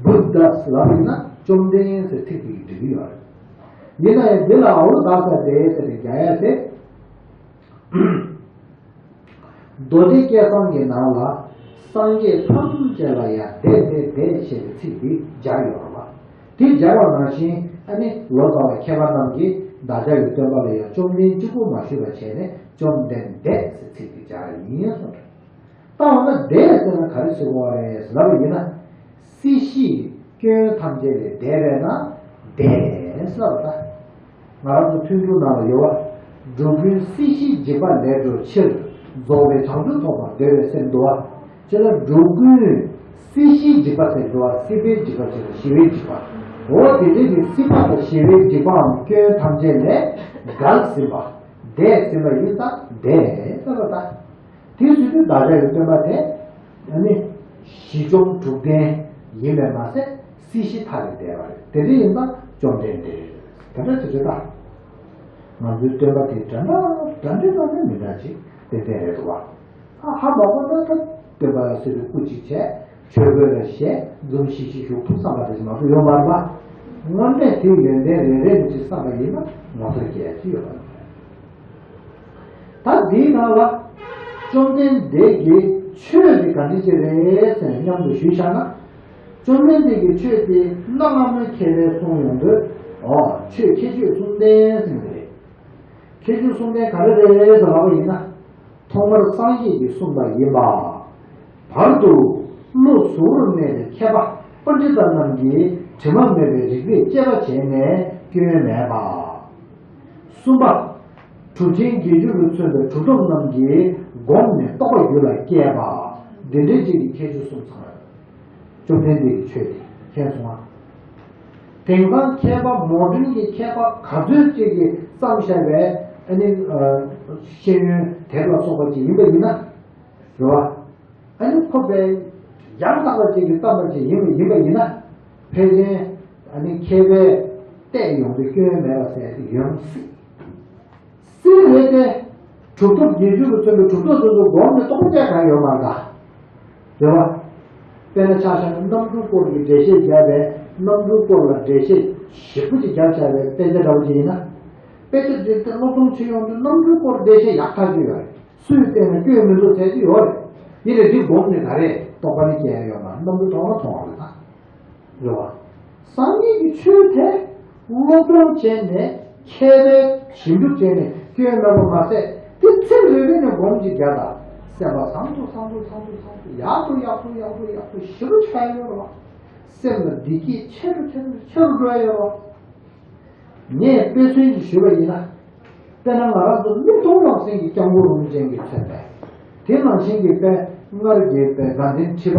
བུདྡྷ་ལབ་ཡིན་ན་བཅོམ་ལྡན་ཟེར་ཚིག་དེ་གིས་འགྲིག་གི་ཡོད་རེད། ཡིན་ན་ཡང་འདི་ལ་ཨའུ་རུ་དྷ་ས་ཏེ་ཟེར་ཏེ་རྒྱག་ཡ་དེ། མདོ་སྡེ་སྐལ་བཟང་གི་ནང་ལ་སངས་རྒྱས་ཐམས་ཅད་ལ་ཡང་འདས་འདས་འདས་ཞེས་པའི་ཚིག་འདི་སྦྱར་ཡོད་རེད་བ། དེ་སྦྱར་བ་ནང་བཞིན་ཨ་ནི་ལོ་ཙཱ་བ་མཁས་པ་རྣམས་ཀྱིས་བདག་ཅག་གི་སྟོན་པ་ལ་ཡང་བཅོམ་ལྡན་གཅིག་པུ་མ་ཞུས་པ་བྱས་ནས་བཅོམ་ལྡན་འདས་ཟེར་ཚིག་འདི་སྦྱར་ཡིན་གསུངས་རེད། ད་འོ་ན་འདས་ཟེར་ན་ག་རེ་ཟེར་དགོས་པ་རེད་ལབ་པ་ཡིན་ན། སྲིད་ཞིའི་ སྐྱོན་ཐམས་ཅད་ལས་འདས་པས་ན་འདས་ཟེར་བ་ད། ང་རང་ཚོ་ཐུན་དྲུག་ནང་ལ་ཡོད་པ། འགྲོ་ཀུན་སྲིད་ཞིའི་འཇིགས་པ་ལས་སྒྲོལ་ཕྱིར། རྫོགས་པའི་བྱང་ཆུབ་ཐོབ་པར་འདོད་པའི་སེམས་འདུལ་བ། ཅེས་ལ་འགྲོ་ཀུན་སྲིད་ཞིའི་འཇིགས་པ་ཟེར་འགྲོ་བ་སྲིད་པའི་འཇིགས་པ་ཅེས་ལ་ཞི་བའི་འཇིགས་པ། འོ་དེ་འདྲའི་གི་སྲིད་པ་དང་ཞི་བའི་འཇིགས་པའམ་སྐྱོན་ཐམས་ཅད་ལས་བརྒལ་ཟིན་པ། འདས་ཟིན་པ་ཡིན་ཙང་འདས་ཟེར་བ་དང་། དེའི་ཚུལ་དུ་བདག་ཅག་གི་སྟོན་པ་དེ། ཨ་ནི། ཞི་འཇོམས་དྲུག་ལྡན་ཡིན་པས་མ་ཟད་སྲིད་ཞི་མཐའ་ལས་འདས་པ་རེད། དེ་འདྲ་ཡིན་ཙང་བཅོམ་ལྡན་འདས་རེད། དེ་འདྲ་ཅིག་རེད་ད། ང་ཚོའི་སྟོན་པ་དེ་འདྲ་འདྲ་འདྲ་འདྲ་ནི་མི་འདྲ་ཅིག་ཏན་ཏན་རེད་འདུག་བ། ཨ་ཧ་མ་གོ་ན་ད་སྟོན་པ་ལ་སོགས་པའི་སྐུ་གཅིག་བྱས། ཆོས་གོས་ལ་བཞེས། འཛུམ་ཤིག་ཤིག་བཞུགས་ཐུབ་བསམ་པ་དེ་ཞིག་མ་གཏོགས་ཡོད་མ་རེད་པ། དངོས་གནས་དེའི་ཡོན་ཏན་རེ་རེ་ནས་ཅིག་བསམ་པ་ཡིན་ན་ངོ་མཚར་སྐྱེ་ཡ་ཅིག་ཡོད་པ་རེད། ད་འདིའི་ནང་ལ་བཅོམ་ལྡན་འདས་ཀྱི་ཆོས་དེ་ག་འདྲ་ཅིག་རེད་ཟེར་ནས་མཉམ་དུ་ཞུས་བཞག་ན། བཅོམ་ལྡན་འདས་ཀྱི་ཆོས་དེ་གནའ་སྔ་མོའི་མཁས་པས་གསུངས་ཡོང་དུས། འོ་ཆོས་ཁྱད་ཆོས་གསུམ་ལྡན་ཟེར་གྱི་རེད། ཁྱད་ཆོས་གསུམ་ལྡན་ག་རེ་རེད་ཟེར་ལབ་པ་ཡིན་ན། ཐོག་མར་སངས་རྒྱས་ཀྱིས་གསུངས་པ་ཡིན་པ། བར་དུ་བློ་གཟུ་བོར་གནས་པའི་མཁས་པ་པཎྜི་ཏ་རྣམས་ཀྱིས་དྲི་མ་མེད་པའི་རིགས་པས་དཔྱད་པ་བྱས་ནས་སྐྱོན་མེད་པ། གསུམ་པ། གྲུབ་ཆེན་དགེ་སྦྱོར་དུ་མཚོན་པའི་གྲུབ་ཐོབ་རྣམས་ཀྱིས་བསྒོམས་ནས་རྟོགས་པ་རྒྱུད་ལ་སྐྱེས་པ། འདི་འདྲའི་ཅིག་གི་ཁྱད་ཆོས་གསུམ་ཚང་བ། བཅོམ་ལྡན་འདས་ཀྱི་ཆོས་དེ་མཁྱེན་སོང་ང་། དེང་སང་མཁས་པ་མོ་ཌན་གྱི་མཁས་པ་ག་ཚོད་ཅིག་གིས་བརྩམས་བཞག་པའི་ཨ་ནི་ཤེས་ཡོན་དེབ་ལ་སོགས་པ་ཅིག་ཡིན་པ་ཡིན་ན། རེད་བ། ཨ་ནི་ཁོ་པའི་ཡང་དག་པ་ཅིག་གིས་བརྩམས་པ་ཅིག་ཡིན་པ་ཡིན་ན། ཕལ་ཆེར་ཨ་ནི་མཁས་པས་བལྟས་ཡོང་དུས་སྐྱོན་མེད་པ་ཟེར་ཡོང་སྲིད། སྲིད་རེད་དེ། གྲུབ་ཐོབ་དགེ་སྦྱོར་དུ་མཚོན་པའི་གྲུབ་ཐོབ་དེ་ཚོ་བསྒོམས་ནས་རྟོགས་པ་སྐྱེ་གང་ཡོད་མ་རེད་ད། རེད་བ། དཔེར་ན་ཆ་བཞག་ན་རྣམ་འགྲུལ་སྐོར་གྱི་འགྲེལ་བཤད་བརྒྱབ་པའི་རྣམ་འགྲུལ་སྐོར་ལ་འགྲེལ་བཤད་ཞིབ་པོ་ཅིག་བརྒྱབ་བཞག་པའི་དཔེ་ཆ་འདྲ་བོ་ཅིག་ཡིན་ན། དཔེ་ཆ་འདི་ལྟར་སློབ་སྦྱོང་བྱེད་ཡོང་དུས་རྣམ་འགྲུལ་སྐོར་འགྲེལ་བཤད་ཡག་ཐག་ཆོད་ཡོད་རེད། སུས་བལྟས་ན་སྐྱོན་མི་འདུག་ཟེར་གྱི་ཡོད་རེད། ཡིན་ནའི་འདི་བསྒོམས་ནས་ག་རེ་རྟོགས་པ་ནི་སྐྱེ་ཡ་ཡོད་མ་རེད། རྣམ་འགྲུལ་མཐོང་ན་མཐོང་བ་རེད་ད། རེད་བ། སངས་རྒྱས་ཀྱི་ཆོས་དེ་སློབ་སྦྱོང་བྱས་ནས་མཁས་པའི་ཞིབ་འཇུག་བྱས་ནས་སྐྱོན་མེད་པ་མ་ཟད་དེ་ཚིག་རེ་རེ་ནས་སྒོམ་གྱི་རྒྱ་དང་སེམས་པ་བཟང་དུ་བཟང་དུ་བཟང་དུ་བཟང་དུ་ཡག་ཏུ་ཡག་ཏུ་ཡག་ཏུ་ཡག་ཏུ་ཞེ་པོ་ཆགས་ཡོད་རེད་བ། སེམས་ལ་བདེ་སྐྱིད་ཆེ་རུ་ཆེ་རུ་ཆེ་རུ་འགྲོ་ཡ་ཡོད་རེད་བ། ངས་དཔེ་མཚོན་ཅིག་ཞུས་པ་ཡིན་ན། དཔེར་ན་ང་རང་ཚོ་མིག་མཐོང་ལམ་སེང་གི་སྐྱབས་མགོན་རིན་པོ་ཆེ་གིས་མཚོན་པས། དེ་ནང་བཞིན་གྱི་དཔེ་སྔར་གྱི་དཔེ་དགའ་ལྡན་ཁྲི་པ།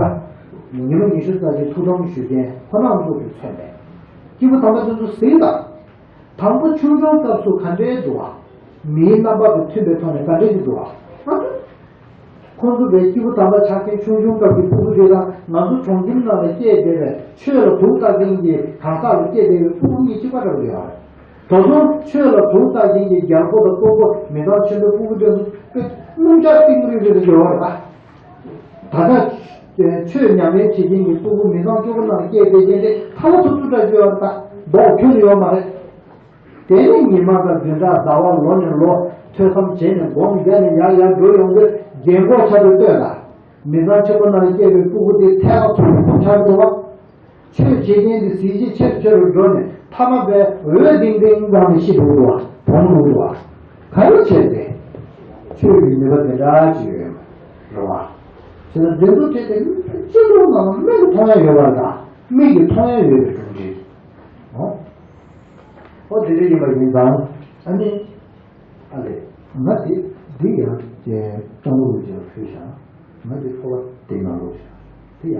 ཉི་མ་ཉི་ཤུ་རྩ་གཅིག་ཐུགས་དམ་བཞུགས་མཁན་ཁོ་རང་ཚོ་གིས་མཚོན་པས། སྐྱེས་བུ་དམ་པ་དེ་ཚོ་གཟིགས་དང་། དང་པོ་ཆུང་ཆུང་སྐབས་སུ་ག་འདྲའི་འདུག་བ། མིའི་རྣམ་པ་དང་མཐུན་པའི་ཐོག་ནས་ག་འདྲའི་ཅིག་འདུག་བ། ཨ། ཁོང་ཚོ་བའི་སྐྱེས་བུ་དམ་པ་ཆགས་མཁན་ཆུང་ཆུང་སྐབས་ཀྱི་སྤུ་གུ་དེ་དང་ང་ཚོ་གྲོང་ཁྱིམ་ནང་ལ་སྐྱེས་བསྡད་པའི་ཆོས་ལ་དུག་བཏགས་མཁན་གྱི་གང་ཟག་ལ་སྐྱེས་བསྡད་པའི་སྤུ་གུ་གཉིས་གཅིག་པ་འདྲ་པོ་ཡོད་རེད། ད་དུང་ཆོས་ལ་དུག་བཏགས་མཁན་གྱི་རྒྱལ་པོ་དང་དཔོན་པོ་མི་ཚང་ཆེན་པོའི་སྤུ་གུ་དེ་ཚོ་དཔེ་སྣུམ་ལྕགས་གཏིང་རིང་རིང་དུ་ཡོད་རེད་ད། ད་ལྟ་ཆོས་ཉམས་ལེན་བྱེད་མཁན་གྱི་སྤུ་གུ་མི་ཚང་སྐྱོ་པོ་ནང་སྐྱེས་བསྡད་མཁན་དེ་ཐ་མ་ཐུག་ཐུག་འདྲ་ཡོད་རེད་ད། མདོག་ཁྱོན་ནས་ཡོད་མ་རེད། དེ་ནས་ཉི་མ་དང་བདུན་ཕྲག་ཟླ་བ་ལོ་ནས་ལོ་ཐོས་བསམ་བྱས་ནས་སྒོམ་རྒྱག་ནས་ཡར་ཡར་འགྲོ་ཡོང་དུས་རྒན་གོག་ཆགས་པའི་ལྟོས་དང་། མི་ཚང་ཆེན་པོ་ནང་སྐྱེས་པའི་སྤུ་གུ་དེ་ཐད་ཀར་ཐུག་པ་ཆགས་འགྲོ་བ། ཆོས་བྱེད་མཁན་དེ་གཟི་བརྗིད་ཆེ་རུ་ཆེ་རུ་འགྲོ་ནས་མཐའ་མ་པའི་འོད་ལྡིང་ལྡིང་སྒང་ནས་ཤི་འགྲོ་འགྲོ་བ་བོང་འགྲོ་འགྲོ་བ། ག་རེ་བྱས་ཏེ། ཆོས་ཀྱི་ནུས་པ་དེ་འདྲ་ཅིག་ཡོད་རེད་བ། བྱས་ན་འདི་ཚོ་བྱས་ཏེ་སྤྱི་ཚོགས་ནང་ལ་མིག་གིས་མཐོང་ཡ་ཡོད་པ་དང་མིག་གིས་མཐོང་ཡ་ཡོད་པའི་གྲུབ་འབྲས། ཨོ། ཨོ་དེ་འདྲ་ཡིན་པ་ཡིན་ཙང་ཨ་ནི། ཨ་ལས། ང་དེ་འདི་ཡང་ཀྱེ་སྐྱབས་མགོན་རིན་པོ་ཆེ་ལ་ཕུལ་བཞག་ང་དེ་འཚོ་བ་དེ་ནང་ལོགས་བཞག་དེ་ཡག་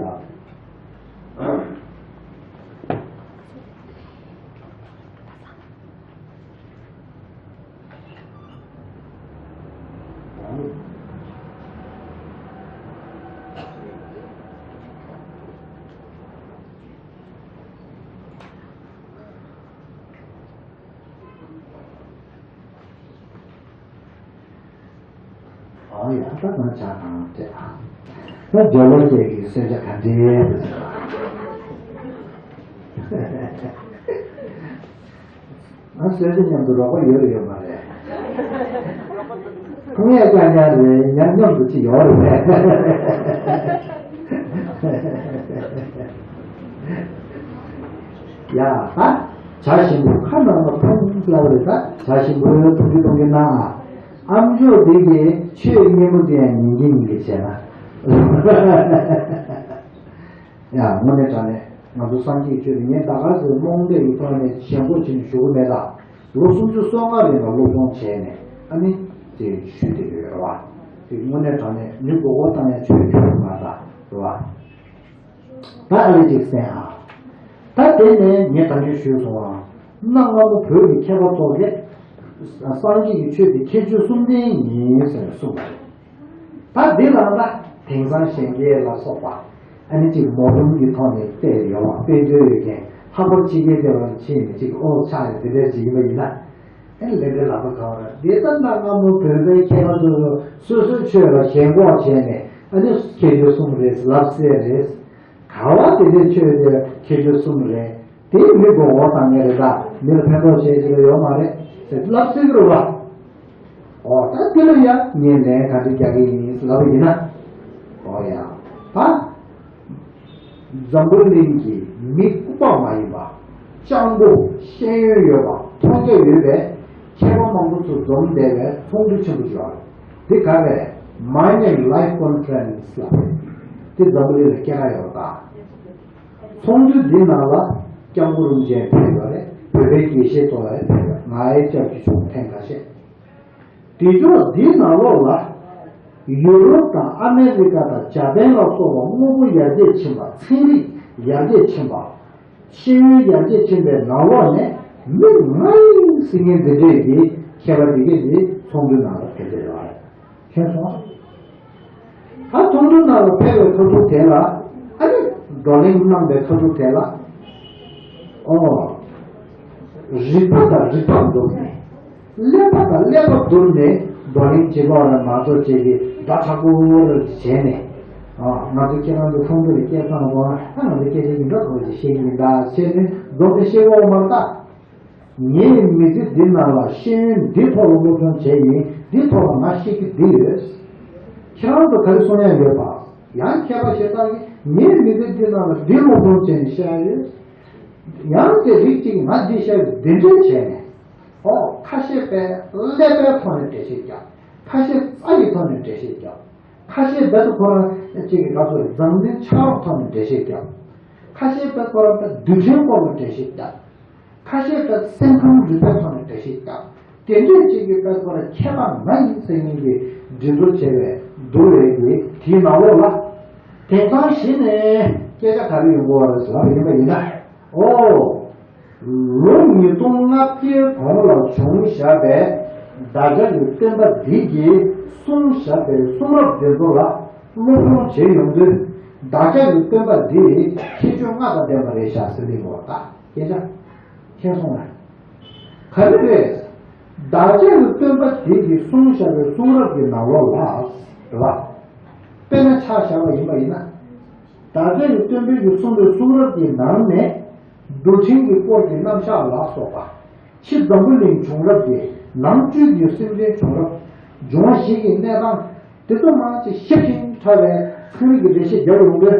ཨོ་ཡ་ད་ང་ཆ་གང་དེ་ཨ། ད་རྒྱལ་བ་སྐྱེས་ཀྱི་གསོལ་ཇ་ག་འདྲའི་ང་གསོལ་ཇ་མཉམ་དུ་རོགས་པ་ཡོད་རེད་ཡོད་མ་རེད། ཁོང་ཡ་ཀྱང་ཀྱང་རེད་ཡང་མཉམ་དུ་ཅི་ཡོད་རེད། ཡ་ད། བྱ་ཞིམ་པོ་ཁ་ནང་ལ་ཕུང་ལབ་རེད་ད། བྱ་ཞིམ་པོ་ཕུང་གི་ཕུང་གི་ན། ཨ་མཆོག་འདི་གི་ཆོས་སྙན་པོ་འདི་ཡང་ཉན་གི་ཉན་གི་བྱས་ན། ཡ་དངོས་གནས་དྲང་གནས། ང་ཚོ་སངས་རྒྱས་ཀྱི་ཆོས་དེ་ངས་ད་ག་ཟེ་རྨོངས་དད་ཀྱི་ཐོག་ནས་ཞེན་ཁོག་བྱས་ནས་ཞུ་གི་མེད་ད། ལོ་སུམ་ཅུ་སོ་ལྔ་རིང་ལ་སློབ་སྦྱོང་བྱས་ནས་ཨ་ནི་དེ་ཞུས་བསྡད་ཡོད་རེད་བ། དེ་དངོས་གནས་དྲང་གནས་མི་མགོ་སྐོར་བཏང་ཡ་ཆོས་ཁྱོད་མ་ད་རེད་བ། ད་ཨ་ལེ་ཅིག་གསན་ཨ། ད་དེ་ནས་ངས་ད་གིན་ཞུས་སོང་ཨ། གནའ་སྔ་མོ་བོད་ཀྱི་མཁས་པ་ཚོ་གིས་སངས་རྒྱས་ཀྱི་ཆོས་དེ་ཁྱད་ཆོས་གསུམ་ལྡན་ཡིན་ཟེར་ནས་གསུངས་པ་རེད། ད་འདི་ལ་ད་དེང་སང་གཞོན་སྐྱེས་ལ་སོགས་པ་ཨ་ནི་ཅིག་མོ་ཕམ་གྱི་ཐོག་ནས་བལྟས་ཡོང་བ་དཔེ་མཛོད་ཡོད་མཁན་ལྷག་པར་ཕྱི་རྒྱལ་སྡེ་བ་ལ་ཕྱིན་ནས་ཅིག་ཨོ་ཆགས་ཡོད་འདི་འདྲ་ཞིག་ཡིན་པ་ཡིན་ན། ཨེ་ལས་འདི་ལབ་པ་གང་རེད་འདི་ལྟར་ན་སྔ་མོ་བོད་པའི་མཁས་པ་ཚོས་སོ་སོའི་ཆོས་ལ་ཞེན་ཁོག་བྱས་ནས་ཨ་ནི་ཁྱད་ཆོས་གསུམ་རེད་ལབ་གསལ་རེད། ག་བ་དེ་འདྲའི་ཆོས་དེ་ཁྱད་ཆོས་གསུམ་རེད། དེ་མི་མགོ་སྐོར་བཏང་མཁན་རེད་ད། མི་ལ་ཕན་ཐོགས་བྱེད་ཀྱི་ཡོད་མ་རེད་ཟེར་ལབ་སྲིད་ཀྱི་རེད་བ། ཨོ་ད་དེ་ལ་ཡ་ངས་ལན་ག་འདྲ་རྒྱག་གི་ཡིན་ལབ་པ་ཡིན་ན། ཨོ་ཡ། ད། འཛམ་བུ་གླིང་གི་མི་ལྐུགས་པ་མ་ཡིན་པ། སྤྱང་པོ་ཤེས་ཡོན་ཡོད་པ་མཐོང་རྒྱ་ཡོད་པའི་མཁས་པ་མང་པོ་ཚོ་འཛོམས་བསྡད་པའི་ཚོགས་འདུ་ཆེན་པོ་ཞིག་ཡོད་རེད། དེ་ག་རེད། Mind and Life Conference ལབ་རེད། དེ་འཛམ་བུ་གླིང་ལ་སྐད་གྲགས་ཡོད་རེད་ད། ཚོགས་འདུ་འདི་ནང་ལ་སྐྱབས་མགོན་རིན་པོ་ཆེ་ཕེབས་ཡོད་རེད། བོད་པའི་དགེ་བཤེས་ཚོ་ལ་ཕེབས་ཡོད། ང་ཡི་སྐྱབས་ཀྱི་ཆུང་ཐེངས་ཁ་ཤས། དེ་སྐྱོར་འདིའི་ནང་ལོགས་ལ་ཡུ་རོབ་དང་ཨ་མེ་རི་ཀ་དང་འཇར་པན་ལ་སོགས་པ་དངོས་པོ་ཡར་རྒྱས་ཕྱིན་པ་ཚན་རིག་ཡར་རྒྱས་ཕྱིན་པ་ཤེས་ཡོན་ཡར་རྒྱས་ཕྱིན་པའི་ནང་ལོགས་ནས་མི་ང་ཡིན་ཟེར་མཁན་འདི་འདྲས་ཀྱི་མཁས་པ་འདི་གས་འདི་ཚོགས་འདུའི་ནང་ལ་ཕེབས་བསྡད་ཡོད་རེད། མཁྱེན་སོང་། ད་ཚོགས་འདུ་ནང་ལ་ཕེབས་པའི་མཐའ་ཐུག་དེ་ལ་ཨ་ནི་བགྲོ་གླེང་གནང་པའི་མཐའ་ཐུག་དེ་ལ། ཨོ། རིག་པ་དང་རིག་པ་བསྡུར་ནས། ཀླད་པ་དང་ཀླད་པ་བསྡུར་ནས་བགྲོ་གླེང་བྱེད་པ་ར་མ་གཏོགས་བྱས་ཏེ་སྒྲ་དྲག་པོ་ར་བྱས་ནས། ཨ་ང་ཚོ་ཁྱེད་རང་ཚོ་ཚོགས་འདུ་ལ་སྐད་བཏང་དགོས་ཨ་ང་ཚོ་སྐད་ཆ་ཡིན་འདྲ་གོ་ཅིག་བཤད་ཀྱི་ཡིན་ད་བྱས་ནས་འཛོམས་ནས་བཤད་དགོས་མ་རེད་ད། ངའི་མི་ཚེ་འདི་ནང་ལ་ཤེས་ཡོན་འདི་ཐོག་ལ་སློབ་སྦྱོང་བྱས་ཡིན། འདི་ཐོག་ལ་ང་ཤེས་ཀྱི་འདི་ཡོད། ཁྱེད་རང་ཚོ་ག་རེ་གསུང་ཡ་ཡོད་པ། ཡང་མཁས་པ་ཞེ་དྲག་གིས་ངའི་མི་ཚེ་འདི་ནང་ལ་འདི་སློབ་སྦྱོང་བྱས་ནས་བཤད་ཡ་ཡོད། ཡང་དེ་རིགས་གཅིག་ང་འདི་བཤད་ཡོད་འདི་འདྲས་བྱས་ནས། ཨོ་ཁ་ཤས་པས་ཀླད་པའི་ཐོག་ནས་འགྲེལ་བཤད་རྒྱབ། ཁ་ཤས་རྩ་ཡི་ཐོག་ནས་འགྲེལ་བཤད་རྒྱབ། ཁ་ཤས་རྦད་དེ་ཁོ་རང་གཅིག་གི་ག་ཚོད་འཛམ་གླིང་ཆགས་རོགས་ཐོག་ནས་འགྲེལ་བཤད་རྒྱབ། ཁ་ཤས་རྦད་ཁོ་རང་རྡུལ་ཕྲན་སྐོར་ལ་འགྲེལ་བཤད་རྒྱབ། ཁ་ཤས་ཀྱིས་སེམས་ཁམས་རིག་པའི་ཐོག་ནས་འགྲེལ་བཤད་བརྒྱབ། དེ་འདྲས་ཅིག་གིས་དཔེ་ཁོ་རང་མཁས་པ་ང་ཡིན་ཟེར་མཁན་གྱི་འགྲན་བསྡུར་བྱས་པའི་བསྡུར་བའི་གི་དེའི་ནང་ལོགས་ལ། དེང་སང་གཞི་ནས་སྐད་ཆ་ག་རེ་ཡོང་གི་ཡོད་རེད་ཟེར་བ་ཡིན་པ་ཡིན་ན། ཨོ། ལོ་ཉིས་སྟོང་ལྔ་བརྒྱའི་གོང་ལ་བྱུང་བཞག་པའི་བདག་ཅག་གི་སྟོན་པ་འདི་གིས་གསུངས་བཞག་པའི་གསུང་རབ་འདི་ཚོ་ལ་སློབ་སྦྱོང་བྱེད་ཡོང་དུས། བདག་ཅག་གི་སྟོན་པ་འདི་ཁྱད་ཆོས་ལྔ་དང་ལྡན་པ་རེད་ཤག་ཟེར་གྱི་ཡོད་པ་ད་སྐད་ཆ། མཁྱེན་སོང་ངས། ག་རེ་རེད། བདག་ཅག་གི་སྟོན་པ་དེ་གིས་གསུངས་བཞག་པའི་གསུང་རབ་ཀྱི་ནང་ལོགས་ལ། རེད་བ། དཔེར་ན་ཆ་བཞག་པ་ཡིན་པ་ཡིན་ན། བདག་ཅག་གི་སྟོན་པས་ཀྱིས་གསུངས་པའི་གསུང་རབ་ཀྱི་ནང་ནས། རྡུལ་ཕྲན་གྱི་སྐོར་གྱི་རྣམ་གཞག་ལ་སོགས་པ། ཕྱི་འཛམ་བུ་གླིང་བྱུང་རབས་ཀྱི་ནང་བཅུད་ཀྱི་སེམས་ཅན་བྱུང་རབས། འབྱུང་བ་བཞི་གི་གནས་སྟངས་དེ་ཚོ་མང་ཆེ་ཞིབ་ཅིང་ཕྲ་བའི་ཚན་རིག་གི་འགྲེལ་བཤད་རྒྱབ་ཡོང་དུས།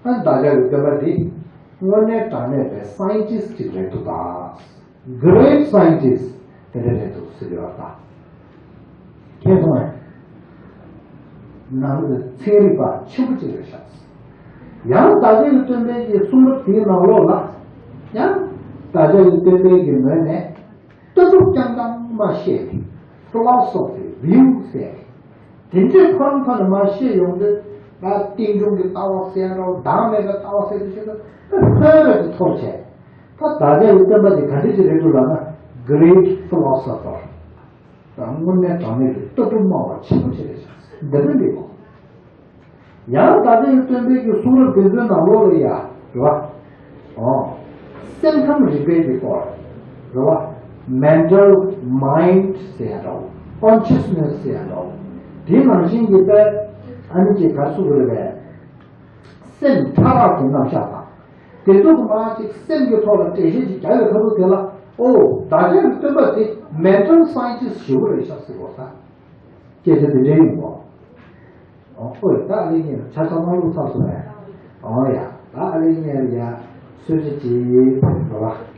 ཨ་བདག་ཅག་གི་སྟོན་པ་འདི་དངོས་གནས་དྲང་གནས་པའི་སའེན་ཊིསི་ཅིག་རེད་འདུག་ད། Great scientist དེ་འདྲ་རེད་འདུག་ཟེར་ཡོད་པ། མཁྱེན་སོང་ངས། ནང་ལ་ཚན་རིག་པ་ཆེན་པོ་ཅིག་རེད་ཤག་ཡང་བདག་ཅག་གི་སྟོན་པའི་གི་གསུང་རབ་དེའི་ནང་ལོགས་ལ། ཡང་བདག་ཅག་གི་སྟོན་པའི་གི་ངོས་ནས་ལྟ་གྲུབ་རྐྱང་རྐྱང་མ་བཤད་དེ། Philosophy view ཟེར། དེ་འདྲའི་ཁོ་རང་ཐོག་ནས་མར་བཤད་ཡོང་དུས། ང་རྟེན་འབྱུང་གི་ལྟ་བ་ཟེར་ཡ་འདྲ་བོ་བདག་མེད་པའི་ལྟ་བ་ཟེར་དུས་ཞིག་ཏུ་ཕན་རེ་ཐོབ་བྱས། ད་བདག་ཅག་གི་སྟོན་པ་དེ་ག་འདྲ་ཅིག་རེད་འདུག་ལབ་ན། Great philosopher དང་དངོས་གནས་དྲང་གནས་ཀྱི་ལྟ་གྲུབ་སྨྲ་བ་ཆེན་པོ་ཅིག་རེད་ཤག་འདི་འདྲ་འདྲ་བོ། ཡང་བདག་ཅག་གི་སྟོན་པའི་གི་གསུང་རབ་དེ་ཚོའི་ནང་ལོགས་ལ་ཡ། རེད་བ། ཨོ། སེམས་ཁམས་རིག་པའི་གི་སྐོར། རེད་བ། Mental mind ཟེར་ཡ་འདྲ་བོ། Consciousness ཟེར་ཡ་འདྲ་བོ། དེ་ནང་བཞིན་གྱི་དཔེ། ཨ་ནི་ཅིག་ག་རེ་ཟེར་དགོས་རེད་པས། སེམས་ཕྲ་རགས་ཀྱི་རྣམ་གཞག་དང་། དེ་ཚོ་གི་མར་ཅིག་སེམས་ཀྱི་ཐོག་ལ་འགྲེལ་བཤད་ཅིག་རྒྱག་ཡོད་ཁ་ཐུག་དེ་ལ། ཨོ། བདག་ཅག་གི་སྟོན་པ་དེ་mental scientist ཞེ་པོ་རེད་ཤག་ཟེར་དགོས་ས། སྐད་ཆ་དེ་འདྲའི་ཡིན་པ། ཨོ་ཨོ་ད་ཨ་ལེ་ངས་ཆ་ཚང་མ་བླུགས་ཚར་སོང་ངས། ཨོ་ཡ་ད་ཨ་ལེ་ངས་ཡ་གསོལ་ཇ་ཅིག་འགྲོ་བ།